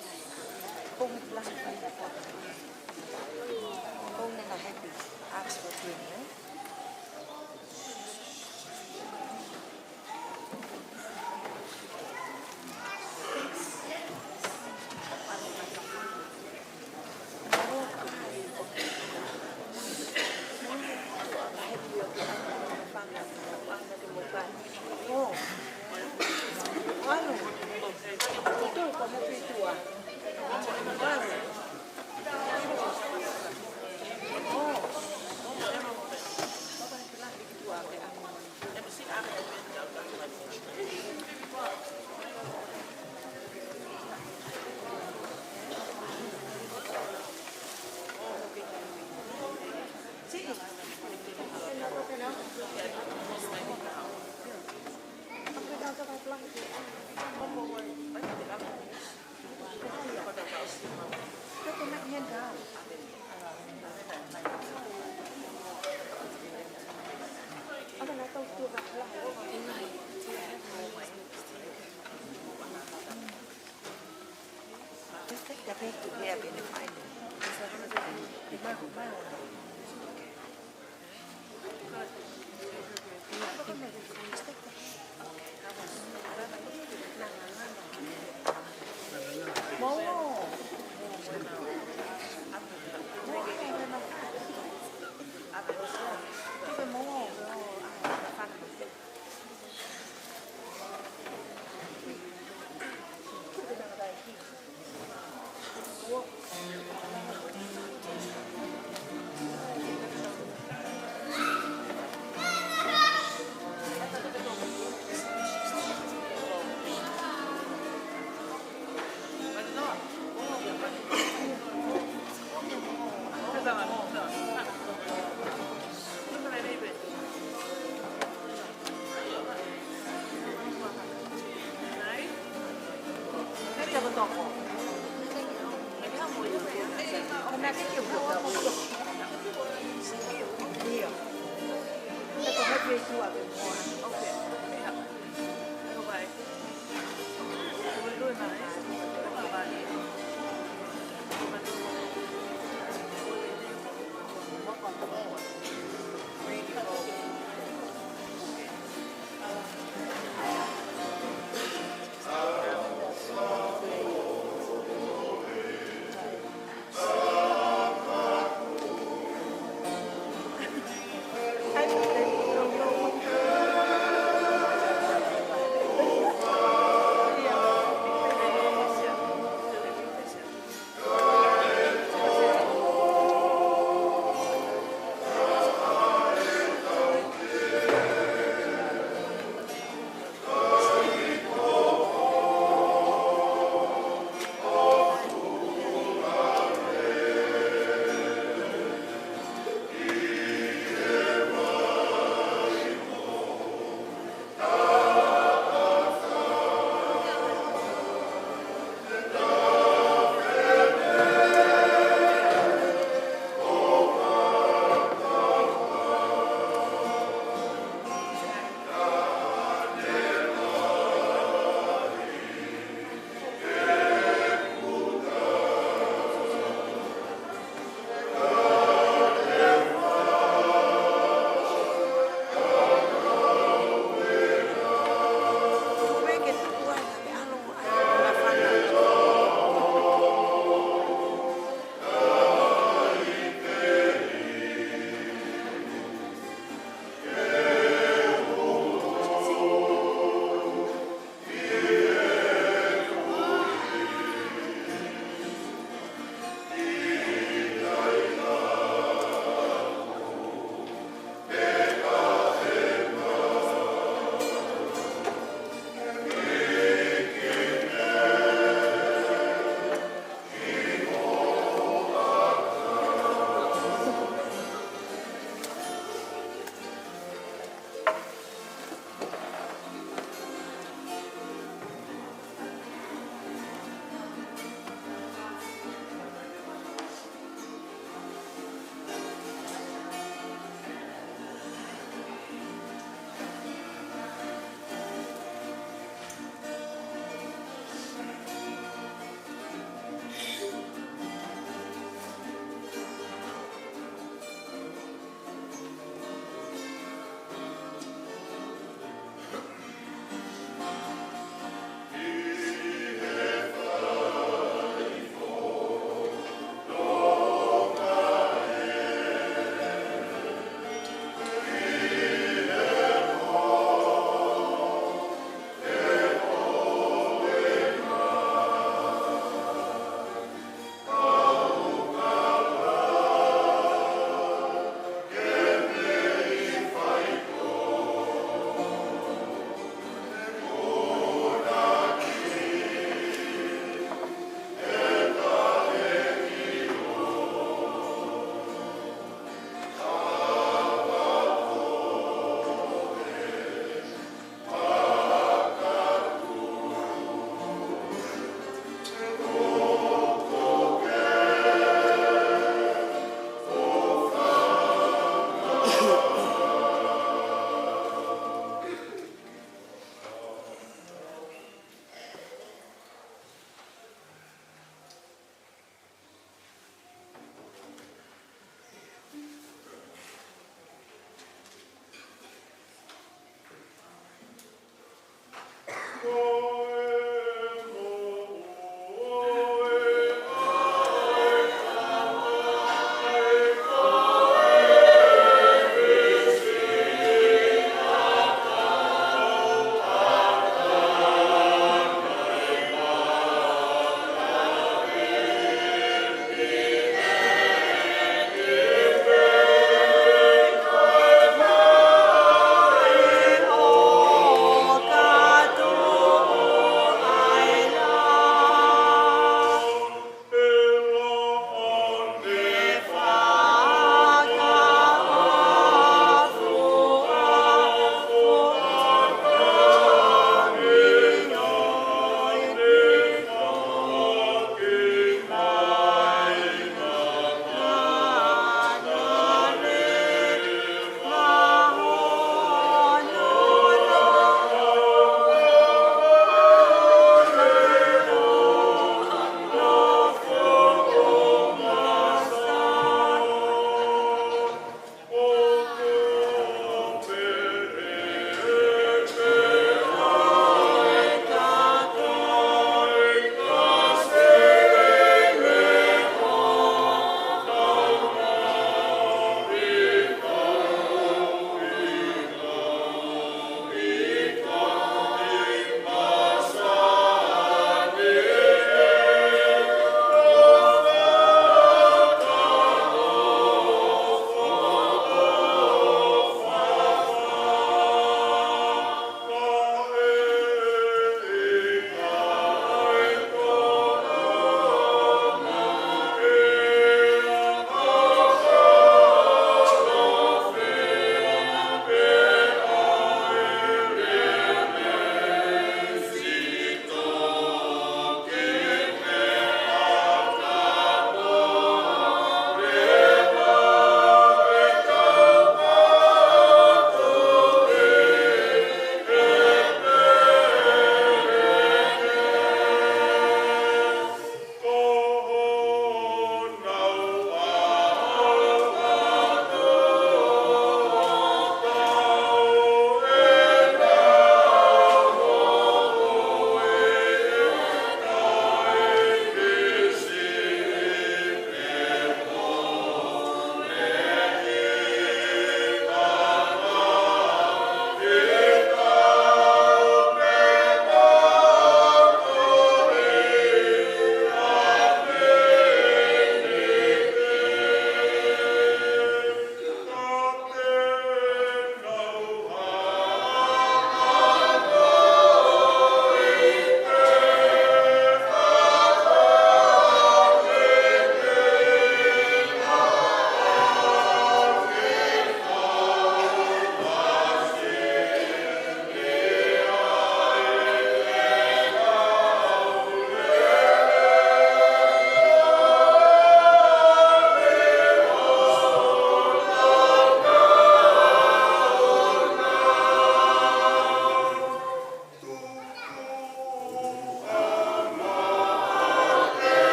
Only black people. Only the happy. Ask for twenty, eh? Just take the bag to there and find it.